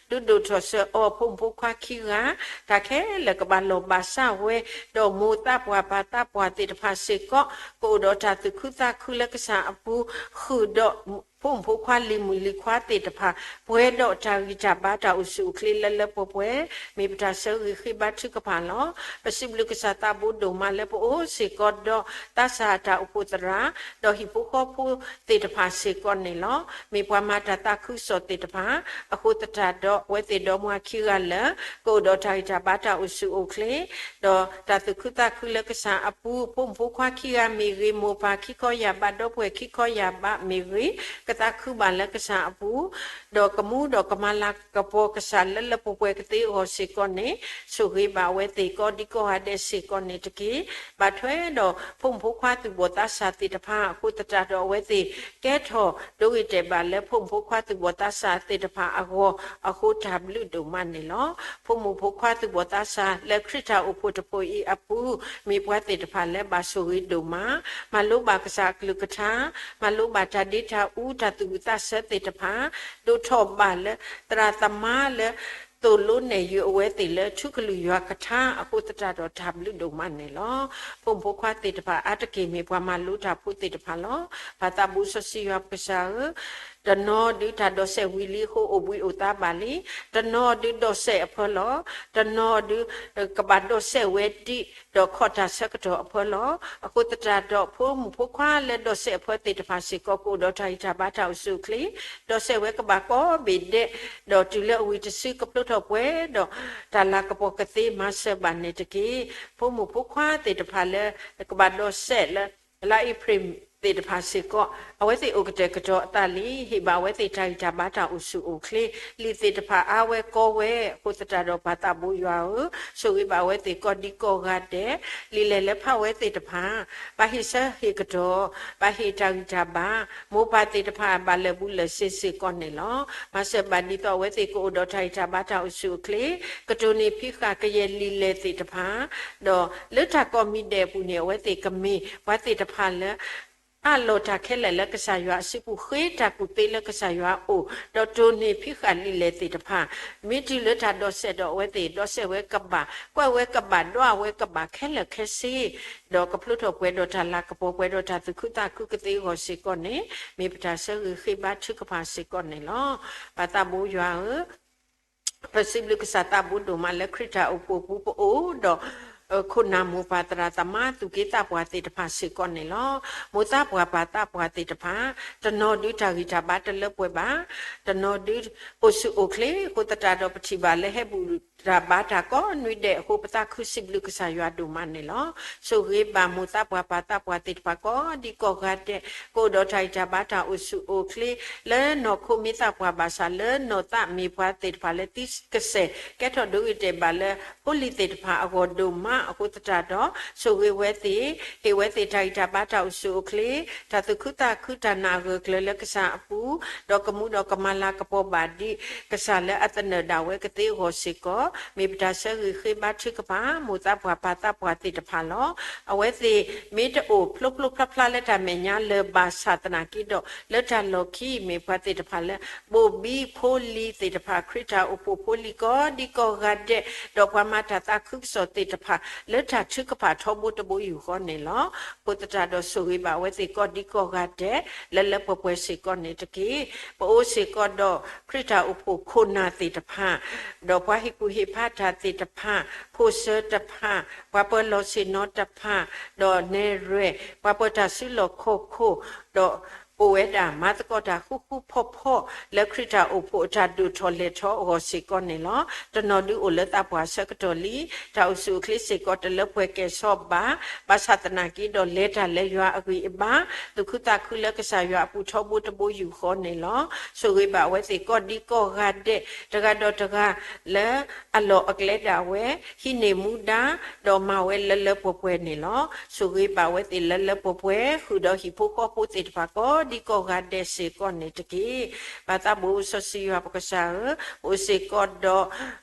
ဒုးဒိၣ်ထီၣ်စၢၤအီၤဖိမုၣ်ဖိခွါခံဂၤ, တၢ်ခဲလၢာ်ကဘၣ်လီၢ်ဘၣ်စၢ်ဝဲ, ဒီးမိၢ်သးပှၢ်ပၢ်သးပှၢ်သ့ၣ်တဖၣ်စ့ၢ်ကီး ကအိၣ်ဒီးတၢ်သူၣ်ခုသးခုလၢကစၢ်အပူၤ, ဃုာ်ဒီးဖိမုၣ်ဖိခွါလံၤမုၣ်လံၤခွါသ့ၣ်တဖၣ်, ပှဲၤဒီးတၢ်ဂံၢ်တၢ်ဘါ တၢ်အိၣ်ဆူၣ်အိၣ်ချ့လၢလၢပှဲၤပှဲၤ, မ့ၢ်ပတၢ်ဆၢဂ့ၤဃ့ဘါထုကဖၣ်လီၤ. ပစံးဘျုးကစၢ်သးဘိဒိၣ်မးလၢပအိၣ်စ့ၢ်ကီးဒီး သးစၢ်တၢ်အိၣ်ဖှိၣ်သရၣ်, ဒီးဟံၣ်ဖိဃီဖိသ့ၣ်တဖၣ်စ့ၢ်ကီးန့ၣ်လီၤ. မ့ၢ်ပှၤမၤတၢ်သးခုကစီၣ်သ့ၣ်တဖၣ်, အဃိသတးဒီးအဝဲသ့ၣ်ဒီမါခံဂၤလၢာ် ကအိၣ်ဒီးတၢ်ဂံၢ်တၢ်ဘါ တၢ်အိၣ်ဆူၣ်အိၣ်ချ့ ဒီးတၢ်သူၣ်ခုသးခုလၢကစၢ်အပူၤ, ဖိမုၣ်ဖိခွါခံဂၤမ့ၢ်ဂ့ၤ, မိၢ်ပၢ်ခံခီယၢ်ဘး, ဒီပုၢ်ဝဲၢ်ခံခီယၢ်ဘးမ့ၢ်ဂ့ၤ, ကသးခုဘၣ်လၢကစၢ်အပူၤ, ဒီးကမူဒီးကမၤလၤကပီၤကစၢ်လၢလၢပှဲၤပှဲၤကသ့အဂီၢ်စ့ၢ်ကီးန့ၣ်, ဆိၣ်ဂ့ၤဘၣ်အဝဲသ့ၣ်ကိးဒံကိးဂၤဒဲးစ့ၢ်ကီးန့ၣ်တက့ၢ်. ဘၣ်ထွဲဒီးဖိမုၣ်ဖိခွါသူၣ်ဘီၣ်သးစၢ်သ့ၣ်တဖၣ်, အဃိသတးဒီးအဝဲသ့ၣ် ကဲထီၣ်ဒိဂ့ၤတဲာ်ဘၣ်လၢဖိမုၣ်ဖိခွါသူၣ်ဘီၣ်သးစၢ်သ့ၣ်တဖၣ်အဂီၢ်, အဃိတၢ်ဘျုးဒိၣ်မးန့ၣ်လီၤ. ဖိမုၣ်ဖိခွါသူၣ်ဘီၣ်သးစၢ်လၢခရံာ်တၢ်အိၣ်ဖှိၣ်တဖှိၣ်အံၤအပူၤ, မ့ၢ်ပှၤသ့ၣ်တဖၣ်လၢဘၣ်ဆိၣ်ဂ့ၤဒိၣ်မး, မၤလိဘၣ်ကစၢ်အကလုၢ်ကထါ, မၤလိဘၣ်တၢ်ဒ့တၢ်အူ, တၢ်သူၣ်ဝံၣ်သးဆၢသ့ၣ်တဖၣ်, ဒိၣ်ထီၣ်ဘၣ်လၢသရၣ်သမါလၢ သိၣ်လိနဲၣ်ယုာ်အဝဲသ့ၣ်လၢထူကလုၢ်ယွၤကထါ, အဃိသတးဒီးတၢ်ဘျုးဒိၣ်မးန့ၣ်လီၤ. ဖိမုၣ်ဖိခွါသ့ၣ်တဖၣ်အါတက့ၢ်မ့ၢ်ပှၤမၤလိတၢ်ဖိသ့ၣ်တဖၣ်လီၤ. ပၢ်သးဘိစီဆှံယွၤပကစၢ်ဧၢ, တနီၤဒုးတၢ်ဒိးစဲးဝံၤလံအဃိ အိၣ်ဘှံးအိၣ်သါဘၣ်လံ, တနီၤဒုးဒိးစဲးအဖၢလီၤ, တနီၤဒုး ကဘၣ်ဒိးစဲးဝဲဒံး ဒီးခီၣ်တၢ်ဆၢကတီၢ်အဖၢလီၤ. အဃိသတးဒီး ဖိမုၣ်ဖိခွါလၢဒိးစဲးအဖၢသ့ၣ်တဖၣ်စ့ၢ်ကီး ကအိၣ်ဒီးတၢ်ဂံၢ်တၢ်ဘါ တၢ်အိၣ်ဆူၣ်အိၣ်ချ့, ဒိးစဲးဝဲကဘၣ်ကိးဘ့ၣ်ဒဲး, ဒီးတုၤလၢအဝံၤတစုကဖျိထီၣ်ပှဲၤဒီး တၢ်လၤကပီၤကသ့မၤစၢၤဘၣ်န့ၣ်တက့ၢ်. ဖိမုၣ်ဖိခွါသ့ၣ်တဖၣ်လၢ ကဘၣ်ဒိးစဲးလၢ လါအ့ဖြ့ၣ်သ့ၣ်တဖၣ်စ့ၢ်ကီး, အဝဲသ့ၣ်အိၣ်ကတဲာ်ကတီၤအသးလံ, ဟ့ၣ်ဘၣ်အဝဲသ့ၣ်တၢ်ဂံၢ်တၢ်ဘါ တၢ်အိၣ်ဆူၣ်အိၣ်ချ့, လံာ်သ့ၣ်တဖၣ်အါဝဲကီဝဲ, အဃိသတးဒီးပၢ်သးဘိယွၤဧၢ, ဆိၣ်ဂ့ၤဘၣ်အဝဲသ့ၣ်ကိးဒံကိးဂၤဒဲး, လံာ်လဲၢ်လၢဖးဝဲသ့ၣ်တဖၣ်, ဘၣ်ဟ့ၣ်ဆၢဟ့ၣ်ကတီၤ, ဘၣ်ဟ့ၣ်တၢ်ဂံၢ်တၢ်ဘါ, မိၢ်ပၢ်သ့ၣ်တဖၣ် ဘၣ်လၢာ်ဘူးလၢာ်စ့ၤစ့ၢ်ကီးန့ၣ်လီၤ. မၤစၢၤဘၣ်ဒ်သိးအဝဲသ့ၣ်ကအိၣ်ဒီးတၢ်ဂံၢ်တၢ်ဘါ တၢ်အိၣ်ဆူၣ်အိၣ်ချ့, ကတိၤန့ၢ်ဖံးဃာ်ကယဲၢ်လံာ်လဲၢ်သ့ၣ်တဖၣ်, ဒီးလၢတၢ်ကိးမံၤဒဲးအပူၤန့ၣ် အဝဲသ့ၣ်ကမ့ၢ်ပှၤသ့ၣ်တဖၣ်လၢ အးလီၤတၢ်ခဲလၢာ်လၢကစၢ်ယွၤအစုပူၤ, ဃ့တၢ်ကူၣ်သ့လၢကစၢ်ယွၤအအိၣ်, ဒီးတိၢ်န့ၢ်ဖံးဃာ်လံာ်လဲၢ်သ့ၣ်တဖၣ်, မ့ၢ်တုၤလၢတၢ်ဒိးစဲးဒီးအဝဲသ့ၣ်, ဒိးစဲးဝဲကဘၣ်, ကွၢ်ဝဲကဘၣ်, ဒွးဝဲကဘၣ်ခဲလၢာ်ခဲဆ့, ဒီးကဖျိထီၣ်ပှဲၤဒီးတၢ်လၤကပီၤ, ပှဲၤဒီးတၢ်သူၣ်ခုသးခုကသ့အဂီၢ်စ့ၢ်ကီးန့ၣ်, မ့ၢ်ပတၢ်ဆၢဂ့ၤဃ့ဘါထုကဖၣ်စ့ၢ်ကီးန့ၣ်လီၤ. ပၢ်သးဘိယွၤဧၢ, ပစံးဘျုးကစၢ်သးဘိဒိၣ်မးလၢခရံာ်တၢ်အိၣ်ဖှိၣ်ပူၤပအိၣ်ဒီး ခိၣ်နၢ်မိၢ်ပၢ်သရၣ်သမါသူၣ်က့သးပှၢ်သ့ၣ်တဖၣ်စ့ၢ်ကီးန့ၣ်လီၤ. မိၢ်သးပှၢ်ပၢ်သးပှၢ်သ့ၣ်တဖၣ်, တနီၤဒုးတၢ်ဂံၢ်တၢ်ဘါတလၢပှဲၤဘၣ်, တနီၤဒုးအိၣ်ဆူၣ်အိၣ်ချ့, အဃိသတးဒီးပထံၣ်ဘၣ်လၢဟဲဘူးတၢ်ဘါတၢ်ကိးနွံဒဲးအဃိ ပသးခုစံးဘျုးကစၢ်ယွၤဒိၣ်မးန့ၣ်လီၤ. ဆိၣ်ဂ့ၤဘၣ်မိၢ်သးပှၢ်ပၢ်သးပှၢ်သ့ၣ်တဖၣ်ကိးဒံကိးဂၤဒဲး, ကအိၣ်ဒီးတၢ်ဂံၢ်တၢ်ဘါတၢ်အိၣ်ဆူၣ်အိၣ်ချ့, လၢနီၢ်ခိမ့ၢ်သးပှၢ်ဘၣ်ဆၣ် လၢနီၢ်သးမ့ၢ်ပှၤသ့ၣ်တဖၣ်လၢသံကစဲာ် ကဲထီၣ်ဒိဂ့ၤတဲာ်ဘၣ်လၢဖိလံၤသ့ၣ်တဖၣ်အဂီၢ်ဒိၣ်မးအဃိသတးဒီး, ဆိၣ်ဂ့ၤဝဲသ့ၣ်, ဟ့ၣ်ဝဲသ့ၣ်တၢ်ဂံၢ်တၢ်ဘါတၢ်အိၣ်ဆူၣ်အိၣ်ချ့, တၢ်သူၣ်ခုသးခုတၢ်နာ်အဂၢၢ်ကျၢၤလၢကစၢ်အပူၤ, ဒီးကမူဒီးကမၤလၤကပီၤဘၣ်ဒံးကစၢ်လၢအသနၢၣ်ဒၣ်ဝဲကသ့အဂီၢ်စ့ၢ်ကီး, မ့ၢ်ပတၢ်ဆၢဂ့ၤဃ့ဘါထုကဖၣ် မိၢ်သးပှၢ်ပၢ်သးပှၢ်သ့ၣ်တဖၣ်လီၤ. အဝဲသ့ၣ်မ့ၢ်တအိၣ်ဖျိဖျိဖျါဖျါလၢတၢ်မဲာ်ညါလၢၤဘၣ်ဆၣ်သနာ်က့ဒီး လၢတၢ်လီၢ်ခံ မ့ၢ်ပှၤသ့ၣ်တဖၣ်လၢ ဘိၣ်ဘံဖိလံၤသ့ၣ်တဖၣ် ခရံာ်တၢ်အိၣ်ဖှိၣ်ဖိလံၤကိးဒံကိးဂၤဒဲး ဒီးပှၤမၤတၢ်သးခုကစီၣ်သ့ၣ်တဖၣ် လၢတၢ်ထုကဖၣ်ထီဘိတဘိယူၢ်ဃီန့ၣ်လီၤ. အဃိသတးဒီးဆိၣ်ဂ့ၤဘၣ်အဝဲသ့ၣ်ကိးဒံကိးဂၤဒဲး လၢလၢပှဲၤပှဲၤစ့ၢ်ကီးန့ၣ်တက့ၢ်. ပအိၣ်စ့ၢ်ကီးဒီးခရံာ်တၢ်အိၣ်ဖှိၣ်ခိၣ်နၢ်သ့ၣ်တဖၣ် ဒီးပှၤဟ့ၣ်ကူၣ်ဟ့ၣ်ဖးတၢ်သ့ၣ်တဖၣ်, ဖိၣ်စၢၤတဖၣ်, ပှၤပၢၤလီၢ်ဆ့ၣ်နီၤတဖၣ်, ဒီးနဲၣ်ရွဲၣ်, ပှၤပၢၤတၢ်စုလီၢ်ခီၣ်ခိၣ်, ဒီးအိၣ်ဝဲဒၣ်မၤသကိးတၢ်ဃူဃူဖိးဖိး လၢခရံာ်တၢ်အိၣ်ဖှိၣ်အတၢ်ဒိၣ်ထီၣ်လဲၢ်ထီၣ်အဂီၢ်စ့ၢ်ကီးန့ၣ်လီၤ. တနီၤဒုးအိၣ်လၢသးပှၢ်ဆၢကတီၢ်လံ, တၢ်အိၣ်ဆူၣ်အိၣ်ချ့စ့ၢ်ကီးတလၢပှဲၤကဲၣ်ဆိးဘၣ်, ဘၣ်ဆၣ်သနာ်က့ဒီးလဲၤတၢ်လၢယွၤအဂံၢ်အဘါ, သူၣ်ခုသးခုလၢကစၢ်ယွၤအပူၤထီဘိတဘိယူၢ်ဃီန့ၣ်လီၤ. ဆိၣ်ဂ့ၤဘၣ်အဝဲသ့ၣ်ကိးဒံကိးဂၤဒဲး, တဂၤဒီးတဂၤ လၢအလီၢ်အကျဲဒၣ်ဝဲ ဟံးန့ၢ်မူဒါ, ဒီးမၤဝဲလၢလၢပှဲၤပှဲၤန့ၣ်လီၤ. ဆိၣ်ဂ့ၤဘၣ်ဝဲသ့ၣ်လၢလၢပှဲၤပှဲၤ ဃုာ်ဒီးဟံၣ်ဖိဃီဖိသ့ၣ်တဖၣ်ကိးဒံကိးဂၤဒဲးစ့ၢ်ကီးန့ၣ်တက့ၢ်. ပၢ်သးဘိစီဆှံယွၤပကစၢ်ဧၢ, ပအိၣ်စ့ၢ်ကီးဒီး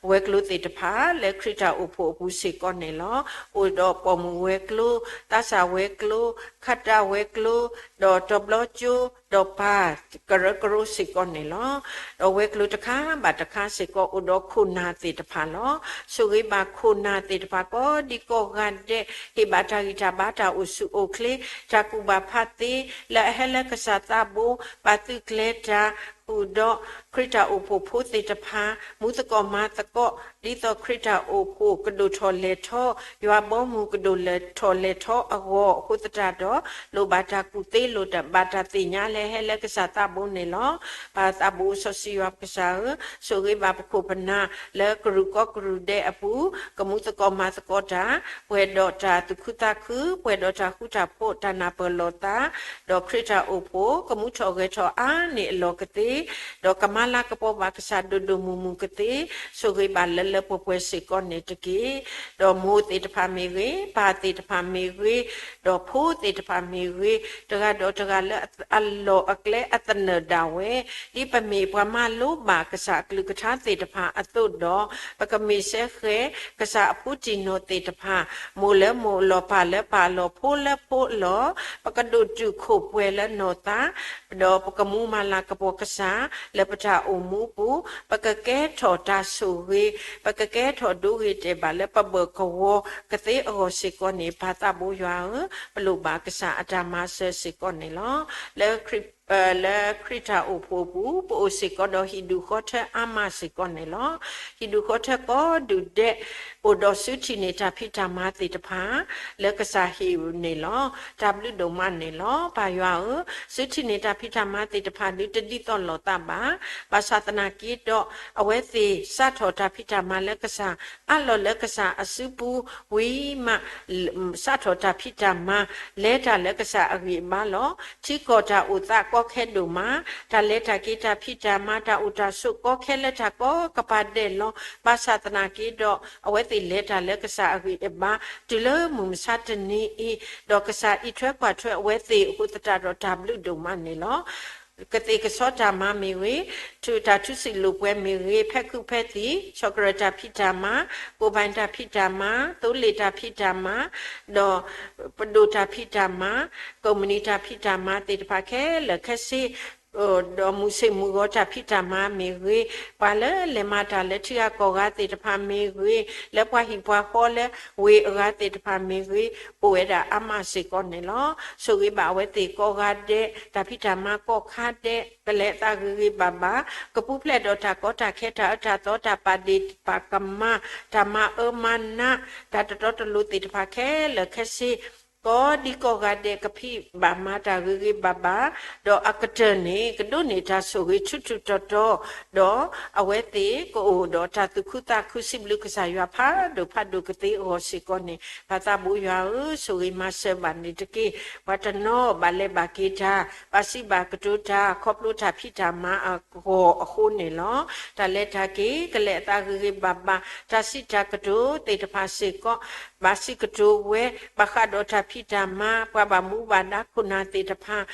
ဝဲၤကျိၤသ့ၣ်တဖၣ် လၢခရံာ်တၢ်အိၣ်ဖှိၣ်အပူၤစ့ၢ်ကီးန့ၣ်လီၤ. အိၣ်ဒီးပိာ်မုၣ်ဝဲၤကျိၤ, သးစၢ်ဝဲၤကျိၤ, ခးတၢ်ဝဲၤကျိၤ, ဒီးတီၤဘျီကၠိ, ဒီးပၢ်ကရၢကရိစ့ၢ်ကီးန့ၣ်လီၤ. ဒီးဝဲၤကျိၤတခါဘၣ်တခါစ့ၢ်ကီး အိၣ်ဒီးခိၣ်နၢ်သ့ၣ်တဖၣ်လီၤ. ဆိၣ်ဂ့ၤဘၣ်ခိၣ်နၢ်သ့ၣ်တဖၣ်ကိးဒံကိးဂၤဒဲး, ဟ့ၣ်ဘၣ်တၢ်ဂံၢ်တၢ်ဘါ တၢ်အိၣ်ဆူၣ်အိၣ်ချ့, တၢ်ကူၣ်ဘၣ်ဖးသ့, လၢအဟဲလၢကစၢ်သးဘိ, ပာ်သုးကျဲၤတၢ် ဃုာ်ဒီးခရံာ်တၢ်အိၣ်ဖှိၣ်ဖိသ့ၣ်တဖၣ် မူသကိးမၤသကိး, ဒ်သိးခရံာ်တၢ်အိၣ်ဖှိၣ်ကဒိၣ်ထီၣ်လဲၢ်ထီၣ်, ယွၤဘီမုၢ်ကဒိၣ်ထီၣ်လဲၢ်ထီၣ်အဂီၢ်အဃိသတးဒီး, လိၣ်ဘၣ်တၢ်ကူၣ်သ့ လိၣ်ဘၣ်တၢ်သ့ၣ်ညါလၢဟဲလၢကစၢ်သးဘိန့ၣ်လီၤ. ပၢ်သးဘိစီဆှံယွၤပကစၢ်ဧၢ, ဆိၣ်ဂ့ၤဘၣ်ပခိၣ်ပနၢ် လၢကရူၢ်ကီၢ်ကရူၢ်ဒဲးအပူၤ, ကမူသကိးမၤသကိးတၢ်, ပှဲၤဒီးတၢ်သူၣ်ခုသးခု, ပှဲၤဒီးတၢ်ဃူတၢ်ဖိး, တၢ်နၢ်ပၢၢ်လိာ်သး, ဒီးခရံာ်တၢ်အိၣ်ဖှိၣ် ကမူထီၣ်ဂဲၤထီၣ်အါန့ၢ်အလီၢ်ကသ့, ဒီးကမၤလၤကပီၤဘၣ်ကစၢ်ဒိၣ်ဒိၣ်မုၢ်မုၢ်ကသ့, ဆိၣ်ဂ့ၤဘၣ်လၢလၢပှဲၤပှဲၤစ့ၢ်ကီးန့ၣ်တက့ၢ်. ဒီးမိၢ်သ့ၣ်တဖၣ်မ့ၢ်ဂ့ၤ, ပၢ်သ့ၣ်တဖၣ်မ့ၢ်ဂ့ၤ, ဒီးဖိသ့ၣ်တဖၣ်မ့ၢ်ဂ့ၤ, တဂၤဒီးတဂၤလၢအလီၢ်အကျဲအသနၢၣ်ဒၣ်ဝဲ, ဒ်ပမ့ၢ်ပှၤမၤလိဘၣ်ကစၢ်အကလုၢ်ကထါသ့ၣ်တဖၣ်အသိးဒီး, ပကမ့ၢ်စဲဃဲၤကစၢ်အဖိတံၢ်နီၢ်သ့ၣ်တဖၣ်, မိၢ်လၢမိၢ်အလီၢ်, ပၢ်လၢပၢ်အလီၢ်, ဖိလၢဖိအလီၢ်, ပကဒိၣ်တုာ်ခိၣ်ပှဲၤလၢနီၢ်သး, ဒီးပကမူမၤလၤကပီၤကစၢ် လၢပတၢ်အိၣ်မူပူၤ, ပကကဲထီၣ်တၢ်ဆိၣ်ဂ့ၤ, ပကကဲထီၣ်ဒိဂ့ၤတဲာ်ဘၣ်လၢပဘၢၣ်ကဝီၤကသ့အဂီၢ်စ့ၢ်ကီးန့ၣ်, ပၢ်သးဘိယွၤဧၢ, ပလိၣ်ဘၣ်ကစၢ်အတၢ်မၤစၢၤစ့ၢ်ကီးန့ၣ်လီၤ. လၢခရံာ် လၢခရံာ်တၢ်အိၣ်ဖှိၣ်အပူၤ, ပအိၣ်စ့ၢ်ကီးဒီးဟံၣ်ဒူၣ်ဃီထၢအါမးစ့ၢ်ကီးန့ၣ်လီၤ. ဟံၣ်ဒူၣ်ဃီထၢကိးဒူၣ်ဒဲး, အိၣ်ဒီးစုထံၣ်န့ၢ်တၢ်ဖံးတၢ်မၤသ့ၣ်တဖၣ် လၢကစၢ်ဟ့ၣ်န့ၣ်လီၤ. တၢ်ဘျုးဒိၣ်မးန့ၣ်လီၤ. ပၢ်ယွၤဧၢ, စုထံၣ်န့ၢ်တၢ်ဖံးတၢ်မၤသ့ၣ်တဖၣ်ဒုးတဒ်သိးလိာ်သးဘၣ်. ဘၣ်ဆၣ်သနာ်က့ဒီး, အဝဲသ့ၣ်စးထီၣ်တၢ်ဖံးတၢ်မၤလၢကစၢ်, အးလီၤလၢကစၢ်အစုပူၤဝံၤမး စးထီၣ်တၢ်ဖံးတၢ်မၤ, လဲၤတၢ်လၢကစၢ်အဂံၢ်အဘါလီၤ. ထံကီၢ်တၢ်အိၣ်သးကီခဲဒိၣ်မး, တၢ်လဲၤတၢ်က့ၤတၢ်ဖံးတၢ်မၤ တၢ်အိၣ်တၢ်ဆိးကီခဲလၢတၢ်ကိးကပၤဒဲးလီၤ. ဘၣ်ဆၣ်သနာ်က့ဒီး, အဝဲသ့ၣ်လဲၤတၢ်လၢကစၢ်အဂံၢ်အဘါ, တုၤလၢမုၢ်မဆါတနံၤအံၤ, ဒီးကစၢ်အံးထွဲကွၢ်ထွဲအဝဲသ့ၣ်အဃိသတးဒီးတၢ်ဘျုးဒိၣ်မးန့ၣ်လီၤ. ကသ့ၣ်ကဆီတၢ်မၤမ့ၢ်ဂ့ၤ, တၢ်ထူစံာ်လိာ်ပှဲၤမ့ၢ်ဂ့ၤ, ဖဲခုးဖဲသံၣ်, ဆီၣ်ကရၢၢ်တၢ်ဖံးတၢ်မၤ, ကိၣ်ဘၣ်တၢ်ဖံးတၢ်မၤ, သိလ့ၣ်တၢ်ဖံးတၢ်မၤ, ဒီးပဒိၣ်တၢ်ဖံးတၢ်မၤ, ကိးမုၢ်နံၤတၢ်ဖံးတၢ်မၤသ့ၣ်တဖၣ်ခဲလၢာ်ခဲဆ့, ဒီးမုၢ်ဆ့ၣ်မုၢ်ဂီၤတၢ်ဖံးတၢ်မၤမ့ၢ်ဂ့ၤ, ပှၤလၢလဲၤမၤတၢ်လၢထံဂၤကီၢ်ဂၤသ့ၣ်တဖၣ်မ့ၢ်ဂ့ၤ, လၢပှၤဟံၣ်ပှၤဃီလၢဝ့ၢ်အဂၤသ့ၣ်တဖၣ်မ့ၢ်ဂ့ၤ, အိၣ်ဝဲဒၣ်အါမးစ့ၢ်ကီးန့ၣ်လီၤ. ဆိၣ်ဂ့ၤဘၣ်အဝဲသ့ၣ်ကိးဂၤဒဲး, တၢ်ဖံးတၢ်မၤကိးခါဒဲး, ကလဲၤအသးဂ့ၤဂ့ၤဘၣ်ဘၣ်, ကပူၤဖျဲးဒီးတၢ်ကီတၢ်ခဲ တၢ်အၢတၢ်သီ တၢ်ပာ်ဒ့ၣ်ပာ်ကမၣ်, တၢ်မၤအၢမၤနး, တၢ်တတီတလိၤသ့ၣ်တဖၣ်ခဲလၢာ်ခဲဆ့ ကိးဒံကိးဂၤဒဲးကဖံးဘၣ်မၤတၢ်ဂ့ၤဂ့ၤဘၣ်ဘၣ်, ဒီးအကတၢၢ်န့ၣ် ကဒိးန့ၢ်တၢ်ဆိၣ်ဂ့ၤထူထူတီတီ, ဒီးအဝဲသ့ၣ်ကအိၣ်ဒီးတၢ်သူၣ်ခုသးခုစံးဘျုးကစၢ်ယွၤဖးဒိၣ်ဖးဒိၣ်ကသ့အဂီၢ်စ့ၢ်ကီးန့ၣ်, ပၢ်သးဘိယွၤဧၢ, ဆိၣ်ဂ့ၤမၤစၢၤဘၣ်န့ၣ်တက့ၢ်. ပှၤတနီၤဘၣ်လဲၤဘၣ်က့ၤတၢ်, ဘၣ်စံးဘၣ်ကတိၤတၢ်, ခီဖျိတၢ်ဖံးတၢ်မၤအဂီၢ်အဃိန့ၣ်လီၤ. တၢ်လဲၤတၢ်က့ၤ ကလဲၤအသးဂ့ၤဂ့ၤဘၣ်ဘၣ်, တၢ်စံးတၢ်ကတိၤသ့ၣ်တဖၣ်စ့ၢ်ကီး ဘၣ်စံးကတိၤဝဲ, ဘၣ်ဃးဒီးတၢ် ပှၤဖံးတၢ်မၤ, ပှၤဘၣ်မူဘၣ်ဒါခိၣ်နၢ်သ့ၣ်တဖၣ်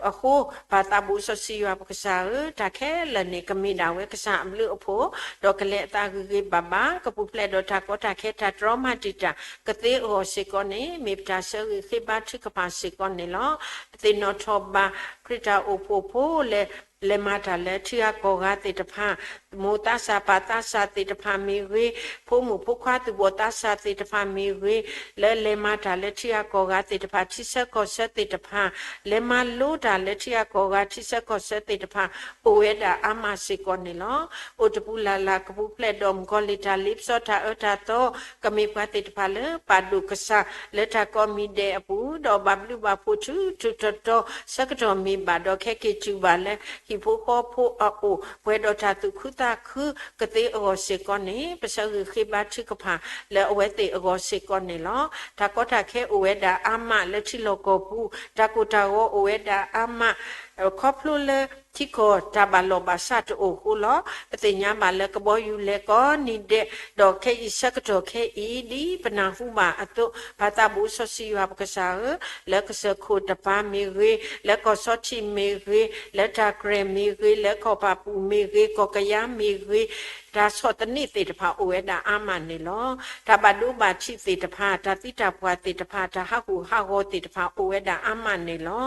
အဃိ, ပၢ်သးဘိၣ်စီဆှံယွၤပကစၢ်ဧၢ, တၢ်ခဲလၢာ်န့ၣ် ကမ့ၢ်ဒၣ်ဝဲကစၢ်အဘျုးအဖှိၣ်, ဒီးကလဲၤအသးဂ့ၤဂ့ၤဘၣ်ဘၣ်, ကပူၤဖျဲးဒီးတၢ်ကီတၢ်ခဲတၢ်တြီမၤတံာ်တာ် ကသ့အဂီၢ်စ့ၢ်ကီးန့ၣ် မ့ၢ်ပတၢ်ဆၢဂ့ၤဃ့ဘါထုကဖၣ်စ့ၢ်ကီးန့ၣ်လီၤ. ပသ့ၣ်နီၣ်ထီၣ်ဘၣ် ခရံာ်တၢ်အိၣ်ဖှိၣ်ဖိလၢ လဲၤမၤတၢ်လၢထံဂၤကီၢ်ဂၤသ့ၣ်တဖၣ်, မိၢ်သးစၢ်ပၢ်သးစၢ်သ့ၣ်တဖၣ်မ့ၢ်ဂ့ၤ, ဖိမုၣ်ဖိခွါသူၣ်ဘီၣ်သးစၢ်သ့ၣ်တဖၣ်မ့ၢ်ဂ့ၤ, လၢလဲၤမၤတၢ်လၢထံဂၤကီၢ်ဂၤသ့ၣ်တဖၣ် ထံဆၢကီၢ်ဆၢသ့ၣ်တဖၣ်, လဲၤမၤလိတၢ်လၢထံဂၤကီၢ်ဂၤထံဆၢကီၢ်ဆၢသ့ၣ်တဖၣ် အိၣ်ဝဲဒၣ်အါမးစ့ၢ်ကီးန့ၣ်လီၤ. အိၣ်တပူၤလၢ်လၢ် ကပူၤဖျဲးဒီးမုၣ်ကီၤလံၢ်တၢ်လ့ပစီတၢ်အၢတၢ်သီ, ကမ့ၢ်ပှၤသ့ၣ်တဖၣ်လၢပာ်ဒိၣ်ကစၢ်လၢတၢ်ကိးမံၤဒဲးအပူၤ, ဒီးဘၣ်ဘျုးဘၣ်ဖှိၣ်ထူထူတီတီ ဆၢကတီၢ်မ့ၢ်ဘၣ်ဒီး ခဲက့ၤတုၤဘၣ်လၢဟံၣ်ဖိဃီဖိအအိၣ်, ပှဲၤဒီးတၢ်သူၣ်ခုသးခုကသ့အဂီၢ်စ့ၢ်ကီးန့ၣ် ပဆၢဂ့ၤဃ့ဘါထုကဖၣ်လၢအဝဲသ့ၣ်အဂီၢ်စ့ၢ်ကီးန့ၣ်လီၤ. တၢ်ကီတၢ်ခဲအိၣ်ဝဲဒၣ်အါမးလၢထံလီၢ်ကီၢ်ပူၤ, တၢ်ကိၢ်တၢ်ဂီၤအိၣ်ဝဲဒၣ်အါမး ခီဖျိလၢထံကီၢ်တၢ်ဘၣ်လီၢ်ဘၣ်စးတအိၣ်အဃိလီၤ. ပသ့ၣ်ညါဘၣ်လၢကဘီယူၤလဲၤကိးနံၤဒဲး, ဒီးခဲအံၤဆၢကတီၢ်ခဲအံၤ ဒ်ပနၢ်ဟူဘၣ်အသိး, ပၢ်သးဘိၣ်စီဆှံယွၤပကစၢ်ဧၢ, လၢကစၢၢ်ခိၣ်တပၤမ့ၢ်ဂ့ၤ, လၢကီၢ်စီထံးမ့ၢ်ဂ့ၤ, လၢတၢ်ကြဲၢ်မ့ၢ်ဂ့ၤ, လၢကီၢ်ပၣ်ပူၤမ့ၢ်ဂ့ၤ, ကီၢ်ကယါမ့ၢ်ဂ့ၤ, တၢ်ဆီၣ်သနံးသ့ၣ်တဖၣ်အိၣ်ဝဲဒၣ်အါမးန့ၣ်လီၤ. တၢ်ဘၣ်ဒိဘၣ်ထံးသ့ၣ်တဖၣ်, တၢ်သံတၢ်ပှၢ်သ့ၣ်တဖၣ်, တၢ်ဟးဂူာ်ဟးဂီၤသ့ၣ်တဖၣ်အိၣ်ဝဲဒၣ်အါမးန့ၣ်လီၤ.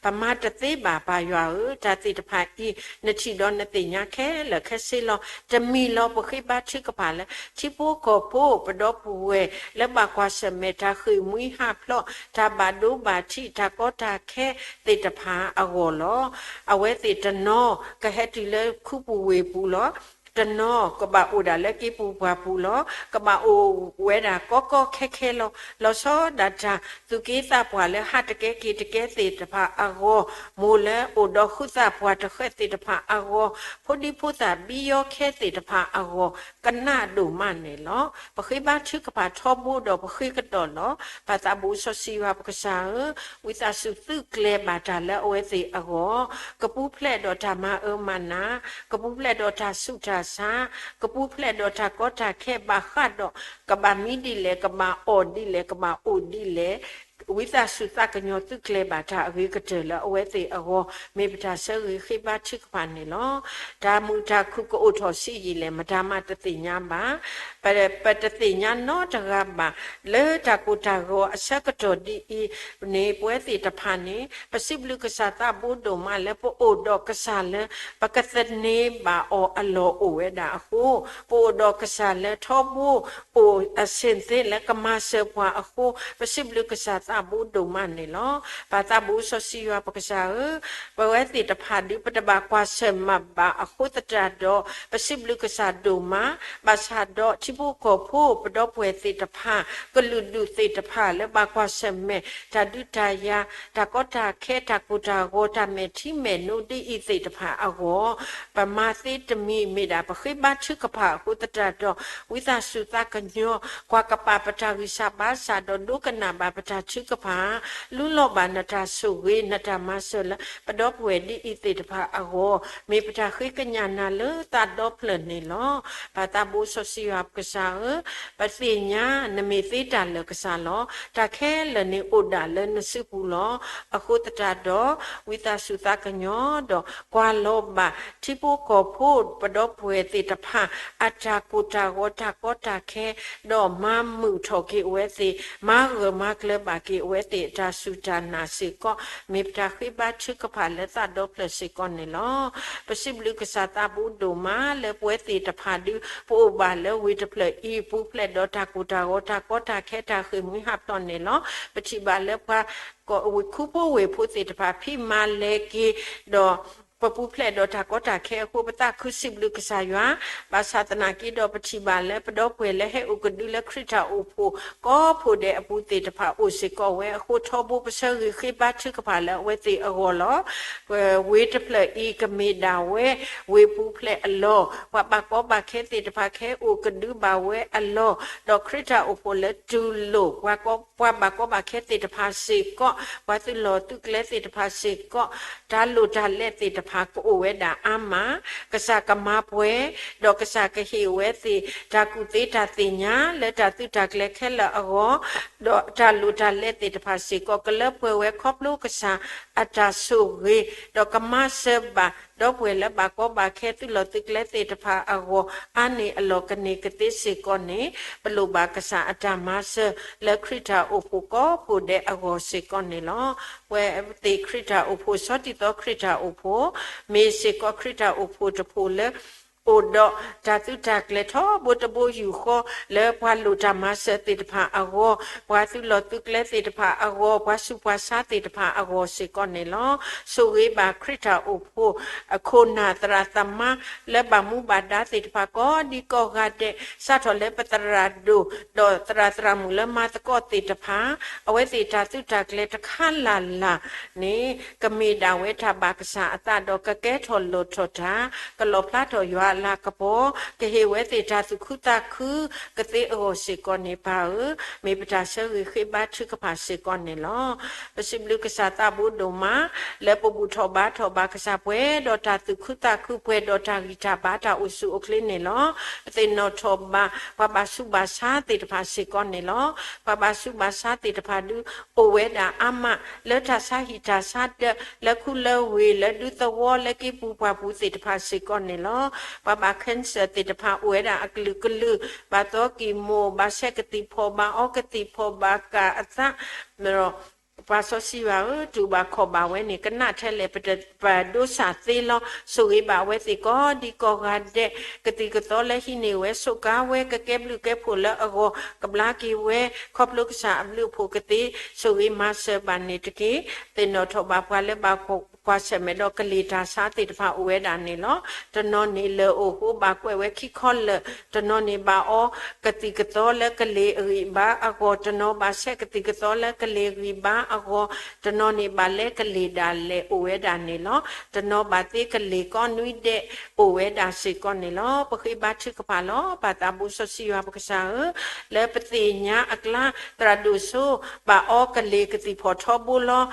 ပမၤတသ့ဘၣ်ပၢ်ယွၤဧၢ, တၢ်သ့ၣ်တဖၣ်အံၤ နထံၣ်ဒီးနသ့ၣ်ညါခဲလၢာ်ခဲဆ့လီၤ. တမံၤလီၤပဃ့ဘါထုကဖၣ်လၢ ထံဖိကီၢ်ဖိပဒီပုၢ်ဝဲၢ်လၢဘၣ်ကွၢ်ဆၢၣ်မဲာ်တၢ်ဃ့ၢ်မှံဟးဖျိး, တၢ်ဘၣ်ဒိဘၣ်ထံး, တၢ်ကီတၢ်ခဲသ့ၣ်တဖၣ်အဂီၢ်လီၤ. အဝဲသ့ၣ်တနီၤကဟဲတုၤလၢခူပူၤဝ့ၢ်ပူၤလီၤ. တနီၤကဘၣ်အိၣ်ဒၣ်လၢက့ပူၤပှၢ်ပူၤလီၤ. ကဘၣ်အိၣ်ဝဲဒၣ်ကီကီခဲခဲလီၤ. လီၤဆီဒၣ်တၢ်သူၣ်က့သးပှၢ်လၢဟးတကဲက့ၤတကဲသ့ၣ်တဖၣ်အဂီၢ်, မိၢ်လၢအိၣ်ဒီးဃုသးပှၢ်တဃဲးသ့ၣ်တဖၣ်အဂီၢ်, ဖိဒံဖိသၣ်ဘံယီခဲသ့ၣ်တဖၣ်အဂီၢ်, ကနၣ်ဒိၣ်မးန့ၣ်လီၤ. ပဃ့ဘါထုကဖၣ်ထီဘိဒီးပဃ့ကဒီးလီၤ. ပၢ်သးဘိၣ်စီဆှံယွၤပကစၢ်ဧၢ, ဝံသးစူၤသုးကျဲၤဘၣ်တၢ်လၢအဝဲသ့ၣ်အဂီၢ်, ကပူၤဖျဲးဒီးတၢ်မၤအၢမၤနး, ကပူၤဖျဲးဒီးတၢ်ဆူးတၢ်ဆါ, ကပူၤဖျဲးဒီးတၢ်ကီတၢ်ခဲဘၣ်ဃးဒီး ကဘၣ်မံဒ်လဲၣ်, ကဘၣ်အီၣ်ဒ်လဲၣ်, ကဘၣ်အိၣ်ဒ်လဲၣ်, ဝံသးစူၤသးကညီၤသုးကျဲၤဘၣ်တၢ်အဂ့ၤကတၢၢ်လၢအဝဲသ့ၣ်အဂီၢ်, မ့ၢ်ပတၢ်ဆၢဂ့ၤဃ့ဘါထုကဖၣ်န့ၣ်လီၤ. တၢ်မုာ်တၢ်ခုၣ်ကအိၣ်ထီၣ်ဆံးယံာ်လဲၣ် မတၤမးတသ့ၣ်ညါဘၣ်. ပ, ပတသ့ၣ်ညါနီတဂၤဘၣ်. လၢတၢ်ကိၢ်တၢ်ဂီၤအဆၢကတီၢ်ဒ်အံၤန့ၣ် ပဝဲသ့ၣ်တဖၣ်န့ၣ် ပစံးဘျုးကစၢ်သးဘိဒိၣ်မးလၢပအိၣ်ဒီးကစၢ်လၢ ပကသန့ၤဘၣ်အီၤအလီၢ်အိၣ်ဝဲဒၣ်အဃိ, ပအိၣ်ဒီးကစၢ်လၢထီဘိ အိၣ်အဆင်သင့်လၢကမၤစၢၤပှၤအဃိ, ပစံးဘျုးကစၢ်သးဘိဒိၣ်မးန့ၣ်လီၤ. ပၢ်သးဘိစီဆှံယွၤပကစၢ်ဧၢ, ပဝဲသ့ၣ်တဖၣ်ဒုး ပတဘၣ်ကွၢ်ဆၢၣ်မၤဘၣ်အဃိသတးဒီး ပစံးဘျုးကစၢ်ဒိၣ်မး, ဘၣ်ဆၣ်ဒီးထံဖိကီၢ်ဖိ ပဒီပုၢ်ဝဲၢ်သ့ၣ်တဖၣ်, ကလုာ်ဒူၣ်သ့ၣ်တဖၣ်လၢဘၣ်ကွၢ်ဆၢၣ်မဲာ် တၢ်ဒုးတၢ်ယၤ, တၢ်ကီတၢ်ခဲ, တၢ်ကိၢ်တၢ်ဂီၤ, တၢ်မဲာ်ထံမဲာ်နိဒ်အံၤသ့ၣ်တဖၣ်အဂီၢ်, ပမၤသ့တမံၤမ့ၢ်ဒၣ် ပဃ့ဘါထုကဖၣ်အဃိသတးဒီး ဝံသးစူၤသးကညီၤ, ကွၢ်ကပာ်ပတၢ်ဂံၢ်စၢ်ဘါစၢ်ဒီး ဒိကနၣ်ဘၣ်ပတၢ်ထုကဖၣ်, လူလီၤဘၣ်နတၢ်ဆိၣ်ဂ့ၤ နတၢ်မၤစၢၤလၢ ပဒီပုၢ်ဝဲၢ်ဒ်အံၤသ့ၣ်တဖၣ်အဂီၢ်, မ့ၢ်ပတၢ်ဃ့ကညးနၤလၢသးဒီဖျၢၣ်န့ၣ်လီၤ. ပၢ်သးဘိစီဆှံယွၤပကစၢ်ဧၢ, ပသ့ၣ်ညါနမ့ၢ်သ့တၢ်လၢာ်ကစၢ်လီၤ. တၢ်ခဲလၢာ်န့ၣ်အိၣ်ဒၣ်လၢနစုပူၤလီၤ. အဃိသတးဒီး ဝံသးစူၤသးကညီၤဒီး ကွၢ်လီၤဘၣ်ထံဖိကီၢ်ဖိ ပဒီပုၢ်ဝဲၢ်သ့ၣ်တဖၣ် အတၢ်ကိၢ်တၢ်ဂီၤ တၢ်ကီတၢ်ခဲ, ဒီးမၤမုာ်ထီၣ်က့ၤအဝဲသ့ၣ်, မၤဂၢၢ်မၤကျၢၤဘၣ်က့ၤအဝဲသ့ၣ် အတၢ်စူၢ်တၢ်နာ်စ့ၢ်ကီး, မ့ၢ်ပတၢ်ဃ့ဘါထုကဖၣ်လၢသးဒီဖျၢၣ်စ့ၢ်ကီးန့ၣ်လီၤ. ပစံးဘျုးကစၢ်သးဘိဒိၣ်မးလၢပဝဲသ့ၣ်တဖၣ်ဒုး ပအိၣ်ဘၣ်လၢဝ့ၢ်တဖျၢၣ်အံၤ ပူၤဖျဲးဒီးတၢ်ကိၢ်တၢ်ဂီၤ တၢ်ကီတၢ်ခဲ တၢ်ဃ့ၢ်မှံဟးဖျိးန့ၣ်လီၤ. ပထံၣ်ဘၣ်လၢပှၤ ဝ့ၢ်ခူဖိဝ့ၢ်ဖိသ့ၣ်တဖၣ် ဖံးမၤလဲၤက့ၤဒီး ပပူၤဖျဲးဒီးတၢ်ကီတၢ်ခဲအဃိ ပသးခုစံးဘျုးကစၢ်ယွၤ, ဘၣ်ဆၣ်သနာ်က့ဒီး ပထံၣ်ဘၣ်လၢပဒီပုၢ်ဝဲၢ်လၢဟဲအိၣ်ကဒုလၢခရံာ်တၢ်အိၣ်ဖှိၣ် ကိးဖှိၣ်ဒဲးအပူၤသ့ၣ်တဖၣ်အိၣ်စ့ၢ်ကီးဝဲအဃိ ထီဘိပဆၢဂ့ၤဃ့ဘါထုကဖၣ်လၢအဝဲသ့ၣ်အဂီၢ်လီၤ. ဝ့ၢ်တဖျၢၣ်အံၤကမ့ၢ်ဒၣ်ဝဲ ဝ့ၢ်ပူၤဖျဲးအလီၢ်, ပှၤဘၣ်ကီဘၣ်ခဲသ့ၣ်တဖၣ် ကဟဲအိၣ်ကဒုဘၣ်ဝဲအလီၢ်, ဒီးခရံာ်တၢ်အိၣ်ဖှိၣ်လၢတူၢ်လိာ် ပှၤကီ ပှၤဘၣ်ကီဘၣ်ခဲသ့ၣ်တဖၣ်စ့ၢ်ကီး, ပှၤသုးလီၢ်သုးကျဲသ့ၣ်တဖၣ်စ့ၢ်ကီး, တၢ်လိၣ်တၢ်လဲသ့ၣ်တဖၣ် ကစၢ်အတၢ်မၤစၢၤသ့ၣ်တဖၣ်ကအိၣ်ဝဲဒၣ်အါမး, ကစၢ်ကမၤပှဲၤ, ဒီးကစၢ်ကဟ့ၣ်ဝဲသ့ၣ်တၢ်ကူၣ်သ့တၢ်သ့ၣ်ညါလၢတၢ်သုးတၢ်ကျဲၤခဲလၢာ်အဂီၢ်, ဒီးတၢ်လိၣ်တၢ်လဲသ့ၣ်တဖၣ်စ့ၢ်ကီး ကလၢပှဲၤဝဲခီဖျိကစၢ်အတၢ်ဆိၣ်ဂ့ၤ, ဒီးကမၤစၢၤဘၣ် ဒီပုၢ်ဝဲၢ်လၢဘၣ်ကီဘၣ်ခဲသုးလီၢ်သုးကျဲသ့ၣ်တဖၣ်အဂီၢ် အါန့ၢ်အလီၢ်ကန့ၢ်ကသ့စ့ၢ်ကီးန့ၣ် ပလိၣ်ဘၣ်ကစၢ်အတၢ်မၤစၢၤလၢခရံာ်တၢ်အိၣ်ဖှိၣ်ကိးဖှိၣ်ဒဲးအဂီၢ်စ့ၢ်ကီးန့ၣ်လီၤ. ပဝဲသ့ၣ်ခရံာ်တၢ်အိၣ်ဖှိၣ် ဆီထံသီခရံာ်တၢ်အိၣ်ဖှိၣ် မ့ၢ်စ့ၢ်ကီးခရံာ်တၢ်အိၣ်ဖှိၣ်တဖှိၣ်လၢ အိၣ်ဒီးတၢ်သုးတၢ်ကျဲၤထီဘိတဘိယူၢ်ဃီ လၢပှၤလိၣ်တၢ်မၤစၢၤသ့ၣ်တဖၣ်အဂီၢ်, ပှၤသုးလီၢ်သုးကျဲသ့ၣ်တဖၣ်အဂီၢ်, ပှၤဆူးပှၤဆါသ့ၣ်တဖၣ်အဂီၢ်စ့ၢ်ကီးန့ၣ်လီၤ. ဆိၣ်ဂ့ၤဘၣ်ခရံာ်တၢ်အိၣ်ဖှိၣ် အခိၣ်နၢ်သရၣ်သမါ လၢဘၣ်မူဘၣ်ဒါသ့ၣ်တဖၣ် ကိးဒံကိးဂၤဒဲး စးထီၣ်လၢပသရၣ်ဒိၣ် ဒီးသရၣ်သရၣ်မုၣ်လၢမၤသကိးသ့ၣ်တဖၣ် အဝဲသ့ၣ်တၢ်သုးတၢ်ကျဲၤတခါလၢ်လၢ်န့ၣ် ကမ့ၢ်ဒၣ်ဝဲတၢ်ဘၣ်ကစၢ်အသးဒီး ကကဲထီၣ်လိၣ်ထီၣ်တၢ်, ကလီၣ်ဖျါထီၣ်ယွၤအလၤကပီၤ, ကဟ့ၣ်ဝဲသ့ၣ်တၢ်သူၣ်ခုသးခုကသ့အဂီၢ်စ့ၢ်ကီးန့ၣ် ပၢ်ဧၢ, မ့ၢ်ပတၢ်ဆၢဂ့ၤဃ့ဘါထုကဖၣ်စ့ၢ်ကီးန့ၣ်လီၤ. ပစံးဘျုးကစၢ်သးဘိဒိၣ်မး လၢပဘူၣ်ထီၣ်ဘါထီၣ်ဘၣ်ကစၢ် ပှဲၤဒီးတၢ်သူၣ်ခုသးခု ပှဲၤဒီးတၢ်ဂံၢ်တၢ်ဘါ တၢ်အိၣ်ဆူၣ်အိၣ်ချ့န့ၣ်လီၤ. ပသ့ၣ်နီၣ်ထီၣ်ဘၣ် ပှၤဘၣ်ဆူးဘၣ်ဆါသ့ၣ်တဖၣ်စ့ၢ်ကီးန့ၣ်လီၤ. ပှၤဘၣ်ဆူးဘၣ်ဆါသ့ၣ်တဖၣ်ဒုး အိၣ်ဝဲဒၣ်အါမး လၢတၢ်ဆါဟံၣ်တၢ်ဆါဒၢ လၢခူလၢဝ့ၢ် လၢဒူသဝီ လၢက့ပူၤပှၢ်ပူၤသ့ၣ်တဖၣ်စ့ၢ်ကီးန့ၣ်လီၤ. ပှၤဘၣ် cancer သ့ၣ်တဖၣ်အိၣ်ဝဲဒၣ်အကလုာ်ကလုာ်, ဘၣ်သီကံၢ်မိၢ်, ဘၣ်ဆဲးကသံၣ်ဖီၣ်, ဘၣ်အီကသံၣ်ဖီၣ်, ဘၣ်ကၢ်အသး, ဒီး ပၢ်စီဆှံယွၤဧၢ, တူၢ်ဘၣ်ခီၣ်ဘၣ်ဝဲန့ၣ် ကနၣ်ထဲလဲၣ် ပတပာ်ဒိစၢ်သ့လီၤ. ဆိၣ်ဂ့ၤဘၣ်ဝဲသ့ၣ်ကိးဒံကိးဂၤဒဲး, ကသံၣ်ကသီလၢဟံးန့ၢ်ဝဲ ဆိးကါဝဲ ကကဲဘျုးကဲဖှိၣ်လၢအဂီၢ်, ကဘျါက့ၤဝဲ ခီဖျိကစၢ်အဘျုးအဖှိၣ်ကသ့, ဆိၣ်ဂ့ၤမၤစၢၤဘၣ်န့ၣ်တက့ၢ်. သ့ၣ်နီၣ်ထီၣ်ဘၣ်ပှၤလၢဘၣ်ကွၢ်ဆၢၣ်မဲာ်ဒီးကလံၤတၢ်ဆါသ့ၣ်တဖၣ်အိၣ်ဝဲဒၣ်န့ၣ်လီၤ. တနီၤန့ၣ်လၢၢ်အိၣ်ဃိ ဘၣ်ကွဲးဝဲခံခီလၢာ်, တနီၤန့ၣ်ဘၣ်အီကသံၣ်ကသီလၢကလံၤအဂံၢ်ဘါအဂီၢ်, တနီၤဘၣ်ဆဲးကသံၣ်ကသီလၢကလံၤဂံၢ်ဘါအဂီၢ်, တနီၤန့ၣ်ဘၣ်လဲကလံၤဒၣ်လဲာ်အိၣ်ဝဲဒၣ်န့ၣ်လီၤ. တနီၤဘၣ်သ့ကလံၤကိးနွံဒဲးအိၣ်ဝဲဒၣ်စ့ၢ်ကီးန့ၣ်လီၤ. ပဃ့ဘါထုကဖၣ်လီၤ. ပၢ်သးဘိစီဆှံယွၤပကစၢ်ဧၢ, လၢပသ့ၣ်ညါအကျါ သရၣ်ဒိၣ်စိ ဘၣ်အီကလံၤကသံၣ်ဖီၣ်ထီဘိလီၤ.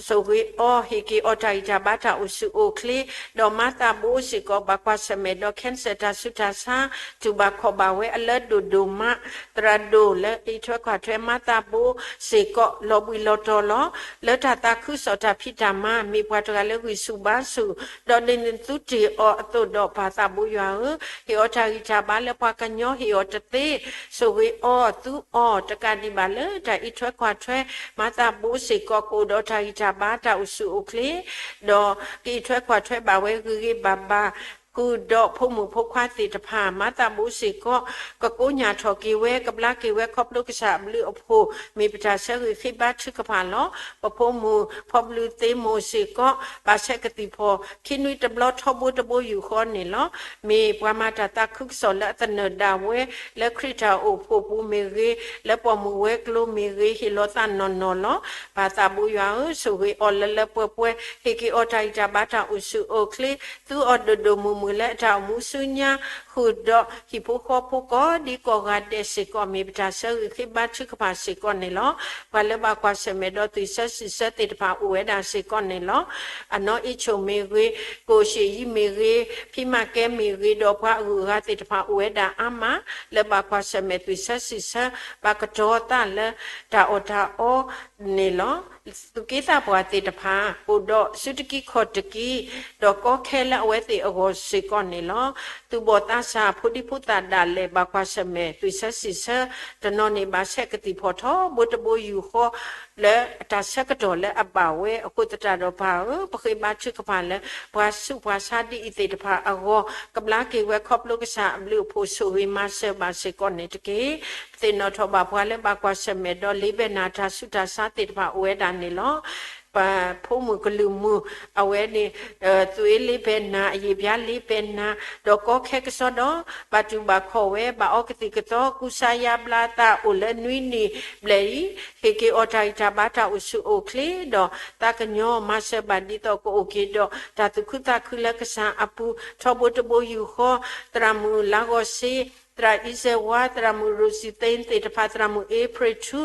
ဆိၣ်ဂ့ၤအီၤ ဟ့ၣ်က့ၤအီၤတၢ်ဂံၢ်တၢ်ဘါတၢ်အိၣ်ဆူၣ်အိၣ်ချ့, ဒီးမၤသးဘိစ့ၢ်ကီး ဘၣ်ကွၢ်ဆၢၣ်မဲာ်ဒီး cancer တၢ်ဆူးတၢ်ဆါ, တူၢ်ဘၣ်ခီၣ်ဘၣ်ဝဲအလၢဒိၣ်ဒိၣ်မး, သရၣ်ဒိၣ်လၢအံးထွဲကွၢ်ထွဲမၤသးဘိစ့ၢ်ကီး လီၤဘှံးလီၤတီၤလီၤ. လၢတၢ်သးခုကစီၣ်တၢ်ဖံးတၢ်မၤ မ့ၢ်ပှၤတဂၤလၢဂံၢ်ဆူၣ်ဘါဆူၣ်, ဒီးဒ်နသုတ့ၢ်အီၤအသိးဒီး ပၢ်သးဘိယွၤဧၢ, ဟ့ၣ်အီၤတၢ်ဂံၢ်တၢ်ဘါလၢပှၤကညီဟ့ၣ်အီၤတသ့, ဆိၣ်ဂ့ၤအီၤသူအီၤ တကးဒံးဘၣ်လၢတၢ်အံးထွဲကွၢ်ထွဲ မၤသးဘိစ့ၢ်ကီး ကအိၣ်ဒီးတၢ်ဂံၢ်တၢ်ဘါတၢ်အိၣ်ဆူၣ်အိၣ်ချ့, ဒီးကအံးထွဲကွၢ်ထွဲဘၣ်ဝဲဂ့ၤဂ့ၤဘၣ်ဘၣ်, ဃုာ်ဒီးဖိမုၣ်ဖိခွါသ့ၣ်တဖၣ် မၤသးဘိစ့ၢ်ကီး ကကိညၢ်ထီၣ်က့ၤဝဲ ကဘျါက့ၤဝဲခီဖျိကစၢ်အဘျုးအဖှိၣ် မ့ၢ်ပတၢ်ဆၢဂ့ၤဃ့ဘါထုကဖၣ်လီၤ. ပဖိမုၣ်ဖီဘျူးသ့မိၢ်စ့ၢ်ကီး ဘၣ်ဆဲးကသံၣ်ဖီၣ် ခံနွံတဘျီထီဘိတဘိယူၢ်ဃီန့ၣ်လီၤ. မ့ၢ်ပှၤမၤတၢ်သးခုကစီၣ်လၢအသနၢၣ်ဒၣ်ဝဲ လၢခရံာ်တၢ်အိၣ်ဖှိၣ်ပူၤမ့ၢ်ဂ့ၤ, လၢပိာ်မုၣ်ဝဲၤကျိၤမ့ၢ်ဂ့ၤ, ဟ့ၣ်လီၤသးနီၢ်နီၢ်လီၤ. ပၢ်သးဘိယွၤဧၢ, ဆိၣ်ဂ့ၤအီၤလၢလၢပှဲၤပှဲၤ, ဟ့ၣ်က့ၤအီၤတၢ်ဂံၢ်တၢ်ဘါတၢ်အိၣ်ဆူၣ်အိၣ်ချ့, သူအီၤဒိၣ်ဒိၣ်မုၢ်မုၢ်လၢအတၢ်အိၣ်မူဆူညါ, ဃုာ်ဒီးဟံၣ်ဖိဃီဖိကိးဒံကိးဂၤဒဲးစ့ၢ်ကီး မ့ၢ်ပတၢ်ဆၢဂ့ၤဃ့ဘါထုကဖၣ်စ့ၢ်ကီးန့ၣ်လီၤ. ပှၤလၢဘၣ်ကွၢ်ဆၢၣ်မဲာ်ဒီးသွံၣ်ဆၢစံၣ်ဆၢသ့ၣ်တဖၣ်အိၣ်ဝဲဒၣ်စ့ၢ်ကီးန့ၣ်လီၤ. အနီၢ်အ့ၣ်ဆိၣ်မ့ၢ်ဂ့ၤ, ကိၣ်ရှ့ၣ်ယံမ့ၢ်ဂ့ၤ, ဖံမၤကဲမ့ၢ်ဂ့ၤ, ဒီးပှၤအဂုၤအဂၤသ့ၣ်တဖၣ်အိၣ်ဝဲဒၣ်အါမး, လၢဘၣ်ကွၢ်ဆၢၣ်မဲာ်သွံၣ်ဆၢစံၣ်ဆၢ ဘၣ်ကတီၤသးလၢတၢ်အီၣ်တၢ်အီန့ၣ်လီၤ. သူၣ်က့သးပှၢ်သ့ၣ်တဖၣ် အိၣ်ဒီးစုတကံခီၣ်တကံ, ဒီးကီခဲလၢအဝဲသ့ၣ်အဂီၢ်စ့ၢ်ကီးန့ၣ်လီၤ. သူၣ်ဘီၣ်သးစၢ် ဖိဒံဖိသၣ်ဒၣ်လဲာ် ဘၣ်ကွၢ်ဆၢၣ်မဲာ်သွံၣ်ဆၢစံၣ်ဆၢ, တနီၤန့ၣ်ဘၣ်ဆဲးကသံၣ်ဖီၣ်ထီဘိတဘိယူၢ်ဃီ လၢအတၢ်ဆၢကတီၢ်လၢအဘၣ်ဝဲအဃိသတးဒီး ပၢ်ဧၢ, ပဃ့ဘါထုကဖၣ်လၢ ပှၤဆူးပှၤဆါဒ်အံၤသ့ၣ်တဖၣ်အဂီၢ် ကဘျါက့ၤဝဲခီဖျိကစၢ်အဘျုးအဖှိၣ် ဆိၣ်ဂ့ၤမၤစၢၤဘၣ်စ့ၢ်ကီးန့ၣ်တက့ၢ်. ပသ့ၣ်နီၣ်ထီၣ်ဘၣ်ပှၤလၢဘၣ်ကွၢ်ဆၢၣ်မဲာ်ဒီး လ့ဘဲနၤတၢ်ဆူးတၢ်ဆါသ့ၣ်တဖၣ်အိၣ်ဝဲဒၣ်န့ၣ်လီၤ. ပဖိမုၣ်ကလုာ်မုၢ် အဝဲန့ၣ် သွံၣ်လ့ဘဲနၤ အယံာ်ဘျါလ့ဘဲနၤ ဒီးကီခဲကစီဒီး ဘၣ်တူၢ်ဘၣ်ခီၣ်ဝဲ ဘၣ်အီကသံၣ်ကသီ ကူစါယါဘျါသးအိၣ်လၢနွံနံၣ်ဘျဲၣ်အံၤ, ဟ့ၣ်က့ၤအီၤတၢ်ဂံၢ်တၢ်ဘါတၢ်အိၣ်ဆူၣ်အိၣ်ချ့ဒီး သးကညီၤမၤစၢၤဘၣ်ဒ်သိးကအိၣ်က့ၤဒီး တၢ်သူၣ်ခုသးခုလၢကစၢ်အပူၤ ထီဘိတဘိယူၢ်ဃီ, သရၣ်မုၣ်လါဂီၤစ့ သရၣ်အံၤစဲဝါ, သရၣ်မုၣ်ရူးစံသ့သ့ၣ်တဖၣ်, သရၣ်မုၣ်အ့ဖြ့ၣ်ထူ,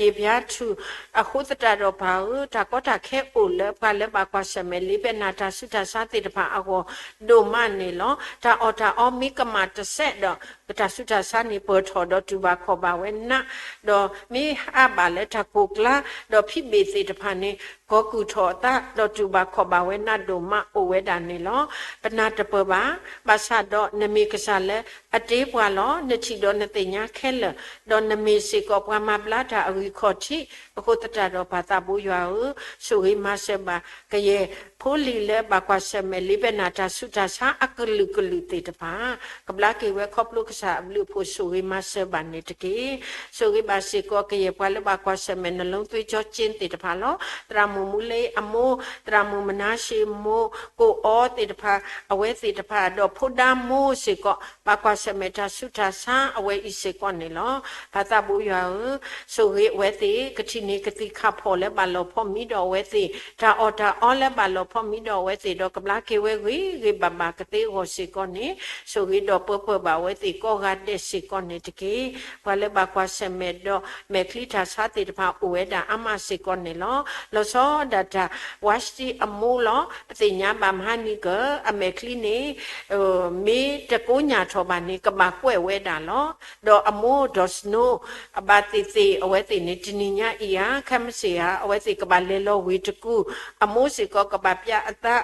ယ့ၣ်ဖၠါထူၣ်, အဃိသတးဒီးပၢ်ဧၢ, တၢ်ကီတၢ်ခဲအိၣ်လၢပှၤလၢဘၣ်ကွၢ်ဆၢၣ်မဲာ်လံာ်ဖဲနၢ်တၢ်ဆူးတၢ်ဆါသ့ၣ်တဖၣ်အဂီၢ်ဒိၣ်မးန့ၣ်လီၤ. တၢ်အီၣ်တၢ်အီမ့ၢ်ကမၣ်တစဲးဒီး တၢ်ဆူးတၢ်ဆါန့ၣ်ပၢၢ်ထီၣ်ဒီးတူၢ်ဘၣ်ခီၣ်ဘၣ်ဝဲနး, ဒီးမ့ၢ်အါဘၣ်လၢတၢ်ကိၢ်ကျါ, ဒီးဖံးဘ့ၣ်သ့ၣ်တဖၣ်န့ၣ် ကီၤကုၢ်ထီၣ်အသး, ဒီးတူၢ်ဘၣ်ခီၣ်ဘၣ်ဝဲနးဒိၣ်မးအိၣ်ဝဲဒၣ်န့ၣ်လီၤ. ပနၢ်တပၢၢ်ဘၣ်, ဘၣ်ဆၣ်ဒီးနမ့ၢ်ကစၢ်လၢအတ့ပှၤလီၤ. နထံၣ်ဒီးနသ့ၣ်ညါခဲလၢာ်, ဒီးနမ့ၢ်စ့ၢ်ကီးပှၤမၤဘျါတၢ်အဂံၢ်ခီၣ်ထံး, အဃိသတးဒီးပၢ်သးဘိယွၤဧၢ, ဆိၣ်ဂ့ၤမၤစၢၤဘၣ် ကယဲၢ်ဖိလံၤလၢဘၣ်ကွၢ်ဆၢၣ်မဲာ်လံာ်ဖဲနၢ်တၢ်ဆူးတၢ်ဆါအကလုာ်ကလုာ်သ့ၣ်တဖၣ်, ကဘျါက့ၤဝဲခီဖျိကစၢ်အဘျုးအဖှိၣ် ဆိၣ်ဂ့ၤမၤစၢၤဘၣ်န့ၣ်တက့ၢ်. ဆိၣ်ဂ့ၤဘၣ်စ့ၢ်ကီးကယဲၢ်ပှၤလၢဘၣ်ကွၢ်ဆၢၣ်မဲာ် နလိသွ့ကၠီကၠ့သ့ၣ်တဖၣ်လီၤ. သရၣ်မုၣ်မူလ့အမိၢ်, သရၣ်မုၣ်မနၤရှ့မိၢ်, ကိၣ်အီသ့ၣ်တဖၣ်, အဝဲသ့ၣ်တဖၣ်, ဒီးဖိဒါမိၢ်စ့ၢ်ကီး ဘၣ်ကွၢ်ဆၢၣ်မဲာ်တၢ်ဆူးတၢ်ဆါအဝဲအံၤစ့ၢ်ကီးန့ၣ်လီၤ. ပၢ်သးဘိယွၤဧၢ, ဆိၣ်ဂ့ၤအဝဲသ့ၣ်, ကထံၣ်န့ၢ်ကသံၣ်ခၣ်ဖီၣ်လၢဘၣ်လီၤဖီမံဒီးအဝဲသ့ၣ်, တၢ်အီၣ်တၢ်အီလၢဘၣ်လီၤဖီမံဒီးအဝဲသ့ၣ်, ဒီးကဘျါက့ၤဝဲဂ့ၤဂ့ၤဘၣ်ဘၣ်ကသ့အဂီၢ်စ့ၢ်ကီးန့ၣ်, ဆိၣ်ဂ့ၤဒီးပၢပၢၢ်ဘၣ်အဝဲသ့ၣ်ကိးဂၤဒဲးစ့ၢ်ကီးန့ၣ်တက့ၢ်. ပှၤလၢဘၣ်ကွၢ်ဆၢၣ်မဲာ်ဒီးမဲာ်ချံတၢ်ဆါသ့ၣ်တဖၣ်အိၣ်ဝဲဒၣ်အါမးစ့ၢ်ကီးန့ၣ်လီၤ. လီၤဆီဒၣ်တၢ် ဝါရှတံအမိၢ်လီၤ. ပသ့ၣ်ညါဘၣ်မဟါနံၤကၢ အမဲာ်ချံန့ၣ် မ့ၢ်တကိညၢ်ထီၣ်ဘၣ်န့ၣ် ကဘၣ်ကွဲးဝဲဒၣ်လီၤ. ဒီးအမိၢ်ဒီး Snow အဘၣ်သ့ၣ်သ့ၣ် အဝဲသ့ၣ်န့ၣ် တနံၤညါအံၤဧါ ခဲမုၢ်ဆ့ၣ်ဧါ အဝဲသ့ၣ်ကဘၣ်လဲၤလီၤဝ့ၢ်တကူၣ်, အမိၢ်စ့ၢ်ကီးကဘၣ်ပျၢ်အသး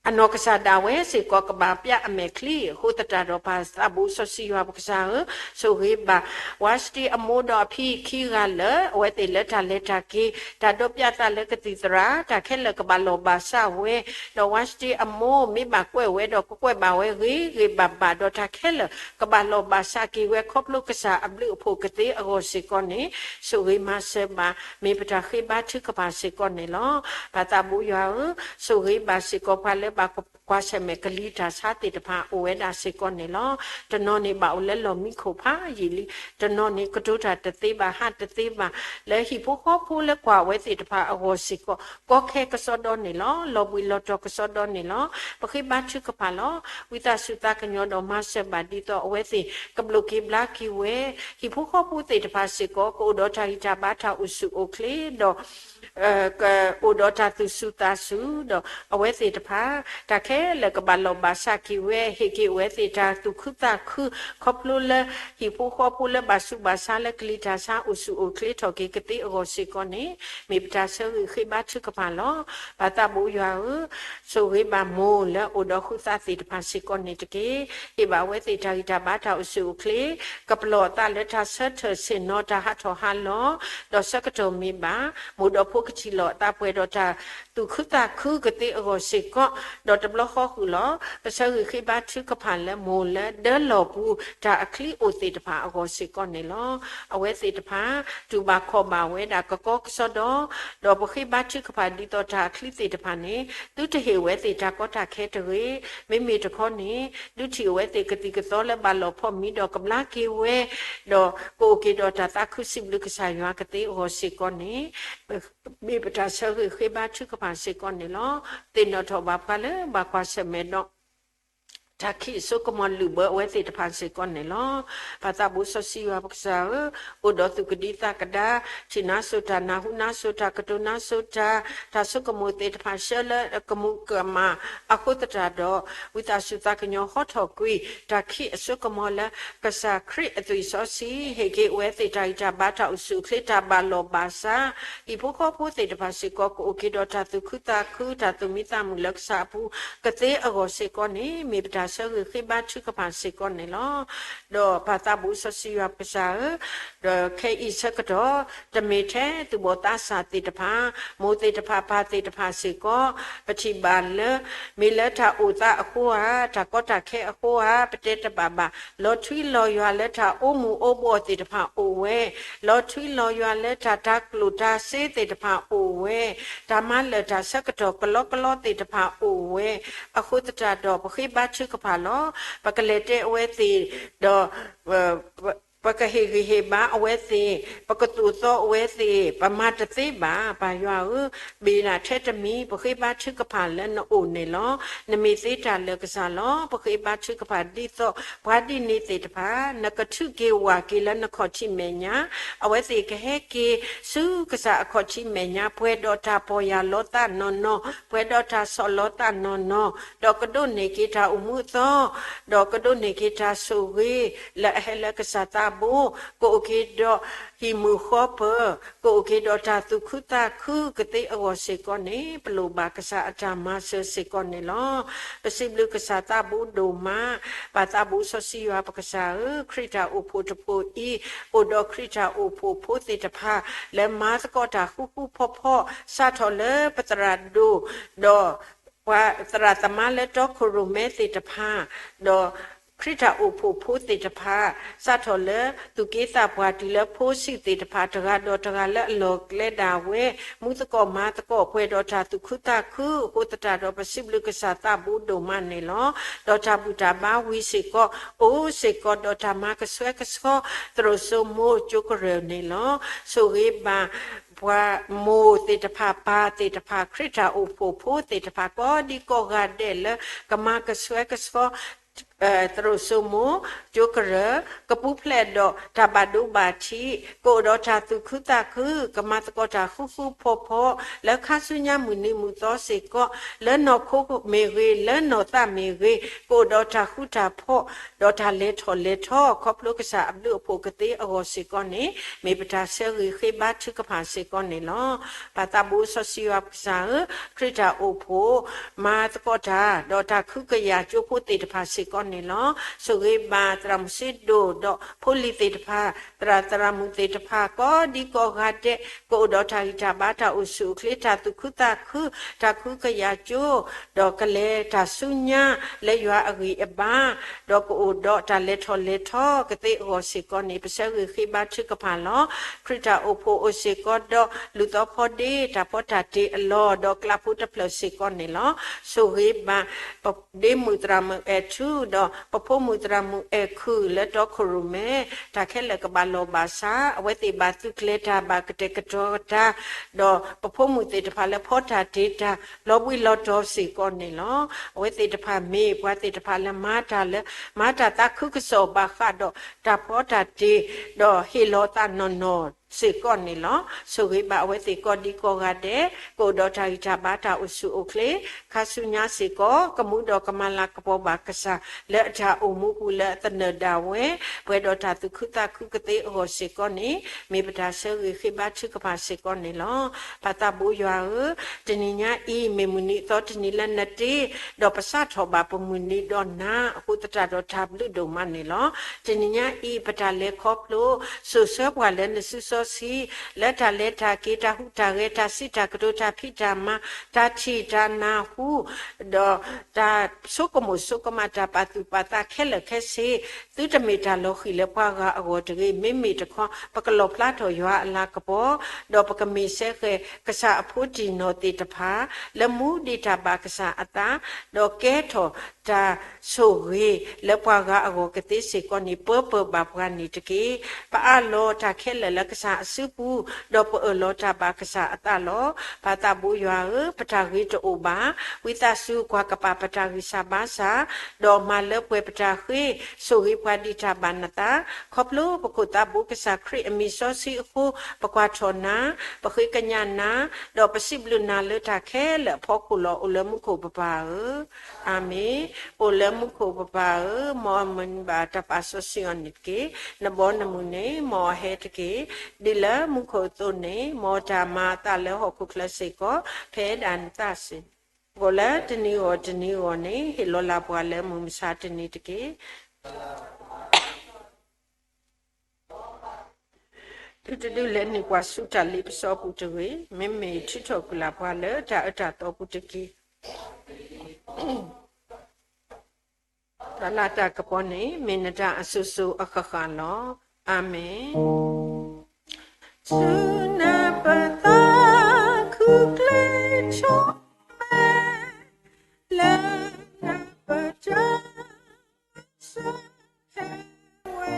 အနီၢ်ကစၢ်ဒၣ်ဝဲစ့ၢ်ကီးကဘၣ်ပျၢ်အမဲာ်ချံ, အဃိသတးဒီးပၢ်သးဘိစီဆှံယွၤပကစၢ်ဧၢ, ဆိၣ်ဂ့ၤဘၣ် ဝါရှတံအမိၢ်ဒီးအဖံအခံဂၤလၢာ်, အဝဲသ့ၣ်လၢတၢ်လဲၤတၢ်က့ၤ, တၢ်ဒိးပျၢ်သးလၢကသံၣ်သရၣ်, တၢ်ခဲလၢာ်ကဘၣ်လီၤဘၣ်စးဝဲ, ဒီးဝါရှတံအမိၢ်မ့ၢ်ဘၣ်ကွဲးဝဲဒီး ကကွဲးဘၣ်ဝဲဂ့ၤဂ့ၤဘၣ်ဘၣ်, ဒီးတၢ်ခဲလၢာ်ကဘၣ်လီၤဘၣ်စးက့ၤဝဲ ခီဖျိကစၢ်အဘျုးအဖှိၣ်ကသ့အဂီၢ်စ့ၢ်ကီးန့ၣ်, ဆိၣ်ဂ့ၤမၤစၢၤဘၣ်, မ့ၢ်ပတၢ်ဃ့ဘါထုကဖၣ်စ့ၢ်ကီးန့ၣ်လီၤ. ပၢ်သးဘိယွၤဧၢ, ဆိၣ်ဂ့ၤဘၣ်စ့ၢ်ကီးပှၤလၢဘၣ်ကွၢ်ဆၢၣ်မဲာ်ကလံၤတၢ်ဆါသ့ၣ်တဖၣ်အိၣ်ဝဲဒၣ်စ့ၢ်ကီးန့ၣ်လီၤ. တနီၤန့ၣ်ဘၣ်အိၣ်လၢလီၢ်မံခိၣ်ဖးယံာ်လံ, တနီၤန့ၣ်ကတိၤတၢ်တသ့ဘၣ် ဟးတသ့ဘၣ်, လၢဟံၣ်ဖိဃီဖိလၢကွၢ်ဝဲသ့ၣ်တဖၣ်အဂီၢ်စ့ၢ်ကီး ကီခဲကစီဒီန့ၣ်လီၤ. လီၤဘှံးလီၤတီၤကစီဒီန့ၣ်လီၤ. ပဃ့ဘါထုကဖၣ်လီၤ. ဝံသးစူၤသးကညီၤဒီးမၤစၢၤဘၣ်ဒ်သိးအဝဲသ့ၣ် ကဘျိးက့ၤဘျါက့ၤဝဲ, ဟံၣ်ဖိဃီဖိသ့ၣ်တဖၣ်စ့ၢ်ကီး ကအိၣ်ဒီးတၢ်ဂံၢ်တၢ်ဘါတၢ်အိၣ်ဆူၣ်အိၣ်ချ့ဒီး ကအိၣ်ဒီးတၢ်သူၣ်စူၤသးစူၤ, ဒီးအဝဲသ့ၣ်တဖၣ် တၢ်ခဲလၢာ်ကဘၣ်လီၤဘၣ်စးက့ၤဝဲ, ဟ့ၣ်က့ၤအဝဲသ့ၣ်တၢ်သူၣ်ခုသးခု, ခီဖျိလၢ ဟံၣ်ဖိဃီဖိလၢဘၣ်ဆူးဘၣ်ဆါလၢကလံၤတၢ်ဆါအိၣ်ဆူၣ်အိၣ်ချ့ထီၣ်က့ၤကသ့အဂီၢ်စ့ၢ်ကီးန့ၣ်, မ့ၢ်ပတၢ်ဆၢဂ့ၤဃ့ဘါထုကဖၣ်လီၤ. ပၢ်သးဘိယွၤဧၢ, ဆိၣ်ဂ့ၤဘၣ်မိၢ်လၢအိၣ်ဒီးဃုသးသ့ၣ်တဖၣ်စ့ၢ်ကီးန့ၣ်တက့ၢ်. ဟ့ၣ်ဘၣ်အဝဲသ့ၣ်တၢ်ဂံၢ်တၢ်ဘါတၢ်အိၣ်ဆူၣ်အိၣ်ချ့, ကပလီၢ်အသးလၢတၢ်ဆၢထၢၣ်ဆ့ၣ်နီၤတၢ်ဟးထီၣ်ဟးလီၤ, ဒီးဆၢကတီၢ်မ့ၢ်ဘၣ် မိၢ်ဒီးဖိကထံၣ်လိာ်အသးပှဲၤဒီးတၢ် သူၣ်ခုသးခုကသ့အဂီၢ်စ့ၢ်ကီး, ဒီးတဘျီဃီဃုာ်လီၤ. ပဆၢဂ့ၤဃ့ဘါထုကဖၣ်လၢမိၢ်လၢဒၢလီၢ်ပူၤ တၢ်အချံအိၣ်သ့ၣ်တဖၣ်အဂီၢ်စ့ၢ်ကီးန့ၣ်လီၤ. အဝဲသ့ၣ်တဖၣ် တူၢ်ဘၣ်ခီၣ်ဘၣ်ဝဲဒၣ်ကကီကစီဒီ, ဒီးပဃ့ဘါထုကဖၣ်ဒ်သိးတၢ်အချံသ့ၣ်တဖၣ်န့ၣ် သုတဟ့ၣ်ဝဲသ့ၣ်တၢ်ကီတၢ်ခဲတဂ့ၤ. မ့မ့ၢ်တခီန့ၣ် ဒုးထံၣ်အဝဲသ့ၣ်ကသံၣ်ကသီလၢဘၣ်လီၤဖီမံဒီးကဘျါက့ၤဝဲ, ဒီးကအိၣ်က့ၤဒီးတၢ်သးခုစံးဘျုးကစၢ်ယွၤကသ့အဂီၢ်စ့ၢ်ကီးန့ၣ် မ့ၢ်ပတၢ်ဆၢဂ့ၤဃ့ဘါထုကဖၣ်စ့ၢ်ကီးန့ၣ်လီၤ. သ့ၣ်နီၣ်ထီၣ်ဘၣ်ပှၤလၢဘၣ်ကွၢ်ဆၢၣ်မဲာ်ဒီး တၢ်ခံးအစိကမီၤလုာ်ဘၢအဝဲသ့ၣ်တဖၣ်စ့ၢ်ကီးန့ၣ်လီၤ. ပၢ်သးဘိစီဆှံယွၤပကစၢ်ဧၢ, အိၣ်ဒီးသူၣ်ကဒံသးကဒါ, ထံၣ်နါစိၤတၢ်, နၢ်ဟူနါစိၤတၢ်, ကတိၤနါစိၤတၢ်, တၢ်ဆိကမိၣ်သ့ၣ်တဖၣ်ဆှၢလၢကမူးကမၣ်အဃိသတးဒီး ဝံသးစူၤသးကညီၤဟီထီၣ်ကွံာ် တၢ်ခံးအစိကမီၤလၢ ကစၢ်ခရံာ်အသွံၣ်စီဆှံ, ဟ့ၣ်က့ၤအဝဲသ့ၣ်တၢ်ဂံၢ်တၢ်ဘါတၢ်အိၣ်ဆူၣ်အိၣ်ချ့တၢ်ဘၣ်လီၢ်ဘၣ်စး, ဟံၣ်ဖိဃီဖိသ့ၣ်တဖၣ်စ့ၢ်ကီး ကအိၣ်က့ၤဒီးတၢ်သူၣ်ခုသးခု တၢ်သူၣ်မံသးမုာ်လၢကစၢ်အပူၤကသ့အဂီၢ်စ့ၢ်ကီးန့ၣ် မ့ၢ်ပတၢ်ဆၢဂ့ၤဃ့ဘါထုကဖၣ်စ့ၢ်ကီးန့ၣ်လီၤ. ဒီးပၢ်သးဘိစီဆှံယွၤပကစၢ်ဧၢ, ဒီးခဲအံၤဆၢကတီၢ် တမ့ၢ်ထဲသူၣ်ဘီၣ်သးစၢ်သ့ၣ်တဖၣ်, မိၢ်သ့ၣ်တဖၣ် ပၢ်သ့ၣ်တဖၣ်စ့ၢ်ကီး, ပထံၣ်ဘၣ်လၢ မ့ၢ်လၢတၢ်အိၣ်သးအဃိဧါ, တၢ်ကီတၢ်ခဲအဃိဧါ, ပတဲတဘၣ်ဘၣ်, လီၤထွံလီၤယွၤလၢတၢ်အိၣ်မူအိၣ်ဘှီၣ်သ့ၣ်တဖၣ်အိၣ်ဝဲ, လီၤထွံလီၤယွၤလၢတၢ်တၤကျိၣ်တၤစ့သ့ၣ်တဖၣ်အိၣ်ဝဲ, တၢ်မၤလၢာ်တၢ်ဆၢကတီၢ်ကလီကလီသ့ၣ်တဖၣ်အိၣ်ဝဲ, အဃိသတးဒီးပဃ့ဘါထုကဖၣ်လီၤ. ပကလဲၤတဲအဝဲသ့ၣ်ဒီး ပကဟ့ၣ်ဂံၢ်ဟ့ၣ်ဘါအဝဲသ့ၣ်, ပကသိၣ်သီအဝဲသ့ၣ်, ပမၤတသ့ဘၣ်. ပၢ်ယွၤဧၢ, ဘၣ်ဆၣ်ထဲတမံၤ ပဃ့ဘါထုကဖၣ်လၢနအိၣ်န့ၣ်လီၤ. နမ့ၢ်သ့တၢ်လၢာ်ကစၢ်လီၤ. ပဃ့ဘါထုကဖၣ်ဒ်သိး ပှၤဒ်န့ၣ်သ့ၣ်တဖၣ်, နကထုးက့ၤဝၢ်က့ၤလၢနခီၣ်ထံးမဲာ်ညါ, အဝဲသ့ၣ်ကဟဲက့ၤဆူကစၢ်အခီၣ်ထံးမဲာ်ညါ, ပှဲၤဒီးတၢ်ပီၢ်ယၢ်လီၤသးနီၢ်နီၢ်, ပှဲၤဒီးတၢ်ဆီၣ်လီၤသးနီၢ်နီၢ်, ဒီးကဒိးန့ၢ်က့ၤတၢ်အိၣ်မူအသီ ဒီးကဒိးန့ၢ်က့ၤတၢ်ဆိၣ်ဂ့ၤ လၢအဟဲလၢကစၢ်သးဘိ, ကအိၣ်က့ၤဒီးဟံၣ်မုာ်ဃီပၢၤ, ကအိၣ်က့ၤဒီးတၢ်သူၣ်ခုသးခုကသ့အဂီၢ်စ့ၢ်ကီးန့ၣ်, ပလိၣ်ဘၣ်ကစၢ်အတၢ်မၤစၢၤစ့ၢ်ကီးန့ၣ်လီၤ. ပစံးဘျုးကစၢ်သးဘိဒိၣ်မး, ပၢ်သးဘိစီဆှံယွၤပကစၢ်ဧၢ, ခရံာ်တၢ်အိၣ်ဖှိၣ်တဖှိၣ်အံၤ, အိၣ်ဒီးခရံာ်တၢ်အိၣ်ဖှိၣ်ဖိသ့ၣ်တဖၣ်, လၢမၤသကိးတၢ်ဃူဃူဖိးဖိး, စးထီၣ်လၢပသရၣ်ဒိၣ်, ဒီး ပှၤသရၣ်သမါလၢတီခိၣ်ရိၣ်မဲသ့ၣ်တဖၣ်, ဒီးခရံာ်တၢ်အိၣ်ဖှိၣ်ဖိသ့ၣ်တဖၣ်, စးထီၣ်လၢသူၣ်က့သးပှၢ်တုၤလၢဖိဆံးသ့ၣ်တဖၣ် တဂၤဒီးတဂၤလၢအလီၢ်ကျဲဒၣ်ဝဲ, မူသကိးမၤသကိးပှဲၤဒီးတၢ်သူၣ်ခုသးခု, အဃိသတးဒီးပစံးဘျုးကစၢ်သးဘိဒိၣ်မးန့ၣ်လီၤ. ဒီးတၢ်ဘူၣ်တၢ်ဘါဝံၤစ့ၢ်ကီး, အိၣ်စ့ၢ်ကီးဒီးတၢ်မၤကဆှဲကဆှီ သရိာ်စိမိၤကၠိကရၢၢ်န့ၣ်လီၤ. ဆိၣ်ဂ့ၤဘၣ် ပှၤမိၢ်သ့ၣ်တဖၣ် ပၢ်သ့ၣ်တဖၣ် ခရံာ်တၢ်အိၣ်ဖှိၣ်ဖိသ့ၣ်တဖၣ် ကိးဒံကိးဂၤဒဲးလၢကမၤကဆှဲကဆှီ သရိာ်စိမိၤ ကၠိကရၢၢ် ကပူၤဖျဲးဒီးတၢ်ဘၣ်ဒိဘၣ်ထံး ကအိၣ်ဒီးတၢ်သူၣ်ခုသးခု ကမၤသကိးတၢ်ဃူဃူဖိးဖိး လၢခါဆူညါမုၢ်နံၤမုၢ်သီစ့ၢ်ကီး လၢနီၢ်ခိမ့ၢ်ဂ့ၤ လၢနီၢ်သးမ့ၢ်ဂ့ၤ ကအိၣ်ဒီးတၢ်ဃူတၢ်ဖိး ဒီးတၢ်လဲၤထီၣ်လဲၤထီ ခီဖျိကစၢ်အဘျုးအဖှိၣ်ကသ့အဂီၢ်စ့ၢ်ကီးန့ၣ် မ့ၢ်ပတၢ်ဆၢဂ့ၤဃ့ဘါထုကဖၣ်စ့ၢ်ကီးန့ၣ်လီၤ. ပၢ်သးဘိစီဆှံယွၤပကစၢ်ဧၢ, ခရံာ်တၢ်အိၣ်ဖှိၣ် မၤသကိးတၢ် ဒီးတၢ်ခုကယာ်ကၠိဖိသ့ၣ်တဖၣ်စ့ၢ်ကီးန့ၣ်လီၤ. ဆိၣ်ဂ့ၤဘၣ်သရၣ်မုၣ်စ့ဒိၣ် ဒီးဖိလံၤသ့ၣ်တဖၣ်, သရၣ်သရၣ်မုၣ်သ့ၣ်တဖၣ် ကိးဒံကိးဂၤဒဲး ကအိၣ်ဒီးတၢ်ဂံၢ်တၢ်ဘါ တၢ်အိၣ်ဆူၣ်အိၣ်ချ့ တၢ်သူၣ်ခုသးခု တၢ်ခုကယာ်ကၠိ ဒီးကလဲၤတၢ်ဆူညါလၢယွၤအဂံၢ်အဘါ ဒီးကအိၣ်ဒီးတၢ်လဲၤထီၣ်လဲၤထီကသ့အဂီၢ်စ့ၢ်ကီးန့ၣ် ပဆၢဂ့ၤဃ့ဘါထုကဖၣ်လီၤ. ခရံာ်တၢ်အိၣ်ဖှိၣ်အိၣ်စ့ၢ်ကီးဒီး လူၢ်သီဖီဒ့ တၢ်ဖီတၢ်တ့အလီၢ် ဒီးကျးဖိတဖျၢၣ်စ့ၢ်ကီးန့ၣ်လီၤ. ဆိၣ်ဂ့ၤဘၣ် ပဒ့မုၣ်သရၣ်မုၣ်အဲၣ်ထူ ဒီးပဖိမုၣ်သရၣ်မုၣ်အဲၣ်ခုၣ် လၢတီခိၣ်ရိၣ်မဲ တၢ်ခဲလၢာ်ကဘၣ်လီၢ်ဘၣ်စး အဝဲသ့ၣ်ဘၣ်သုးကျဲၤတၢ် ဘၣ်ကတဲာ်ကတီၤတၢ် ဒီးပဖိမုၣ်သ့ၣ်တဖၣ်လၢဖီတၢ်တ့တၢ် လီၤဘှံးလီၤတီၤစ့ၢ်ကီးန့ၣ်လီၤ. အဝဲသ့ၣ်တဖၣ်မ့ၢ်ပှၤသ့ၣ်တဖၣ်လၢမၤတၢ်လၢ မၤတၢ်သးခုကစီၣ်ဘၣ်ဃးဒီးတၢ်ဖီတၢ်တ့ ဒီးဟ့ၣ်လီၤသးနီၢ်နီၢ်စ့ၢ်ကီးန့ၣ်လီၤ. ဆိၣ်ဂ့ၤဘၣ်အဝဲသ့ၣ်ကိးဒံကိးဂၤဒဲး ကအိၣ်ဒီးတၢ်ဂံၢ်တၢ်ဘါ တၢ်အိၣ်ဆူၣ်အိၣ်ချ့ ခါဆူညါစ့ၢ်ကီး ကမူဒီးကမၤလၤကပီၤဘၣ်ကစၢ် လၢအတၢ်အိၣ်မူပူၤလၢအသနၢၣ်ဒၣ်ဝဲ ပှဲၤဒီးတၢ်သူၣ်ခုသးခုကသ့အဂီၢ်စ့ၢ်ကီးန့ၣ် မ့ၢ်ပတၢ်ဆၢဂ့ၤဃ့ဘါထုကဖၣ်စ့ၢ်ကီးန့ၣ်လီၤ. ပၢ်သးဘိယွၤဧၢ, တနံၤညါအံၤ မ့ၢ်မုၢ်နံၤအသီတနံၤလၢနတ့ ဒီးပစးထီၣ်ဘၣ်ပမုၢ်နံၤဒီးနၤ အဃိသတးဒီးတၢ်ဘျုးဒိၣ်မးန့ၣ်လီၤ. တနံၤညါအံၤ ပတၢ်လဲၤခီဖျိ စိာ်ဆှၢပှၤလၢနစုစီဆှံ လၢတၢ်လဲၤတၢ်က့ၤ တၢ်ဟူးတၢ်ဂဲၤ တၢ်စံးတၢ်ကတိၤ တၢ်ဖံးတၢ်မၤ တၢ်ထံၣ်တၢ်နၢ်ဟူ ဒီးတၢ်ဆိကမိၣ်ဆိကမး တၢ်ပာ်သူၣ်ပာ်သးခဲလၢာ်ခဲဆ့ သုတမ့ၢ်တၢ်လီၤဃံၤလၢပှၤဂၤအဂီၢ်တဂ့ၤ, မ့မ့ၢ်တခီ ပကလီၣ်ဖျါထီၣ်ယွၤအလၤကပီၤ, ဒီးပကမ့ၢ်စဲဃဲၤ ကစၢ်အဖိတံၢ်နီၢ်သ့ၣ်တဖၣ် လၢမူဒံးတၢ်ဘၣ်ကစၢ်အသး, ဒီးကဲထီၣ်တၢ်ဆိၣ်ဂ့ၤလၢပှၤဂၤအဂီၢ်ကသ့စ့ၢ်ကီးန့ၣ် ပၢပၢဘၣ်ပှၤန့ၣ်တက့ၢ်. ပအးလီၤတၢ်ခဲလၢာ်လၢကစၢ်အစုပူၤ, ဒီးပအၢၣ်လီၤတၢ်ဘၣ်ကစၢ်အသးလီၤ. ပၢ်သးဘိယွၤဧၢ, ပတၢ်ဂ့ၤတအိၣ်ဘၣ်, ဝံသးစူၤကွၢ်ကပာ်ပတၢ်ဂံၢ်စၢ်ဘါစၢ်, ဒီးမၤလၢပှဲၤပတၢ်ဃ့, ဆိၣ်ဂ့ၤပှၤဒံးတၢ်ဘၣ်နသး, ခီဖျိပခိၣ်သးဘိကစၢ်ခရံာ်အမံၤစီဆှံအဃိ, ပကွၢ်ထီၣ်နၤ, ပဃ့ကညးနၤ, ဒီးပစံးဘျုးနၤလၢတၢ်ခဲလၢာ်အဖီခိၣ်လီၤ. အိၣ်လၢမူခိၣ်ပပၢ်ဧၢ, အၤမ့ၣ်. အိၣ်လၢမူခိၣ်ပပၢ်ဧၢ, မ်အမုၢ်နံၤဘၣ်တၢ်ပာ်စီဆှံအီၤန့ၣ်တက့ၢ်. နဘီနမုၢ်န့ၣ် မ်အဟဲတက့ၢ်. ဒ်လၢမူခိၣ်အသိးန့ၣ်, မ်တၢ်မၤအသးလၢဟီၣ်ခိၣ်ချၢစ့ၢ်ကီး, ဖဲဒၣ်နသးစ့ၢ်ကီး. ဂီၢ်လၢတနံၤဂီၢ်တနံၤဂီၢ်န့ၣ်, ဟ့ၣ်လီၤလၢ်ပှၤလၢမုၢ်မဆါတနံၤတက့ၢ်. သုတဒုးလဲၤနုာ်ပှၤဆူတၢ်လ့ပစီပူၤတဂ့ၤ, မ့မ့ၢ်ထုးထီၣ်ကွံာ်လၢ်ပှၤလၢတၢ်အၢတၢ်သီပူၤတက့ၢ်. တၢ်လၤတၢ်ကပီၤန့ၣ် မ့ၢ်နတၢ်အစိၤစိၤအဃၣ်ဃၣ်လီၤ. အၤမ့ၣ်. ဆူနပသးခုကျဲဆိမဲ, လၢနပတၢ်ဆၢဟဲဝဲ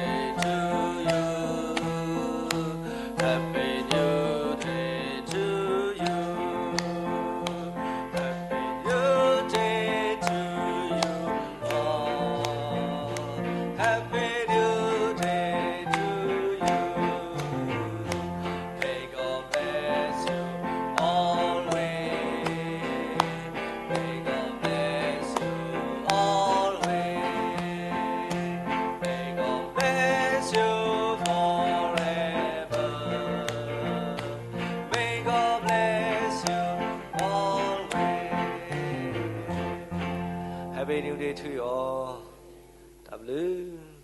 day to you. Happy new day to you. Happy new day to you. Happy new day to you. May God bless you always. May God bless you always. May God bless you forever. May God bless you always. Happy new day to you all. တၢ်ဘျုး